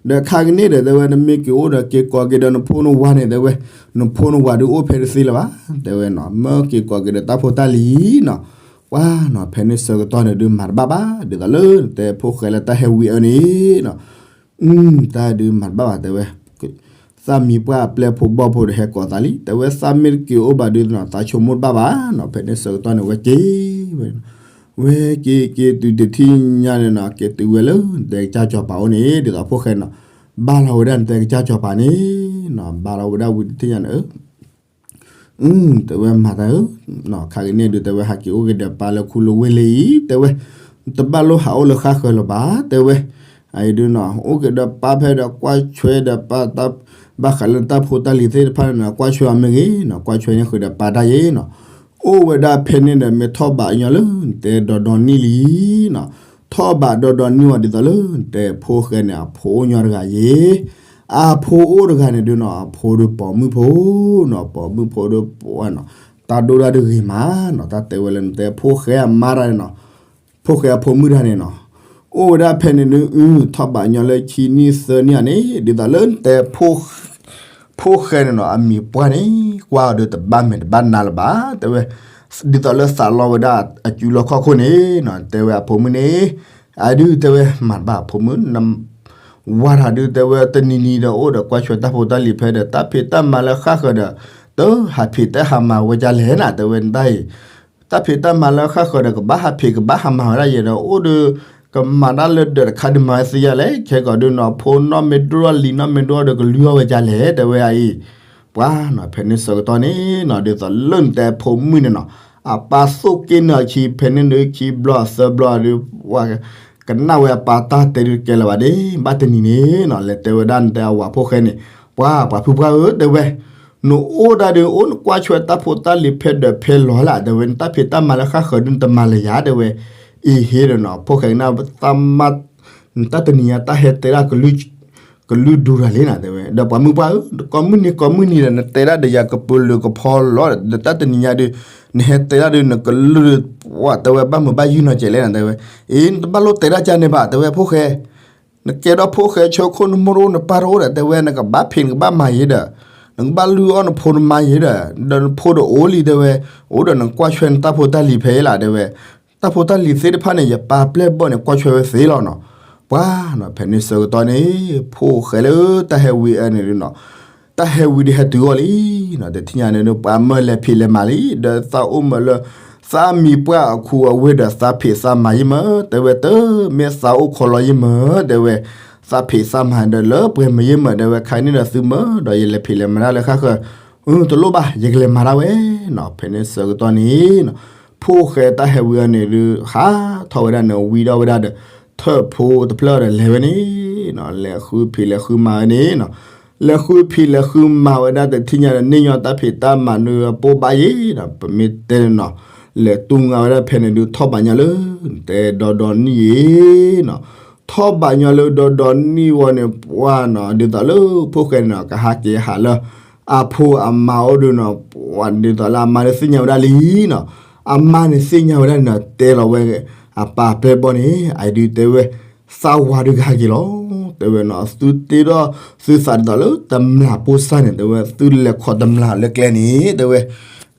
ဒီးခါကနံၣ်ဒီး တဲဝဲ နမ့ၢ်က့ၤအိၣ်ဒီးက့ၤကိးက့ၤဒီးနဖိနဝၤန့ၣ် တဲဝဲ, နဖိနဝၤဒုးအိၣ်ဖဲတသ့လၢၤဘၣ်, တဲဝဲနီၤ, မ့ၢ်က့ၤကိးက့ၤဒီးတၢ်ဖိတၢ်လံၤနီၤ, ပှၢ်နီၤ, ဖဲန့ၣ်ဆၢကတီၢ်န့ၣ်ဒုး မၤတဘၣ်ဘၣ်, ဒ်သိးလၢတဲဖိၣ်ဃဲလၢတၢ်ဟဲဝံၤအၢန့ၣ်နီၤ တၢ်ဒုးမၤတဘၣ်ဘၣ် တဲဝဲ, သးမံၤပှၢ်အပျဲၢ်ဖိဘီၣ်ဖိဒီးဟဲကိးသးလံ, တဲဝဲ သးမ့ၢ်တက့ၤအိၣ်ဘၣ်ဒုးနီၤ သးဆိကမိၣ်တဘၣ်ဘၣ်နီၤ, ဖဲန့ၣ်ဆၢကတီၢ်န့ၣ် ဝဲက့ၤဝဲ, ဝဲက့ၤက့ၤတုၤတထံၣ်ညါန့ၣ်နီၤ က့ၤတုၤဝဲလၢ တဲကစၢ်ကၠီၤပၤအိၣ်န့ၣ် ဒ်သိးဖိၣ်ဃဲနီၤ ဘါလီၤဝဲဒၣ်န့ၣ် တဲကစၢ်ကၠီၤပၤန့ၣ်နီၤ, ဘါလီၤဝဲဒၣ်ဝံၤတထံၣ်ညါန့ၣ် တဲဝဲ မၤတၢ်ဧၢ, ခါကနံၣ်ဒုး တဲဝဲ ဟးက့ၤအိၣ်က့ၤဒီးပၢ်လၢခူလၢဝ့ၢ်လၢအံၤ တဲဝဲ, တဘၣ်လိၣ်ဟးအိၣ်လၢဃၣ်ဃၢၤလၢၤဘၣ် တဲဝဲ, အံၤဒုးနီၤ အိၣ်က့ၤဒီးပၢ်ဖဲဒီးကွၢ်ဆွဲဒီးပၢ်တၢ် ဘၣ်ဃးလၢတၢ်ဖိတၢ်လံၤသ့ၣ်တဖၣ်န့ၣ်နီၤ ကွၢ်ဆွဲအီၤမ့ၢ်ဂ့ၤနီၤ ကွၢ်ဆွဲန့ၢ်ဃုာ်ဒီးပၢ်တၢ်ယ့ၤနီၤ, အိၣ်ဝဲဒၣ်ဖဲန့ၣ်ဒီး မ့ၢ်ထီၣ်ဘးညီလၢ တဲဒီဒီနံၣ်လံနီၤ, ထီၣ်ဘးဒီဒီနံၣ်ဝံၤဒ်သိးလၢ တဲဖိၣ်ဃဲန့ၣ်အဖိအိၣ်ညီတဂၤယ့ၤ အဖိအိၣ်တဂၤန့ၣ်ဒုးနီၤ အဖိဒုးပိာ်မုၣ်ဖိနီၤ, ပိာ်မုၣ်ဖိဒုးပှၢ်နီၤ, တၢ်ဒိၣ်တၢ်ဒုးဂ့ၤမးနီၤ, တၢ်တဲဝဲလၢနတဲဖိၣ်ဃဲအမါတၢ်န့ၣ်နီၤ, ဖိၣ်ဃဲအဖိမုၣ်တၢ်န့ၣ်နီၤ, အိၣ်ဝဲဒၣ်ဖဲန့ၣ်ဒုး ထီၣ်ဘးညီလၢခံနံၣ်သၢနံၣ်ဧါန့ၣ် ဒ်သိးလၢနတဲ ဖိၣ်ဃဲန့ၣ်နီၤ အမံၤပှၢ်န့ၣ် ကွၢ်အီၤဒုးတဘၣ်မဲာ်တဘၣ်နါလၢၤဘၣ် တဲဝဲ, ဒ်သိးလၢသးလီဝဲဒၣ်အစုလီၢ်ခီၣ်ခိၣ်န့ၣ်နီၤ, တဲဝဲအဖိမုၣ်န့ၣ်, အဒုးတဲဝဲ မၤတဘၣ်ဖိမုၣ် ဝၤတၢ်ဒုး တဲဝဲ တနံၤနံၤဒီးအိၣ်ဒီးကွၢ်ဆွဲတၢ်ဖိတၢ်လံၤဖဲဒီး တၢ်ဖံးတၢ်မၤလၢဃၣ်ဃၢၤဒီး တဟးဖံးတဟးမၤဝဲဒ်လဲၣ်နၤ တဲဝဲ နတၢ်အံၤ, တၢ်ဖံးတၢ်မၤလၢဃၣ်ဃၢၤဒီး ကဘၣ်ဟးဖံးကဘၣ်ဟးမၤဝဲဒၣ်ယဲဒီး အိၣ်ဒီး ကမၤတၢ်လၢဒၢးတခါဒုးမၤဝဲသ့ယါလဲၣ်, ခဲကီးဒုးနီၤ ဖိနီၢ်မ့ၢ်ဒိၣ်ထီၣ်လံၤနီၢ်မ့ၢ်ဒိၣ်ထီၣ်ဒီး ကလုၢ်အီၣ်ဝဲဒ်လဲၣ် တဲဝဲအံၤ, ပှၤနီၤ ဖဲန့ၣ်ဆၢကတီၢ်န့ၣ်နီၤ ဒ်သိးလၢနတဲဖိမုၣ်န့ၣ်နီၤ အပၢ်သိၣ်က့ၢ်နုာ်အခံ ဖဲန့ၣ်ဒုးခံဘျီသၢဘျီဒုး ပှၤ ကနၣ်ဝဲအပၢ်တၢ်တဲဒုးကဲလၢၤဘၣ်ဒ့ၣ် ဘၣ်တနံၤန့ၣ်နီၤ လဲၤတဲဝဲဒၣ်နတဲအဝၤဖိၣ်ဃဲန့ၣ်, ပှၤ ပှၤဖုပှၢ်ဧၢ တဲဝဲ, နအိၣ်ဒၣ်ဒုး အိၣ်နကွၢ်ဆွဲတၢ်ဖိတၢ်လံၤဖဲဒၢးဖဲလီၤလၢ တဲဝဲ နတၢ်ဖံးတၢ်မၤလၢဃၣ်ဃၢၤဒုး နတမၤလၢၤယါ တဲဝဲ, အံၤဟ့ဒီးနီၤ ဖိၣ်ဃဲကနၣ် သးမါ နတၢ်တနံၤညါတၢ်ဟဲတဲဒၣ် ကလုၢ်ဒူရၤလံနၤ တဲဝဲ, ဒီးပှၤမုၣ်ပှၢ်ဧၢ ကိးမုၢ်နံၤကိးမုၢ်နံၤဒီး နတဲဒၣ်ဒီးယၤကပူၤလုာ်ကဖီလီၤဒီး တၢ်တနံၤညါဒုး နဟဲတဲဒၣ်ဒုး နကလုၢ် ပှၤ တဲဝဲ ဘၣ်မုာ်ဘၣ်ယုၢ်နီၤကဲးလဲၣ်နၤ တဲဝဲ, အံၤ နတဘၣ်လိၣ်တဲဒၣ်ကန့ၣ်ဘၣ် တဲဝဲ ဖိၣ်ဃဲ နကဲဒီးဖိၣ်ဃဲဆၢခိၣ်နမိၢ်တအိၣ်နပၢ်တအိၣ်ဒီး တဲဝဲ နကဘၣ်ဖံးနကဘၣ်မၤယ့ၤဒီး နကဘၣ်လုၢ်အီၣ်နဖိနမါယ့ၤဒီး ဒီးနဖိတအိၣ်လံ တဲဝဲ, အိၣ်ဒီးနကွၢ်ဆွဲနတၢ်ဖိတၢ်လံၤဖဲအံၤလီၤ တဲဝဲ, တၢ်ဖိတၢ်လံၤသ့ၣ်တဖၣ်န့ၣ် ယပၢ်ပျဲၢ်ဘီၣ်န့ၣ် ကွၢ်ဆွဲဝဲသ့လီၤနီၤ, ပှၤနီၤ ဖဲန့ၣ်ဆၢကတီၢ်န့ၣ် ဖိၣ်ဃဲလၢတၢ်ဟဲဝံၤအၢန့ၣ်နီၤ တၢ်ဟဲဝံၤဒုးဟဲတုၤအီၤလံနီၤ တထံၣ်ညါန့ၣ်ဒုး ပှၤမၢလဲၤဖံးလဲၤမၤလံ ဒီးသးအိၣ်မၢလၢ သးမံၤပှၢ်အခူအဝ့ၢ်ဒီး သးဖံးသးမၤယ့ၢ်မၢ တဲဝဲ တမ့ၢ်သးအိၣ်ခိးလီၤယ့ၢ်မၢ တဲဝဲ, သးဖံးသးမၤဒီးလၢပှဲၤမၢယ့ၢ်မၢ တဲဝဲ ခါန့ၣ်ဒီးသုမၢဒီး ယလဲၤဖံးလဲၤမၤတၢ်လၢဃၣ်ဃၢၤ, တလိၣ်ဘၣ် ယကလဲၤမၤတၢ်ဝဲနီၤ ဖဲန့ၣ်ဆၢကတီၢ်န့ၣ်နီၤ ဖိၣ်ဃဲတၢ်ဟဲဝံၤအၢန့ၣ်ဒုး ဟးထီၣ်ဝဲဒၣ်န့ၣ် ဝံၤဒီးဝဲဒၣ်ဒီး ထၢၣ်ဖိတဖျၢၣ်ဒီးလဲၤဝဲန့ၣ်နီၤ လဲၤဃုဖံးလဲၤဃုမၤဝဲန့ၣ်နီၤ လဲၤဃုဖံးလဲၤဃုမၤဝဲဒၣ်တထံၣ်ညါဒီး န့ၢ်ညီတၢ်ဖံးတၢ်မၤဒုးအပိၢ်ဘၣ်ယ့ၤနီၤ ပမ့ၢ်တဲန့ၣ်နီၤ လဲၤတူၢ်ငါဝဲဒၣ်ဖဲန့ၣ်ဒုး ထီၣ်ဘးညီလၢ တဲဒီဒီနံၣ်ယ့ၤနီၤ ထီၣ်ဘးညီလၢဒီဒီနံၣ်ဝံၤန့ၣ် ပှၤနီၤ ဒ်သိးလၢဖိၣ်ဃဲန့ၣ်နီၤ ကဟးက့ၤဟးလၢ အဖိအမါအိၣ်ဒုးနီၤ ပှၤဒ်သိးလၢအမါဒုးသ့ၣ်ညါဝဲဒၣ်လံနီၤ အမါန့ၣ်သ့ၣ်ညါဝဲဒၣ်န့ၣ်နီၤ တဲလီၤဝဲ အပၢ်ပျဲၢ်ဘီၣ်န့ၣ် အဒုးတဲဝဲ သးဝၤဒုးကဟးက့ၤလီၤ တဲဝဲနီၤ သုတ့ထီၣ်သုသးဒ်သိးလၢတမျာ်ပိၢ်စၢ်န့ၣ် တဲဝဲ သုလဲၤခိးတမျာ်လၢကျဲန့ၣ် တဲဝဲ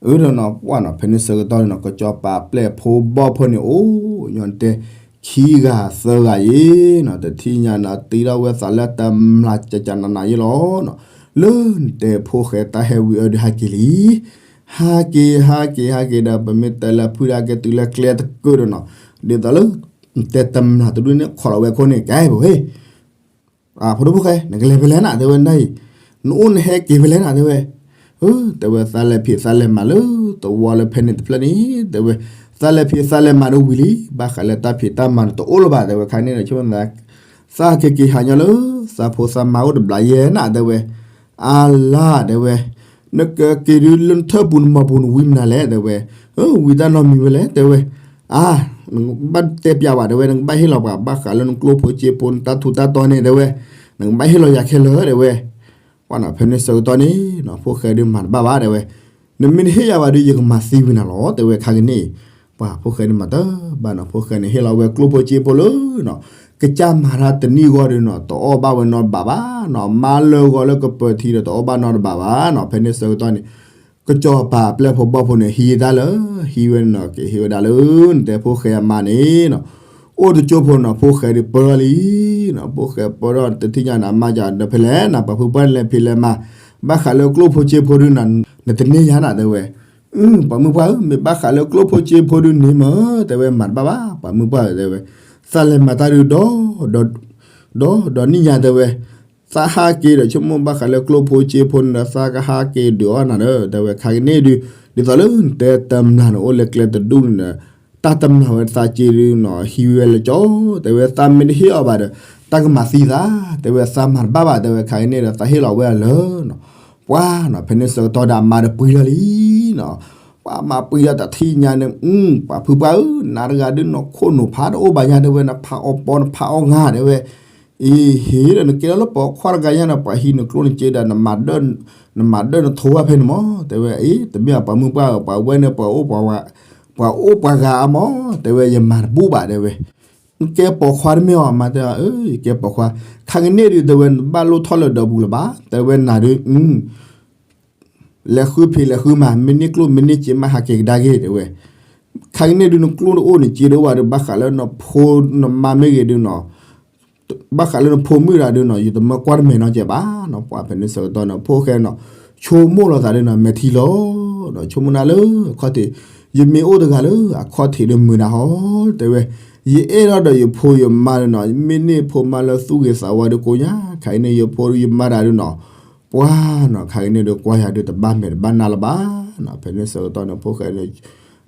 အၢဒီးနီၤ ပှၤနီၤ ဖဲန့ၣ်ဆၢကတီၢ်န့ၣ်နီၤ ကစီၤပၤပျဲၢ်ဖိဘီၣ်ဖိန့ၣ် အိၣ်ညီတဲ ခံဂၤသၢဂၤယ့ၤနီၤ တထံၣ်ညါနီၤ တ့ထီၣ်ဝဲသးလၢတမျာ်ကကနနယ့ၤလီၤနီၤ လၢနတဲဖိၣ်ဃဲတၢ်ဟဲဝံၤအၢဒုးဟးက့ၤလံ ဟးက့ၤ ဟးက့ၤ ဟးက့ၤဒီး ပမ့ၢ်တဲလၢဖုဒၣ်ကဲတုၤလၢကျဲတကၢၢ်ဒီးနီၤ ဒ်သိးလၢ တဲတမျာ်တဒူၣ်န့ၣ် ခိးလီၤဝဲခိၣ်န့ၣ် ကဲပဝဲ ဖိဒိၣ်ဖိၣ်ဃဲ နကလဲၤဖဲလဲၣ်နၤ တဲဝဲ နအံၤ နအိၣ်နဟဲက့ၤဖဲလဲၣ်နၤ တဲဝဲ တဲဝဲ သးလဲၤဖံးသးလဲၤမၤလၢ သဝီလၢဖဲန့ၣ်တဖျၢၣ်န့ၣ် တဲဝဲ သးလဲၤဖံးသးလဲၤမၤဒုးဝံၤလံ ဘၣ်ဃးလၢတၢ်ဖံးတၢ်မၤန့ၣ် တအိၣ်လၢၤဘၣ် တဲဝဲ ခါန့ၣ်ဒီး ဆိကမိၣ်သး သးက့ၤက့ၤဟးညီလၢ သးဖိသးမါအိၣ်တဘျးယဲၢ်နၤ တဲဝဲ, အါလါ တဲဝဲ, နကက့ၤဒုးလၢနထၢၣ်ပူၤနမီၤပူၤနဝံၤမနုၤလဲၣ် တဲဝဲ, ဝံၤတၢ်နီတမံၤဝဲလဲၣ် တဲဝဲ, အါ, နကဘၣ်တဲပျးဘၣ် တဲဝဲ, နကဘၣ်ဟ့ၣ်လီၤပှၤဘၣ်ဃးလၢနကျိၣ်ဖိစ့ဖိ နတၢ်ထူးတၢ်တီၤန့ၣ် တဲဝဲ, နကဘၣ်ဟ့ၣ်လီၤယၤခဲလၢာ် တဲဝဲ, ပှၤနီၤဖဲန့ၣ်ဆၢကတီၢ်န့ၣ်နီၤ ဖိၣ်ဃဲဒုးမၤတဘၣ်ဘၣ် တဲဝဲ, နမ့ၢ်တဟ့ၣ်ယၤဘၣ်ဒုး ယကမၤသံဝံၤနၤလီၤ တဲဝဲ ခါကန့ၣ်, ပှၤဖိၣ်ဃဲန့ၣ်မၤတဘၣ်နီၤ ဖိၣ်ဃဲန့ၣ်ဟ့ၣ်လီၤဝဲကျိၣ်ဖိစ့ဖိလၢနီၤ, ကစၢ်မၤတၢ်တနံၣ်အဂီၢ်ဒုးနီၤ တအီၣ်ဘၣ်ဝဲနီတဘးဘၣ်နီၤ, မါလၢဂီၤလၢကပၢၤထံဒီးတအီၣ်ဘၣ်နီတဘးဘၣ်နီၤ ဖဲန့ၣ်ဆၢကတီၢ်န့ၣ်, ကစီၤပၤပျဲၢ်ဖိဘီၣ်ဖိန့ၣ် ဟံးတၢ်လၢ, ဟံးဝဲနီၤ ကဟ့ၣ်ဝဲဒၣ်လၢ နတဲဖိၣ်ဃဲအမါန့ၣ်နီၤ, အိၣ်တကၠိဖိနီၤ ဖိၣ်ဃဲဒုးပၢထီၣ်လံနီၤ, ဖိၣ်ဃဲပၢထီၣ်တထံၣ်ညါန့ၣ် အမါကဒီးဖဲလဲၣ်နၤ ပှၤဖုပှၢ်န့ၣ်လဲၤဖံးလဲၤမၤ, ဘၣ်ဃးလၢကျိၣ်ဖိစ့ဖိဒုးနီၤ, နတန့ၢ်ယၤနၤ တဲဝဲ, ပှၤမုၢ်ပှၢ်ဧၢ မ့ၢ်ဘၣ်ဃးလၢကျိၣ်ဖိစ့ဖိဒုးန့ၣ်မ့ၢ် တဲဝဲမၤတဘၣ်ဘၣ် ပှၤမုၢ်ပှၢ်ဧၢ တဲဝဲ, သးလဲၤမၤတၢ်ဒုးဒီး ဒီး ဒီးနံၣ်ညါ တဲဝဲ, သးဟးက့ၤဒီးဆိကမိၣ်ဘၣ်ဃးလၢကျိၣ်ဖိစ့ဖိန့ၣ်ဒီး သးကဟးက့ၤဒုးအီၣ်နၤဒီး တဲဝဲ ခါကန့ၣ်ဒုး, ဒ်သိးလၢနတဲတမျၢ်န့ၣ်အိၣ်လၢကျဲတဒူၣ်န့ၣ်ဒီး, တၢ်တမျၢ်ဝဲသးစ့ဒုးနီၤ ဟံးဝဲလၢကၠီ, တဲဝဲ သးမ့ၢ်တဟ့ၣ်အီၤဘၣ်ဒီး တၢ်ကမၤသံသး တဲဝဲ သးမၤတဘၣ်ဘၣ် တဲဝဲ ခါကန့ၣ်ဒီး သးဟ့ၣ်လီၤဝဲအလၢနီၤ, ပှၤနီၤ ဖဲန့ၣ်ဆၢကတီၢ်ဒီးအမါဒီးပှံၤထီၣ်လံနီၤ, ပှၤမၤပှံၤထီၣ်တထံၣ်ညါန့ၣ်, ပှၤဖုပှၢ်ဧၢ နၤတဂၤဒုးနီၤ ခိၣ်နူာ်ဖးတအိၣ်ဘၣ်ညါ တဲဝဲ နဖးအီၣ်ပီ နဖးအီၣ်ငါ တဲဝဲ, အံၤ ဟ့ၣ်ဒီးနကဲထီၣ်လၢပိာ်ခွါတဂၤညါန့ၣ် ပှၤဟံးနကျိၣ်နစ့ဒီး နမၤဒၢၣ်နထိးဝဲဖဲန့ၣ်မး တဲဝဲ, အံၤ တမ့ၢ်ပှၤမုၢ်ပှၢ်ဧၢ ပှၤဝဲန့ၣ် ပှၤအိၣ်ပှၤဝၤ, ပှၤအိၣ်ပှၤဂၤအါမး တဲဝဲ ယမၤတဘူၣ်ဘၣ် တဲဝဲ, နကဲပိာ်ခွါတမ့ၢ်အီၤ မါတဲ, ယကဲပိာ်ခွါ, ခါကန့ၣ်ဒုး တဲဝဲ နဘၣ်လိၣ်ထီၣ်လၢဒၢးပူၤလၢၤဘၣ် တဲဝဲ နၤဒုး လဲၤဃုဖံးလဲၤဃုမၤ မ့ၢ်န့ၢ်ကျိၣ်မ့ၢ်န့ၢ်စ့မးဟးက့ၤကဒါက့ၤ တဲဝဲ, ခါကန့ၣ်ဒုး နကျိၣ်တအိၣ်န့ၣ် စ့တအိၣ်ဘၣ်ဒီး ဘၣ်ဃးလၢနဖိနမါမ့ၢ်ဂ့ၤဒုးနီၤ, ဘၣ်ဃးလၢနဖိမုၣ်တဂၤဒုးနီၤ ယတမၢကွၢ်တမဲာ်နီတစဲးဘၣ်နီၤ, ပှၤဖဲန့ၣ်ဆၢကတီၢ်န့ၣ် ဖိၣ်ဃဲနီၤ, ဆိကမိၣ်လီၤသးဒုးနီၤ မဲာ်ထံလီၤ, ဒီးဆိကမိၣ်နၤလၢအခီၣ်ထံး, ယမ့ၢ်အိၣ်တဂၤလၢအခီၣ်ထံးဒုးမုာ်နၤဟီ, တဲဝဲ, ယအဲၣ်ထီၣ်ဒီးယဖိယမါဒုးနီၤ မ့ၢ်န့ၢ်ဖိမါလၢသူၣ်ဂ့ၤသးဝါဒုးကိးညါ, ခါအံၤန့ၣ် ယဖိယမါတဂၤဒုးနီၤ ပှၤနီၤ ခါအံၤန့ၣ်ဒုး ကွၢ်ယၤဒုးတဘၣ်မဲာ်တဘၣ်နါလၢၤဘၣ်နီၤ, ဖဲန့ၣ်ဆၢကတီၢ်န့ၣ် ဖိၣ်ဃဲန့ၣ်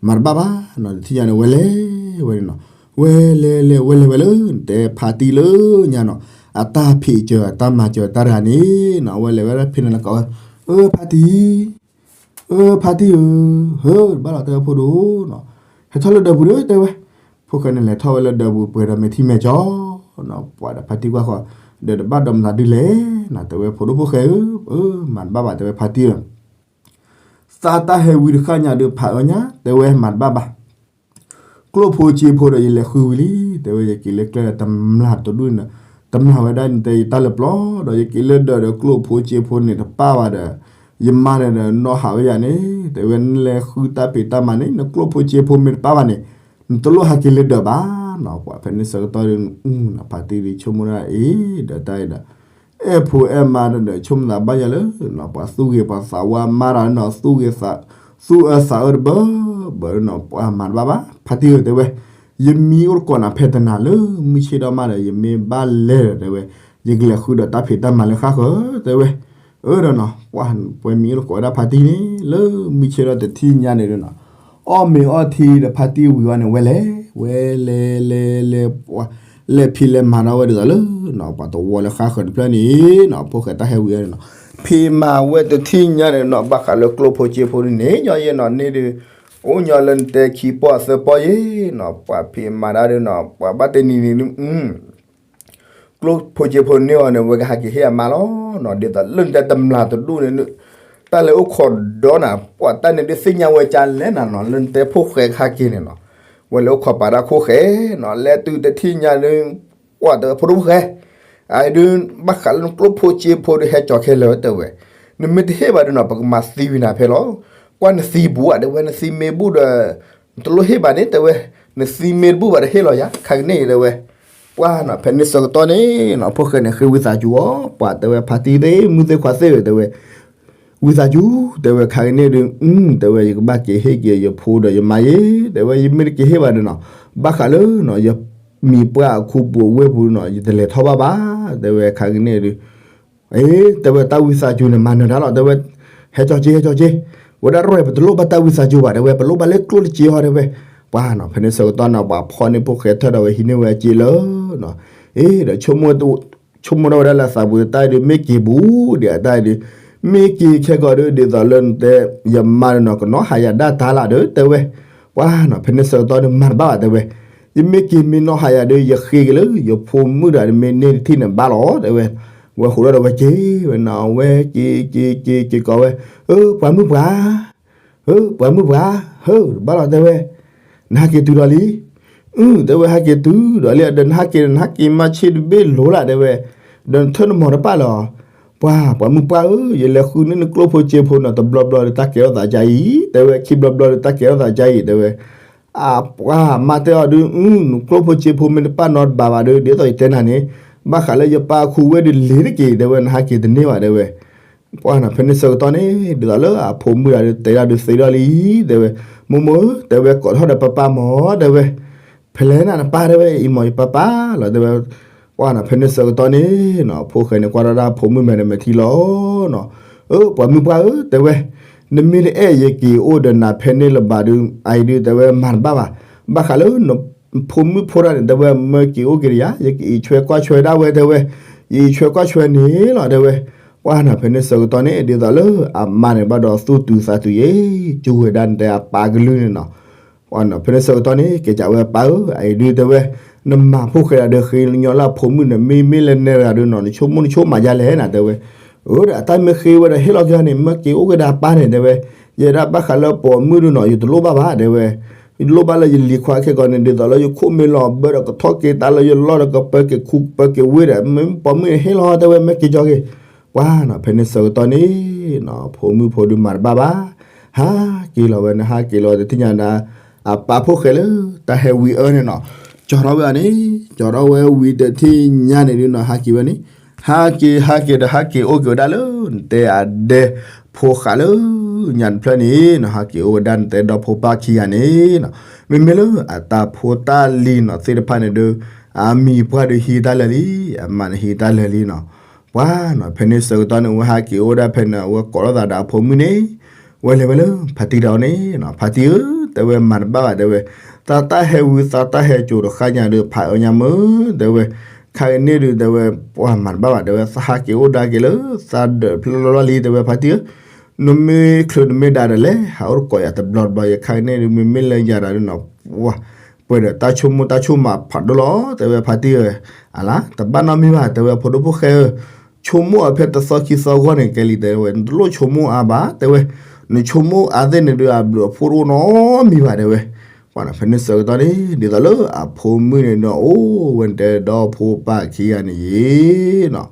မၤတဘၣ်ဘၣ်နီၤ, တထံၣ်ညါန့ၣ် ဝဲလဲၤဝဲန့ၣ်နီၤ, ဝဲလဲၤလဲၤဝဲလဲၤဝဲလၢ နတဲဖါတံၢ်လၢညါနီၤ, အတၢ်ဖံးစၢၤ အတၢ်မၤစၢၤတၢ်တဂၤန့ၣ်နီၤ, ဝဲလဲၤဝဲဒၣ်ဖံးန့ၣ်လၢကီးဝဲ, အၢ ဖါတံၢ် အၢ ဖါတံၢ်ဧၢ, ဟၢ ဘၣ်လီၤတဲဝဲဖိဒိၣ်နီၤ, ဟဲထီၣ်လၢဒၢးပူၤဒီး တဲဝဲ, ဖိၣ်ဃဲန့ၣ်လဲၤထီၣ်ဝဲလၢဒၢးပူၤ ပှဲၤဒီးမဲာ်ထံမဲာ်ကၠီနီၤ, ပှၤဒီးဖါတံၢ်ကွၢ်ဃီ, ဒီးတဘၣ်ဒီးမနုၤဒုလဲၣ်နီၤ, တဲဝဲဖိဒိၣ်ဖိၣ်ဃဲဧၢ, အၢ မၤတဘၣ်ဘၣ် တဲဝဲဖါတံၢ်ဧၢ, သးတၢ်ဟဲဝံတဃၣ်ညါဒီးဖးအၢညါ တဲဝဲမၤတဘၣ်ဘၣ် ကျိၣ်ဖိစ့ဖိဒီးယလဲၤဃုဝံၤလံ, တဲဝဲယက့ၤလၢကျဲဒီး တမျၢ်တဒူၣ်န့ၣ်, တမျၢ်ဝဲဒၣ်န့ၣ် တဲယတၢ်လၢပျီဒီး ယက့ၤလၢဒၢးဒီးကျိၣ်ဖိစ့ဖိန့ၣ်တပၣ်ဘၣ်ဒီး, ယမါန့ၣ်ဒီးနီၢ်ဟးဝဲယၤန့ၣ်, တဲဝဲနလဲၤဃုတၢ်ဖံးတၢ်မၤန့ၣ် နကျိၣ်ဖိစ့ဖိမ့ၢ်တပၣ်ဘၣ်န့ၣ်, နတလိၣ်ဟးက့ၤလၢဒၢးဘၣ်နီၤ, ပှၤဖဲန့ၣ်ဆၢကတီၢ်ဒီး, ဖါတံၢ်ဒီးဆိကမိၣ်ဒၣ်အံၤ, ဒီးတၢ်အံၤဒီး အဲၣ်ဖိအဲၣ်မါဒီး ဆိကမိၣ်သးဘၣ်ယၤလၢနီၤ, ပှၤသူၣ်ဂ့ၤပှၤသးဝါမါတဂၤနီၤ, သူၣ်ဂ့ၤသး, သူၣ်အၢသးအၢတဘၢဘၢနီၤ, ပှၤမၤတဘၣ်ဘၣ်, ဖါတံၢ်ဧၢ တဲဝဲ, ယမံၤအိၣ်တကိးနၤဖဲတနၤလၢ မုၢ်ဆ့ၣ်ဒီမးဒီး ယမ့ၢ်ဘၣ်လဲၤဒီး တဲဝဲ, ယကလဲၤဃုဒီးတၢ်ဖံးတၢ်မၤလၢဃၣ်ဃၢၤ တဲဝဲ, အၢဒီးနီၤ, ပှၤပှဲၤမံၤအိၣ်တကိးဝဲဒၣ်ဖါတံၢ်န့ၣ် လၢမုၢ်ဆ့ၣ်ဒီတထံၣ်ညါန့ၣ်ဒီးနီၤ, အီၣ်မ့ၤအီထံဒီးဖါတံၢ်ဝံၤဝဲန့ၣ် ဝဲလဲၤ, ဝဲလဲၤလဲၤလဲၤ, ပှၤလဲၤဖံးလဲၤမၤဒီးဝဲဒ်သိးလၢနီၤ, ပှၤတဝီလၢဃၣ်ဃၢၤတဖျၢၣ်န့ၣ်နီၤ, ဖိၣ်ဃဲတၢ်ဟဲဝံၤဝဲန့ၣ်နီၤ, ဖံးမၤဝဲတထံၣ်ညါန့ၣ်နီၤ, ဘၣ်ဃးလၢကျိၣ်ဖိစ့ဖိန့ၣ် ညီယဲနီၤ, န့ၣ်ဒုး အိၣ်ညီလၢနတဲခံပီၢ်သၢပီၢ်ယဲနီၤ, ပှၤဖံးမၤတၢ်ဒုးနီၤ, ပှၤဘၣ်တဲနံၤနံၤဒုး ကျိၣ်ဖိစ့ဖိန့ၢ်အီၤန့ၣ် ဝဲကဟးက့ၤဟ့ၣ်အမါလီၤနီၤ, ဒ်သိးလၢနတဲတမျၢ်တဒူၣ်န့ၣ်, တၢ်လဲၤအိၣ်ခိးဒီးနၤ, ပှၤတၢ်န့ၣ်ဒုးသ့ၣ်ညါဝဲကလဲၣ်နၤနီၤ, လၢနတဲဖိၣ်ဃဲခါက့ၤန့ၣ်နီၤ, ဝဲလဲၤအိၣ်ခိးပာ်တၢ်ခိၣ်ဃဲနီၤ, လဲၤတုၤတထံၣ်ညါဒုး, ပှၤတဲဝဲဖိဒိၣ်ဖိၣ်ဃဲ, အဒုး, ဘၣ်ဃးလၢနကျိၣ်ဖိစ့ဖိဒုးဟဲကၠီၤခဲလၢာ် တဲဝဲ, နမ့ၢ်တဟ့ၣ်ဘၣ်ဒုးနီၤ ပကမၤသံဝံၤနၤဖဲလီၤ, ကွၢ်နသံဘူၣ်ဧါ တဲဝဲ, နသံမ့ၢ်ဘူၣ်ဒီး နတလိၣ်ဟ့ၣ်ဘၣ်န့ၣ် တဲဝဲ, နသံမ့ၢ်တဘူၣ်ဘၣ်ဒီးဟ့ၣ်လီၤယၤ ခါကန့ၣ် တဲဝဲ, ပှၤနီၤ ဖဲန့ၣ်ဆၢကတီၢ်န့ၣ်နီၤ ဖိၣ်ဃဲန့ၣ်ဃ့ဝံသးစူၤအီၤ, ပှၤတဲဝဲဖါတံၢ်သ့ၣ် မုၢ်သ့ၣ်ခွါသ့ၣ်ဧၢ တဲဝဲ, ဝံသးစူၤ တဲဝဲ ခါကန့ၣ်ဒုး, တဲဝဲ ယကဘၣ်က့ၤဟ့ၣ်က့ၤယဖိဒီးယမါယဲ, တဲဝဲ ယမ့ၢ်တက့ၤဟ့ၣ်ဘၣ်ဒီးနီၤ ဘၣ်ဃးလၢနီၤ ယမံၤပှၢ်အခူပူၤအဝ့ၢ်ပူၤနီၤ ယတလဲၤထီၣ်ဘၣ်ဘၣ်, တဲဝဲ ခါကန့ၣ်ဒုး အ့ တဲဝဲတၢ်ဝံသးစူၤန့ၣ် မၤနၢၤတၢ်လီၤ တဲဝဲ, ဟဲကၠီက့ ဟဲကၠီက့, ဝဲဒၣ်ရဲၣ် ပတလိၣ်ဘၣ်တၢ်ဝံသးစူၤဘၣ် တဲဝဲ ပလိၣ်ဘၣ်လၢကျိၣ်တစ့ဟီ တဲဝဲ, ပှၤနီၤ ဖဲန့ၣ်ဆၢကတီၢ်နီၤ ပှၤဖီၣ်န့ၢ်ဖိၣ်ဃဲထၢၣ်ဒီးဝဲဟံးန့ၢ်ဝဲအစ့လၢနီၤ အ့ ဒီး ဆိကမိၣ်ထီၣ်ဝဲဒၣ်လၢအသးပူၤ တၢ်အံၤဒုး မ့ၢ်က့ၤဘူးဒံး အတၢ်အံၤဒုး, မ့ၢ်က့ၤခဲကီးဒုး ဒ်သိးလၢနတဲ ယမါဒီးနီၤ ကနီၣ်ဟးယၤဒၣ်တၢ်လၢဒီး တဲဝဲ, ပှၤနီၤ ဖဲန့ၣ်ဆၢကတီၢ်န့ၣ် မၤတဘၣ်ဘၣ် တဲဝဲ, ယမ့ၢ်က့ၤမ့ၢ်နီၣ်ဟးယၤဒုး ယဃ့က့ၤလၢ ယဖိမုၣ်ဒီး မ့ၢ်န့ၢ်တထံၣ်န့ၣ်ဘၣ်လီၤ တဲဝဲ, ဝဲဃိးဒီးဝဲက့ၤဝဲနီၤ ဝဲက့ၤက့ၤက့ၤက့ၤကီးဝဲ, အၢ ပှၤမုၣ်ပှၢ် ဧၢ ပှၤမုၣ်ပှၢ် ဧၢ တဘၣ်လီၤ တဲဝဲ, နဟးက့ၤတုၤဒီးလံ, အၢ တဲဝဲ ဟးက့ၤတုၤဒီးလံ ဒီးနဟးက့ၤဒီး နဟးက့ၤမၤဆ့ၣ်တဘ့ၣ်လိၤလၢ် တဲဝဲ, ဒီးနထၢၣ်နမီၤတပၣ်လီၤ, ပှၤ ပှၤမုၣ်ပှၢ်ဧၢ ယလဲၤဃုန့ၢ်နကျိၣ်ဖိစ့ဖိနီၤ တဘျီဘျီဒီးတၢ်ကဲထီၣ်သးဒ်အံၤ တဲဝဲ, ခံဘျီဘျီဒီး တၢ်ကဲထီၣ်သးဒ်အံၤ တဲဝဲ, အပှၤမါတဲအီၤဒုး နကျိၣ်ဖိစ့ဖိမ့ၢ်တပၣ်နီတဘးဘၣ်ဒီး ဒ်သိးယတဲနၤန့ၣ်, ဘၣ်ဃးလၢယပၢ်အခူဝဲဒုးလ့ၤတက့ၢ် တဲဝဲ, နဟးက့ၤတန့ၢ်ဘၣ် တဲဝဲ ပှၤနီၤ ဖဲန့ၣ်ဆၢကတီၢ်န့ၣ် ဒ်သိးလၢအဖိမုၣ်တဂၤဒုး တဲဒၣ်ဒုးသ့ဒီးလံ, တဲဝဲ, မိၢ်မိၢ်ဧၢ တဲဝဲ ကိးထီၣ်ဒီးပၢ်ပၢ်မၢ တဲဝဲ, ဖဲလဲၣ်နၤနပၢ် တဲဝဲ, အံၤမၢ်ယပၢ်ပၢ်လီၤ တဲဝဲ, ပှၤနီၤ ဖဲန့ၣ်ဆၢကတီၢ်န့ၣ်နီၤ ဖိၣ်ဃဲန့ၣ် ကွၢ်ထီၣ်ဒၣ်ဖိမုၣ်မဲာ်တမဲာ်ထံလီၤနီၤ, အၢ ပှၤမုၣ်ပှၢ်ဧၢ တဲဝဲ, နမ့ၢ်တအဲၣ်ယက့ၤအိၣ်ဒီးနၤဖဲန့ၣ်လၢၤဘၣ်ဒုး အအံၤဒုး တဲဝဲ မၤတဘၣ်ဘၣ်, ဘၣ်ဃးလၢ ဖိမုၣ်ဖိတၢ်န့ၣ် တဲဝဲ မၢက့ၤအိၣ်က့ၤဒီးယၤ ယကအံးဆွဲကွၢ်ဆွဲဒၣ်ဝဲ တဲဝဲ, ယအံးဆွဲကွၢ်ဆွဲန့ၣ်လီၤ တဲဝဲ, ပှၤနီၤ ဖဲန့ၣ်ဆၢကတီၢ်န့ၣ် ဒ်သိးလၢအမါန့ၣ်ဘၣ်ဒီးသူၣ်တုၤသးတုၤယဲ, ကၠူဝဲဒၣ်နတဲအပၢ်ကလုၢ်န့ၣ်နီၤ, ပှၤနီၤ ဖဲန့ၣ်ဆၢကတီၢ်န့ၣ် ကဲကးဝဲပၢ်ဧၢ အအံၤဒုး တဲဝဲ, နမၤဖိၣ်ဃဲဒၣ်ဒီးဃ့ညီလၢအဖိမုၣ်န့ၣ် မ့မ့ၢ်လၢနဲတဂၤဒုးနီၤ နဆိကမိၣ်နဆိကမိၣ်မးယါလဲၣ်နၤ တဲဝဲ, အၢ ဒီးအတၢ်မ့ၢ်ဃ့ဝဲဒီးဟ့ၣ်လီၤက့ၤန့ၣ် မၢက့ၤအိၣ်က့ၤဒီးအပၢ်န့ၣ် တဲဝဲ, ယဲဒၣ်ဘၣ်ဃးလၢပိာ်မုၣ်ဒုးနီၤ ယတလိၣ်ဘၣ်ဘၣ် တဲဝဲ, ယတလိၣ်ဘၣ်လၢယလံၤခွါခဲကီးန့ၣ် ဒ်သိးလၢယခိၣ်မ့ၢ်လီၤဘၢဒီးကထီၣ်က့ၤတၢ်လၢယလီၢ်ဒီးကပၢက့ၤခူကပၢက့ၤဝ့ဒီး မ့ၢ်ပိာ်မုၣ်န့ၣ်ဟ့ၣ်လီၤ တဲဝဲ မၢက့ၤကီၤက့ၤ, ပှၤနီၤ ဖဲန့ၣ်ဆၢကတီၢ်န့ၣ်နီၤ ဖိမုၣ်ဖိဒုးမၤတဘၣ်ဘၣ်, ဟးက့ၤလီၤဝဲန့ၣ် ဟးက့ၤလီၤတထံၣ်ညါဒၣ် အပၢ်ဖိၣ်ဃဲလၢ တၢ်ဟဲဝံၤအၢန့ၣ်နီၤ, ကၠီထီၣ်ဝဲန့ၣ် ကၠီထီၣ်ဝဲဝံၤတထံၣ်ညါန့ၣ်ဒုးနီၤ ဟးက့ၤဝဲန့ၣ်, ဟးက့ၤ ဟးက့ၤဒီးဟးက့ၤအိၣ်က့ၤဝဲဒၣ်လၢ နတဲအဒဲဖိဃာ်လၢ ညါတဖျၢၣ်န့ၣ်နီၤ ဟးက့ၤအိၣ်ဝဲဒၣ်နတဲဒီဖိပၢ်ခံဂၤန့ၣ်နီၤ, မ့မ့ၢ်လၢအတၢ်ဖိတၢ်လံၤနီၤ သ့ၣ်တဖၣ်န့ၣ်ဒုး အမံၤပှၢ်ဒုးဟံးတၢ်လၢာ်လံ, အမါန့ၣ်ဟံးတၢ်လၢာ်လံနီၤ, ပှၤနီၤ ဖဲန့ၣ်ဆၢကတီၢ်န့ၣ် အဝဲဟးက့ၤအိၣ်ဒၣ်ဖဲန့ၣ် အဝဲကိးထီၣ်သးဒီးအဖိမုၣ်န့ၣ်, ဝဲလဲၤဝဲလၢ ဖါတံၢ်တၢ်အအိၣ်န့ၣ်နီၤ ဖါတံၢ်ဧၢ တဲဝဲ မၤတဘၣ်ဘၣ် တဲဝဲ, သးတၢ်ဟဲဝံၤသးတၢ်ဟဲစိာ်တဃၣ်ညါဒီး ဖးအၢညါမ့ၢ် တဲဝဲ, ခါကန့ၣ်ဒုး တဲဝဲ ပှၤမၤတဘၣ်ဘၣ် တဲဝဲ သးဟးက့ၤအိၣ်ဒါက့ၤလၢ သးဒၢးဖျၢၣ်လီၢ်လီၢ်လံ တဲဝဲ ဖါတံၢ်ဧၢ, နမ့ၢ်ချုးနမ့ၢ်ဒါဒီးလဲၤ ဟးအိၣ်တကိးယၤတဘျီတဘျီ ယခါကန့ၣ်ဒုး မ့မ့ၢ်လၢယၤဒီးနီၤ ပှၤ ပှဲၤဒီးတၢ်ဆိကမိၣ်တၢ်ဆိကမးဖးဒိၣ်လီၤ တဲဝဲ ဖါတံၢ်ဧၢ, အလါ တဘၣ်နီတမံၤဘၣ် တဲဝဲ ဖိဒိၣ်ဖိၣ်ဃဲဧၢ, ဆိကမိၣ်အီၤဖဲတသီခံသီဂီၢ်န့ၣ် ကဲလံ တဲဝဲ နတလိၣ်ဆိကမိၣ်အါဘၣ် တဲဝဲ, နဆိကမိၣ်အါသ့ၣ်န့ၣ်ဒုး အဘျုးအဖှိၣ်တအိၣ်နီတမံၤဘၣ် တဲဝဲ, ပှၤနီၤ ဖဲန့ၣ်ဆၢကတီၢ်န့ၣ် ဒ်သိးလၢအဖိမုၣ်န့ၣ်ဒီး အိၣ်ဝဲတဲဒီဖိပၢ်ခံဂၤန့ၣ်ယံၤနီၤ,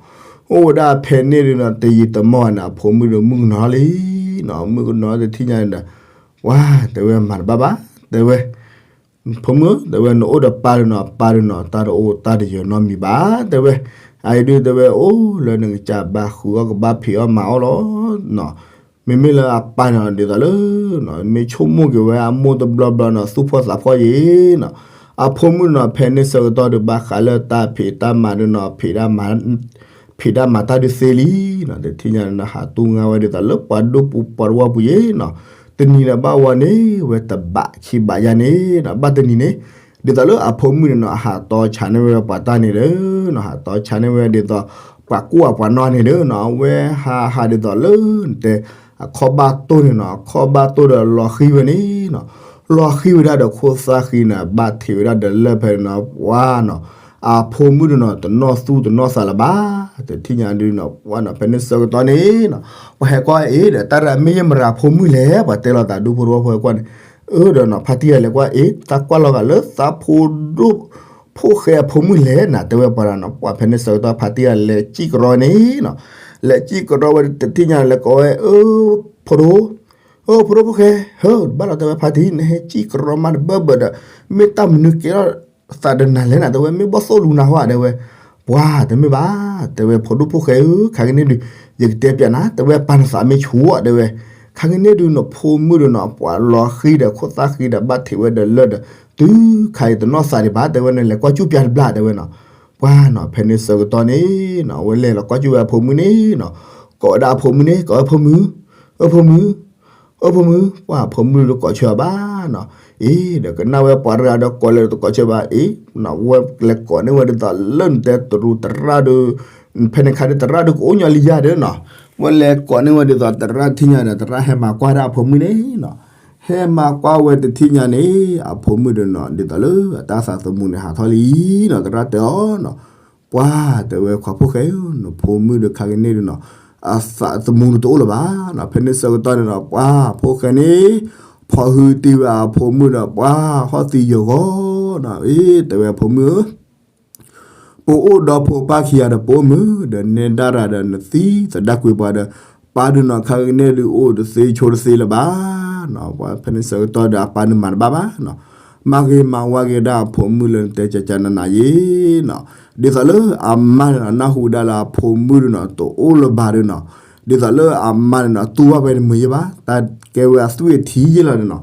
အိၣ်ဝဲဒၣ်ဖဲန့ၣ်ဒုးနီၤ တယံာ်တမီၢ်န့ၣ် အဖိမုၣ်ဒုးမုၣ်ကနီၤလံနီၤ, မုၣ်ကနီၤတထံၣ်ညါန့ၣ်ဒီး ပှၤ တဲဝဲ မၤတဘၣ်ဘၣ် တဲဝဲ ဖိမုၣ် တဲဝဲ နအိၣ်ဒီးပၢ်ဒုးနီၤ ပၢ်ဒုးနီၤ တၢ်တအိၣ်တၢ်တယၢၤနီတမံၤဘၣ် တဲဝဲ, အအံၤဒုး တဲဝဲ အိၣ်လၢနကစၢ်ဘၣ်ဃုအီၣ်ကဘၣ်ဖံးအီၣ်မၤအီၣ်လီၤ နီၤ, မ့မ့ၢ်လၢအပၢ်န့ၣ် ဒ်သိးလၢ မ့ၢ်ဆိကမိၣ်က့ၤဝဲအမိၢ်တဘျီဘျီနီၤ သူၣ်ဖှီၣ်သးဖှီၣ်ယံၤနီၤ, အဖိမုၣ်နီၤ ဖဲန့ၣ်ဆၢကတီၢ်ဒုး ဘၣ်ဃးလၢတၢ်ဖံးတၢ်မၤဒုးနီၤ ဖံးတၢ်မၤ ဖံးတၢ်မၤတၢ်ဒုးသ့လံနီၤ, တထံၣ်ညါန့ၣ် ဟးတူၢ်ငါဝဲဒ်သိးလၢပှၤဒိၣ်ပူၤပှၤတဝီပူၤယံၤနီၤ, တနံၤဒီးဘၣ်ဝဲန့ၣ် ဝဲတဘးခံဘးယါန့ၣ်နီၤ ဘၣ်တနံၤန့ၣ် ဒ်သိးလၢအဖိမုၣ်န့ၣ်နီၤ အဟးတီဆါန့ၢ်ဝဲပှၤတၢ်န့ၣ်ဒီးနီၤ ဟးတီဆါန့ၢ်ဝဲဒ်သိး ပှၤကူၣ်အပှၤနီၢ်န့ၣ်ဒီးနီၤ အဝဲဟးဟးဒ်သိးလၢ နတဲ အခီၣ်ဘၣ်တိၢ်န့ၣ်နီၤ အခီၣ်ဘၣ်တိၢ်ဒီးလီၤဃံၤဝဲန့ၣ်နီၤ, လီၤဃံၤဝဲဒၣ်ဒီးခိၣ်သၣ်ဃံန့ၣ် ဘၣ်ထံးဝဲဒၣ်ဒီးလၢၢ်ဖဲန့ၣ်နီၤ ပှၤနီၤ အဖိမုၣ်န့ၣ်နီၤ တနီၢ်သူၣ်တနီၢ်သးလၢၤဘၣ်, တထံၣ်ညါဒုးနီၤ ပှၤနီၤ ဖဲန့ၣ်ဆၢကတီၢ်န့ၣ်နီၤ ပှၤဟဲကွၢ်အ့ၣ်ဒီး တၢ်ရၤမ့ၢ်ယမရၤဖိမုၣ်လဲၣ် ပှၤတဲလီၤသးဒူဖိတဝီဖိဟဲကွၢ်န့ၣ်, အၢဒီးနီၤ ဖါတံၢ်ယၤလဲၤကွၢ်အ့ၣ် သးကွၢ်လီၤဂာ်လၢသးဖိဒိၣ် ဖိၣ်ဃဲအဖိမုၣ်လဲၣ်နၤ တဲဝဲပှၤနီၤ ပှၤဖဲန့ၣ်ဆၢကတီၢ် ဖါတံၢ်ယၤလဲၤစံၣ်ကရီန့ၣ်နီၤ, လဲၤစံၣ်ကရီဝဲတထံၣ်ညါလဲၤကိးဝဲ အၢ ဖိဒိၣ် အၢ ဖိဒိၣ်ဖိၣ်ဃဲ ဟၢ တဘၣ်လီၤ တဲဝဲ ဖါတံၢ် နဟဲစံၣ်ကရီမးတဘၢဘၢဒီး မ့ၢ်တၢ်မနုၤကဲထီၣ်သးဒီးနၤလဲၣ်နၤ တဲဝဲ မ့ၢ်ဘီၣ်သိၣ်လူၤနၤဟါ တဲဝဲ, ပှၤတမ့ၢ်ဘၣ် တဲဝဲ ဖိဒိၣ်ဖိၣ်ဃဲဧၢ ခါကန့ၣ်ဒုး ယကတဲပျးနၤ တဲဝဲ ပာ်နသးမ့ၢ်ဆူၣ် တဲဝဲ, ခါကန့ၣ်ဒုး နဖိမုၣ်ဒီးနီၤ ပှၤလီၤဃံၤဒီးခိၣ်သၣ်ဃံၤဒီးဘၣ်ထံးဝဲဒီးလၢၢ်ဒီး တုၤခါအံၤတနီၣ်သးဒံးဘၣ် တဲဝဲ နလဲၤကွၢ်ကူၣ်ပျးတဘျီ တဲဝဲနီၤ, ပှၤနီၤ ဖဲန့ၣ်ဆၢကတီၢ်န့ၣ်နီၤ အဝဲလဲၤလီၤကွၢ်ကူၣ်ဝဲအဖိမုၣ်န့ၣ်နီၤ, ကိးဝဲဒၣ်အဖိမုၣ်န့ၣ် ကိးဝဲဖိမုၣ်, အၢဖိမုၣ် အၢဖိမုၣ် ပှၤဖိမုၣ်တကိးဆၢအီၤဘၣ်နီၤ, အ့ ဒီးကနၣ်ဝဲပှၤတဂၤဒီးကိးလဲၤတကိးဆၢဘၣ်အ့, ဝဲလဲၤကိးန့ၢ်ဝဲဒ်သိးလၢနတဲတရူးသရၣ်ဒီး ဖဲန့ၣ်ခါဒီးသရၣ်ဒီးကအိၣ်ညီလံယၤဒီးနီၤ, ဝဲလဲၤကိးန့ၢ်ဝဲဒ်သိးသရၣ်တထံၣ်ညါဒီး သရၣ်ဟဲမၤကွၢ်ဒၣ်အဖိမုၣ်န့ၣ်နီၤ, ဟဲမၤကွၢ်ဝဲတထံၣ်ညါန့ၣ် အဖိမုၣ်ဒီးနီၤ ဒ်သိးလၢအတၢ်သးသမူန့ၣ်ဟးထီၣ်လံနီၤ, သရၣ်တဲအီၤနီၤ, ပှၤတဲဝဲခွါဖိၣ်ဃဲဧၢ, နဖိမုၣ်ဒီးခါကန့ၣ်ဒီးနီၤ အသးသမူတအိၣ်လၢၤဘၣ်နီၤ, ဖဲန့ၣ်ဆၢကတီၢ်န့ၣ်ဒီး ပှၤဖိၣ်ဃဲန့ၣ် ဖီၣ်ဟုတ့ၢ်ဝဲအဖိမုၣ်ဒီး ပှၤဟီၣ်သံယဂီၢ်နီၤ, အ့ တဲဝဲအဖိမုၣ်ဧၢ ပအိၣ်ဒီးဖိပၢ်ခံဂၤဒီး ပအိၣ်မုာ်ဒီးနဲဒၣ်ရၤဒီး နသံသဒၣ်ကွံာ်ပှၤဒီး ပၢ်ဒုးနီၤ ခါကန့ၣ်ဒုးအိၣ်တသ့ဆိတသ့လၢၤဘၣ်နီၤ, ပှၤဖဲန့ၣ်ဆၢကတီၢ်ဒီးအပၢ်န့ၣ်မၤတဘၣ်ဘၣ်နီၤ, မၤဂ့ၤမၤဝါက့ၤဒၣ်အဖိမုၣ်လၢနတဲကကနနၤယ့ၤနီၤ, ဒ်သိးလၢအမါန့ၣ်နီၤ နၢ်ဟူဒၣ်လၢအဖိမုၣ်ဒုးနီၤ တအိၣ်လၢၤဘၣ်ဒုးနီၤ, ဒ်သိးလၢအမါန့ၣ်နီၤ တူၢ်ဘၣ်ဝဲတမုာ်ယ့ၤဘၣ်, တၢ်ကဲဝဲအသွံၣ်အထံယ့ၤလီၤန့ၣ်နီၤ,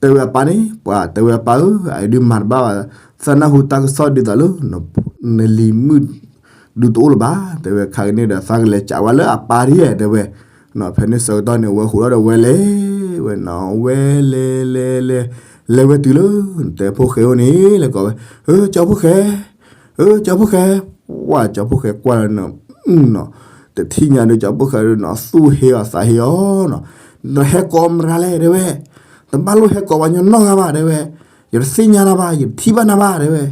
တဲဝဲအပၢ်န့ၣ် ပှၤတဲဝဲအပၢ်ဧၢ, အအံၤဒုးမၤတဘၣ်ဘၣ်, သးနၢ်ဟူတၢ်ကစီၣ်ဒ်သိးလၢ နလံၤမုၣ် ဒုးတအိၣ်လၢၤဘၣ်, တဲဝဲခါကန့ၣ်ဒီး သးကလဲၤကးဝဲလၢအပၢ်ဒ်ယဲၢ် တဲဝဲ, ဖဲန့ၣ်ဆၢကတီၢ်န့ၣ် ဝဲဃိးထီၣ်ဒီးဝဲလဲၤဝဲနီၤ, ဝဲလဲၤလဲၤလဲၤ လဲၤဝဲတုၤလၢ နတဲဖိၣ်ဃဲအိၣ်န့ၣ် လဲၤကိးဝဲ, အၢ ကၠီဖိၣ်ဃဲ, အၢ ကၠီဖိၣ်ဃဲ, ဝဲကၠီဖိၣ်ဃဲကွၢ်လီၤနီၤ, နီၤ, တထံၣ်ညါဒီးကၠီဖိၣ်ဃဲဒီးနီၤ သူၣ်ဟ့အီၤသးဟ့အီၤနီၤ, နဟဲကိးမရၤလဲၣ် တဲဝဲ, တဘၣ်လိၣ်ဟဲကိးပှၤညီနီတဂၤဘၣ် တဲဝဲ, ယတသ့ၣ်ညါနၤဘၣ် ယတထံၣ်ဘၣ်နၤဘၣ် တဲဝဲ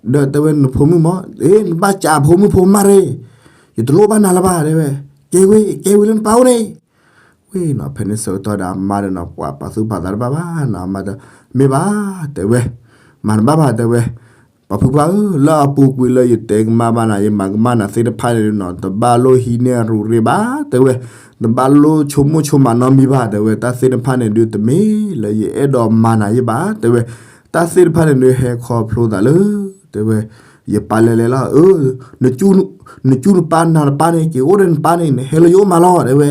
ဒီးတဲဝဲနဖိမုၣ်မ့ၢ် နဘၣ်ကးဖိမုၣ်ဖိမါရ့ၣ်, ယတလိၣ်ဘၣ်နၤလၢၤဘၣ် တဲဝဲ, ကဲဝဲ ကဲဝဲလၢနပၢ်အိၣ်န့ၣ်, ဝဲနီၤ ဖဲန့ၣ်ဆၢကတီၢ်ဒီးအမါဒီးနီၤ ပှၤပာ်သူၣ်ပာ်သးတဘၣ်ဘၣ်နီၤ, အမါဒီး မ့ၢ်ဘၣ် တဲဝဲ, မၤတဘၣ်ဘၣ် တဲဝဲ, ပှၤဖုပှၢ်ဧၢ လၢအပူၤကွံာ်လၢယတဲကမၣ်ဘၣ်နၤ ယမၤကမၣ်နၤသ့ၣ်တဖၣ်န့ၣ်ဒုးနီၤ တဘၣ်လိၣ်ဟံးန့ၢ်အရူၤရ့ၣ်ဘၣ် တဲဝဲ, တဘၣ်လိၣ်ဆိကမိၣ်ဆိကမးနီတမံၤဘၣ် တဲဝဲ, တၢ်သ့ၣ်တဖၣ်န့ၣ်ဒုး တမ့ၢ်လၢယအဲၣ်ဒိးမၤနၤယ့ၣ်ဘၣ် တဲဝဲ, တၢ်သ့ၣ်တဖၣ်န့ၣ်ဒုး ဟဲခီဖျိသးလၢ တဲဝဲ, ယပၢ်လဲၤလဲၤလီၤ အၢ နကၠူနပၢ်နၤနပၢ်န့ၣ် က့ၤအိၣ်ဒီးနပၢ်န့ၣ် နဟဲလၢယအိၣ်မးလီၤ တဲဝဲ,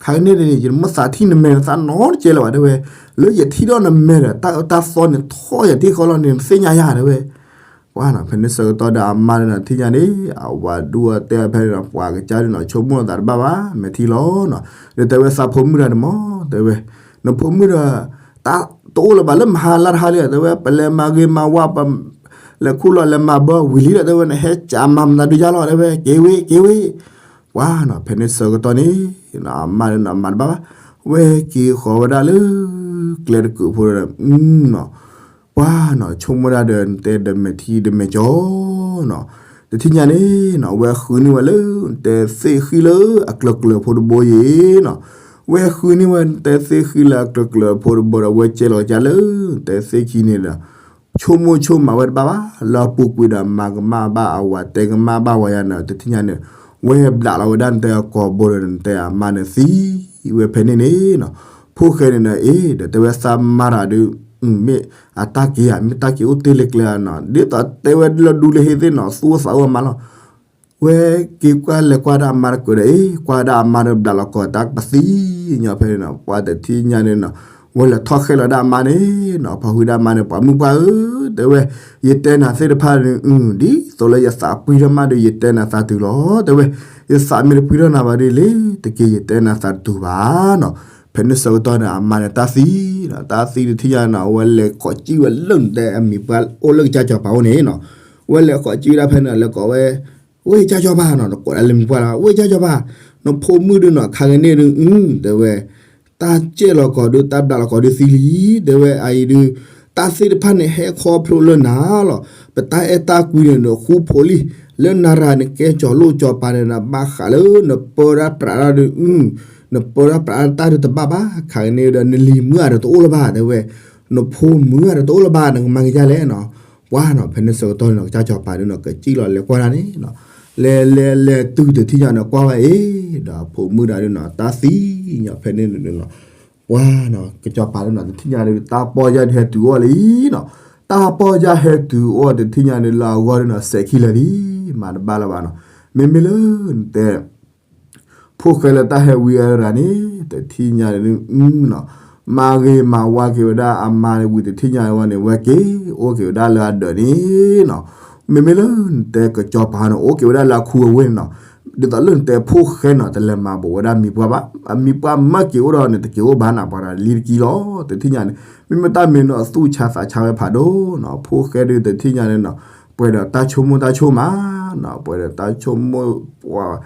ခါကန့ၣ်န့ၣ် ယတမ့ၢ်သးထံၣ်နမဲာ်နသးနီတကဲလၢၤဘၣ် တဲဝဲ, လၢယထံၣ်ထီၣ်နမဲာ်ဒီး တၢ်အၢတၢ်သီန့ၣ် ထီၣ်ယၤထံၣ်ဃီလီၤန့ၣ် နသ့ၣ်ညါယၤ တဲဝဲ ပှၤနီၤဖဲန့ၣ်ဆၢကတီၢ်ဒီးအမါန့ၣ်နီၤ ထံၣ်ညါန့ၣ် အဝၤဒူအတဲဖဲန့ၣ်ဒီး ပှၤကစၢ်ဒုးနီၤ ဆိကမိၣ်သးတဘၣ်ဘၣ် မဲာ်ထံလီၤနီၤ, ဒီးတဲဝဲသးဖိမုၣ်တဂၤန့ၣ်မ့ၢ် တဲဝဲ, နဖိမုၣ်ဒီး တၢ်တအိၣ်လၢၤဘၣ်လၢမဟါလၢတဟါလံ တဲဝဲ ပလဲၤမၤဂ့ၤမၤဝါ ပလဲၤခူၣ်လီၤလဲၤမၤဘၢဝံၤလံဒီး တဲဝဲ နဟဲကးမၤမနုၤဒုးယါလီၤ တဲဝဲ က့ၤဝ့ က့ၤဝ့ ပှၤနီၤ ဖဲန့ၣ်ဆၢကတီၢ်န့ၣ် အမါန့ၣ်နီၤ မၤတဘၣ်ဘၣ်, ဝဲက့ၤဃီၤဝဲဒၣ်လၢ ကျဲတကုးဖိဒီး နီၤ ပှၤနီၤ ဆိကမိၣ်ဒၣ်ဒီး နတဲဒီးမဲာ်ထံဒီးမဲာ်ကၠီနီၤ, တထံၣ်ညါန့ၣ်နီၤ ဝဲဃုန့ၢ်ဝဲလၢ နတဲသ့ၣ်ဃံလၢအကျၢၤကျၢၤဖိတဘိယ့ၣ်နီၤ, ဝဲဃုန့ၢ်ဝဲ နတဲသ့ၣ်ဃံလၢအကျၢၤကျၢၤဖိတဘိဒီး ဝဲကဲလီၤကဒါလၢ နတဲသ့ၣ်ခံန့ၣ်ဒီး ဆိကမိၣ်ဆိကမးဝဲတဘၣ်ဘၣ် လၢအပူၤကွံာ်ဒီး မၤကမၣ်ဘၣ်အဝၤ တဲကမၣ်ဘၣ်ဝၤယၤန့ၣ် တထံၣ်ညါန့ၣ် ဝဲဘျးလီၤဝဲဒၣ်နတဲအကိာ်ဘိဒီး နတဲအမါန့ၣ်သံဝဲဖဲန့ၣ်န့ၣ်နီၤ, ဖိၣ်ဃဲန့ၣ်ဒီး အ့ ဒီးတဲဝဲသးမါတဂၤဒုး မ့ၢ်အတၢ်က့ၤဧါ မ့ၢ်တၢ်က့ၤအိၣ်တ့ၢ်လၢကျဲဧါနီၤ, ဒ်သိးတဲဝဲလၢဒူလၢဟ့သ့ၣ်နီၤ သူၣ်အိၣ်သးအိၣ်မးလီၤ ဝဲက့ၤကွၢ်လဲၤကွၢ်ဒၣ်အမါတကုးဒီး အ့ ကွၢ်ဒၣ်အမါဒီးဘျးလီၤကိာ်တၢ်ပသံညီဖဲန့ၣ်နီၤ, ပှၤတထံၣ်ညါန့ၣ်နီၤ ဝဲလဲၤထီၣ်ဃဲလီၤဒၣ်အမါန့ၣ်နီၤ, ပှၤဟုၣ်ဒၣ်အမါန့ၣ် ပှၤမုၣ်ပှၢ်ဧၢ တဲဝဲ, ယတဲနၤသ့ၣ်တဖၣ်န့ၣ် ဒ်သိးလၢယသးပှံထီၣ်မးဒီး ယတဲနၤသးတုၤလီၤ တဲဝဲ, ယသးမ့ၢ်တပှံထီၣ်နၤဘၣ်ဒီး လ့ၤတက့ၢ်ယတဲနၤသးတတုၤဘၣ်နီၤ, ဖဲန့ၣ်ဆၢကတီၢ်န့ၣ် အမါန့ၣ်တၢ်သံနီၤ, တၢ်သံတထံၣ်ညါန့ၣ် ဝဲလဲၤကိးစံၣ်ဝဲလၢနတဲအမံၤပှၢ်အိၣ်လၢကစၢ်စီၤပၤအိၣ်န့ၣ်နီၤ, ဝဲလဲၤကိးစံၣ်ဝဲဒၣ်ဖဲန့ၣ် လဲၤကိးဝဲ ဝဲကစၢ်စီၤပၤနီၤ နကိးဒၣ်လၢမံၤပှၢ်လီၤ ဝဲကစၢ်စီၤပၤ, နဖိမုၣ်ဒုးနီၤ ခါကန့ၣ်ဒုး တဲဝဲ, တၢ်ကဲလီၤကီးဒုး တၢ်ဘျးလီၤကီးဒုးသံလံ, တဲဝဲ အအံၤဒုး တၢ်သ့ၣ်တဖၣ်န့ၣ် ဟဲခီဖျိလၢနၤလီၤ, ပတၢ်အဲၣ်တၢ်ကွံန့ၣ် နဃူဖိလံ, လၢနၤရၤနကဲစီၤလိၣ်စီၤပၤန့ၣ် နဘၣ်ဃးလၢနပၢတၢ်ပြးတၢ်ဒုး နပၢတၢ်ပြးတၢ်ဒုးတဘၣ်ဘၣ်, ခါကန့ၣ်ဒီး နလံၤမုၣ်အတအိၣ်လၢၤဘၣ် တဲဝဲ, နဖိမုၣ်အတအိၣ်လၢၤဘၣ် နကမၤက့ၤဒ်လဲၣ်နီၤ, ပှၤနီၤ ဖဲန့ၣ်ဆၢကတီၢ်န့ၣ် ကစၢ်စီၤပၤဒုးနီၤ ကစံၣ်လီၤလဲၤကွၢ်တၢ်န့ၣ်နီၤ, လဲၤလဲၤလဲၤတုၤတထံၣ်ညါန့ၣ် ကွၢ်ဝဲအ့ၣ် ဒီးဖိမုၣ်တဂၤဒုးနီၤ တၢ်သံညီဖဲန့ၣ်ဒုးနီၤ, ပှၤနီၤ ကစၢ်စီၤပၤဒုးနီၤ တထံၣ်ညါဒုး တၢ်ပီၢ်ယၢ်ဒုးဟဲတုၤအီၤလံနီၤ, တၢ်ပီၢ်ယၢ်ဟဲတုၤအီၤတထံၣ်ညါဒုး လၢအဂီၢ်ဒုးနီၤ စဲးခံလၢာ်လံ, မၤတဘၣ်လၢၤဘၣ်နီၤ, မ့မ့ၢ်လၢနတဲ ဖိၣ်ဃဲလၢတၢ်ဟဲဝံအါတဂၤန့ၣ် တထံၣ်ညါဒုးနီၤ မၤဂ့ၤမၤဝါက့ၤဝဲဒၣ်အမါဝံၤတထံၣ်ညါဝဲန့ၣ် ဝဲက့ၤအိၣ်က့ၤဝဲဒၣ်လၢအဒၢးန့ၣ်နီၤ, မ့မ့ၢ်လၢနတဲကစၢ်စီၤပၤန့ၣ် အိၣ်က့ၤဝဲဒၣ်လၢအခူအဝ့ၢ်န့ၣ်နီၤ, ဒ်သိးလၢနတဲဖိၣ်ဃဲနီၤ တလဲၤမၤဘူးဝဲဒၣ်မံၤပှၢ်ဘၣ်, အမံၤပှၢ်မၢက့ၤအိၣ်ဒီးန့ၣ် တက့ၤအိၣ်ဘၣ်နၤ ပှၤဒီးလံတကံလီၤ. တထံၣ်ညါန့ၣ် မ့မ့ၢ်တၢ်မ့ၢ်နီၤ သူၣ်ဆါသးဆါဝဲဖးဒိၣ်နီၤ, ဖိၣ်ဃဲဒုးတထံၣ်ညါန့ၣ်နီၤ ပှဲၤဒီးတၢ်ဆိကမိၣ်တၢ်ဆိကမးနီၤ, ပှဲၤဒီးတၢ်ဆိကမိၣ်ပှၤ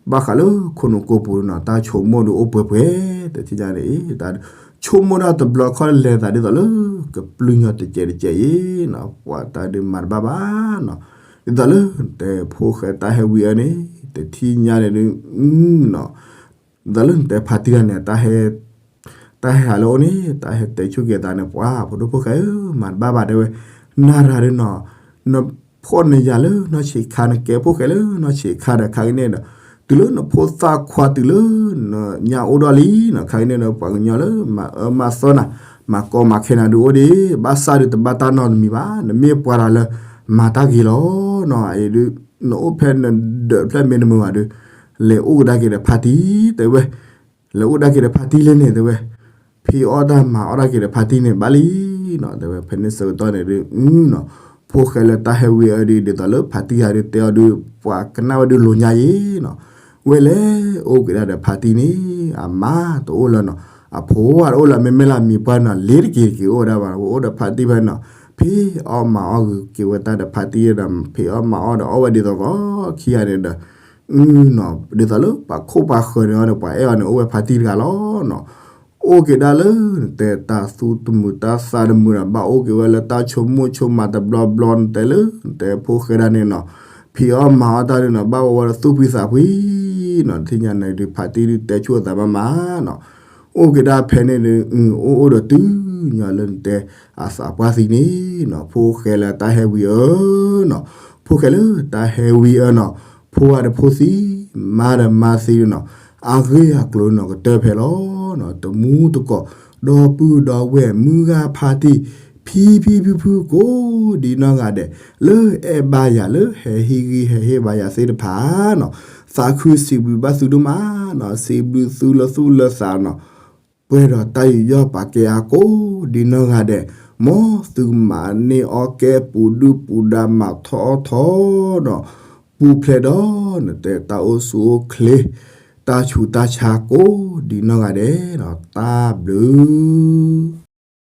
ဘၣ်ဃးလၢခိၣ်နူာ်ကိးပူၤနီၤ တၢ်ဆိကမိၣ်ဒုးအိၣ်ပှဲၤပှဲၤ, တထံၣ်ညါန့ၣ် တၢ်ဆိကမိၣ်ဒၣ်တဘျီခီလဲၤသးဒ်သိးလၢ ကပျုၢ်ညီတကဲးတကဲးအံၤနီၤ ပှၤတၢ်ဒုးမၤတဘၣ်ဘၣ်နီၤ, ဒ်သိးလၢတဲဖိၣ်ဃဲတၢ်ဟဲဝံၤအၢန့ၣ် တထံၣ်ညါန့ၣ်ဒုး နီၤ ဒ်သိးလၢနတဲဖါတံၢ်တၢ်န့ၣ် တၢ်ဟဲဟးလၢအအိၣ်န့ၣ် တၢ်ဟဲတဲဆိၣ်က့ၤသးန့ၣ် ပှၤဖိဒိၣ်ဖိၣ်ဃဲဧၢ မၤတဘၣ်ဘၣ်တဲဝဲ, နၤရၤဒုးနီၤ နဖှီၣ်နယာ်လၢနီၢ်ဆံးခါ နကဲဖိၣ်ဃဲလၢနီၢ်ဆံးခါဒီး ခါကန့ၣ်ဒီး တုၤလၢနဖိသၣ်ခွါတုၤလၢ နညါအိၣ်ဒီးလံနီၤ ခါကန့ၣ်ဒီး ပှၤကညီလၢမၤအၢမၤသီနၤ မၤကီမၤခဲနၤဒုးအိၣ်ဒံး ဘၣ်ဆၣ်ဒုးတဘၣ်တၢ်နီတမံၤဘၣ် နမ့ၢ်ပှၤတဂၤလၢ မၤတၢ်ဂ့ၤလီၤနီၤ အံၤဒုး နအိၣ်ဖဲနဒၢးဖျဲၣ်မ့ၢ်တမုာ်ဘၣ်ဒုး လဲၤအိၣ်ကဒါက့ၤဒီးဖါတံၢ်တဲဝဲ လဲၤအိၣ်ဒၣ်က့ၤဒီးဖါတံၢ်လဲၣ်န့ၣ်တဲဝဲ, ဖံးအီၣ်တၢ်မၤအီၣ်ဒၣ်က့ၤဒီးဖါတံၢ်န့ၣ်ဘၣ်လံနီၤ တဲဝဲ ဖဲန့ၣ်ဆၢကတီၢ်န့ၣ်ဒုး နီၤ ဖိၣ်ဃဲလၢတၢ်ဟဲဝံၤအၢဒုး ဒ်သိးလၢဖါတံၢ်ဂၤဒုးတဲအီၤဒုး ပှၤကနၣ်ဝဲဒုးလိာ်ညါယံၤနီၤ, ဝဲလဲၤအိၣ်က့ၤဒၣ်ဒီးဖါတံၢ်န့ၣ် အမါတအိၣ်လၢၤနီၤ, အဖိတအိၣ်လၢၤ မ့မ့ၢ်လၢအမံၤပှၢ်နီၤ လ့ၤတက့ၤတက့ၤအိၣ်ဝဲဒၣ်ဘၣ် ဝဲအိၣ်ဒီးဖါတံၢ်ဖဲနီၤ, ဖံးအီၣ်မၤအီၣ်ဂုာ်က့ၤဝဲတၢ်ဒီးဖါတံၢ်ဒီး ဖံးအီၣ်မၤအီၣ်ဒီးအီၣ်ဝဲဒ်သိးသိးခံဂၤန့ၣ်ဒီး နီၤ ဒ်သိးလၢပှၤခိၣ်ပှၤဃၢၤန့ၣ်အီၤန့ၣ် ပှၤအဲၣ်အီၤန့ၣ် အိၣ်ဝဲဖါတံၢ်တဂၤလီၤနီၤ, အိၣ်က့ၤဒၣ်လၢ နတဲတၢ်သူတမုာ်တၢ်သးတမုာ်ဒီး ဘၣ်အိၣ်က့ၤဝဲလၢတၢ်ဆိကမိၣ်ဆိကမးတဘျီဘျီ နတဲလၢ နတဲဖိၣ်ဃဲဒၣ်န့ၣ်နီၤ, ဖံးအီၣ်မၤအီၣ်တၢ်ဒုးနီၤ ဘၣ်ဝဲဝဲလၢသူၣ်ဖှံသးဖှံနီၤ, တထံၣ်ညါန့ၣ်ဒုး ဖါတံၢ်ဒုးတဲဆိၣ်အသးမးမးနီၤ, အိၣ်က့ၤဒၣ်ဖဲန့ၣ်ဒုး အိၣ်အိၣ်ဒီးတုၤညီလၢနတဲ အသးပှၢ်သံန့ၣ်နီၤ, ဖိၣ်ဃဲလၢတၢ်ဟဲဝံၤအၢနီၤ, ဖိၣ်ဃဲလၢတၢ်ဟဲဝံၤအၢနီၤ, ဖိဝါဒီးဖိသံ, မါဒီးမါသံနီၤ, အဂ့ၢ်အကျိၤနီၤ ကတၢၢ်ဖဲလီၤနီၤ, တမူတကိး, ဒီပုၢ်ဒီဝဲၢ် မုၢ်ဂၤဖါတံၢ်, ဖံဖံဖုဖု ကိးဒ်နီၢ်ဂၤဒဲး, လၢအဲၣ်ဘၣ်ယၤ လၢဟဲဟ့ၣ်ဂံၢ်ဟဲဟ့ၣ်ဘါယၤသ့ၣ်တဖၣ်နီၤ, သးခုစံးဘျုးဘၣ်သုဒိၣ်မးနီၤ, စံးဘျုးသုလၢသူၣ်လၢသးနီၤ, ပှဲၤဒီးတၢ်ယူးယီၣ်ပာ်ကဲအါကိးဒ်နီၢ်ဂၤဒဲး, မ်သုကမၤန့ၢ်အီၣ်ကဲပူၤဒုၣ်ပူၤဒါ မၤထီၣ်အီၣ်ထီၣ်ဒီး ပူၤဖျဲးဒီး နတဲတၢ်အိၣ်ဆူၣ်အိၣ်ချ့, တၢ်ဆူးတၢ်ဆါကိးဒ်နီၢ်ဂၤဒဲးနီၤ, တၢ်ဘျုး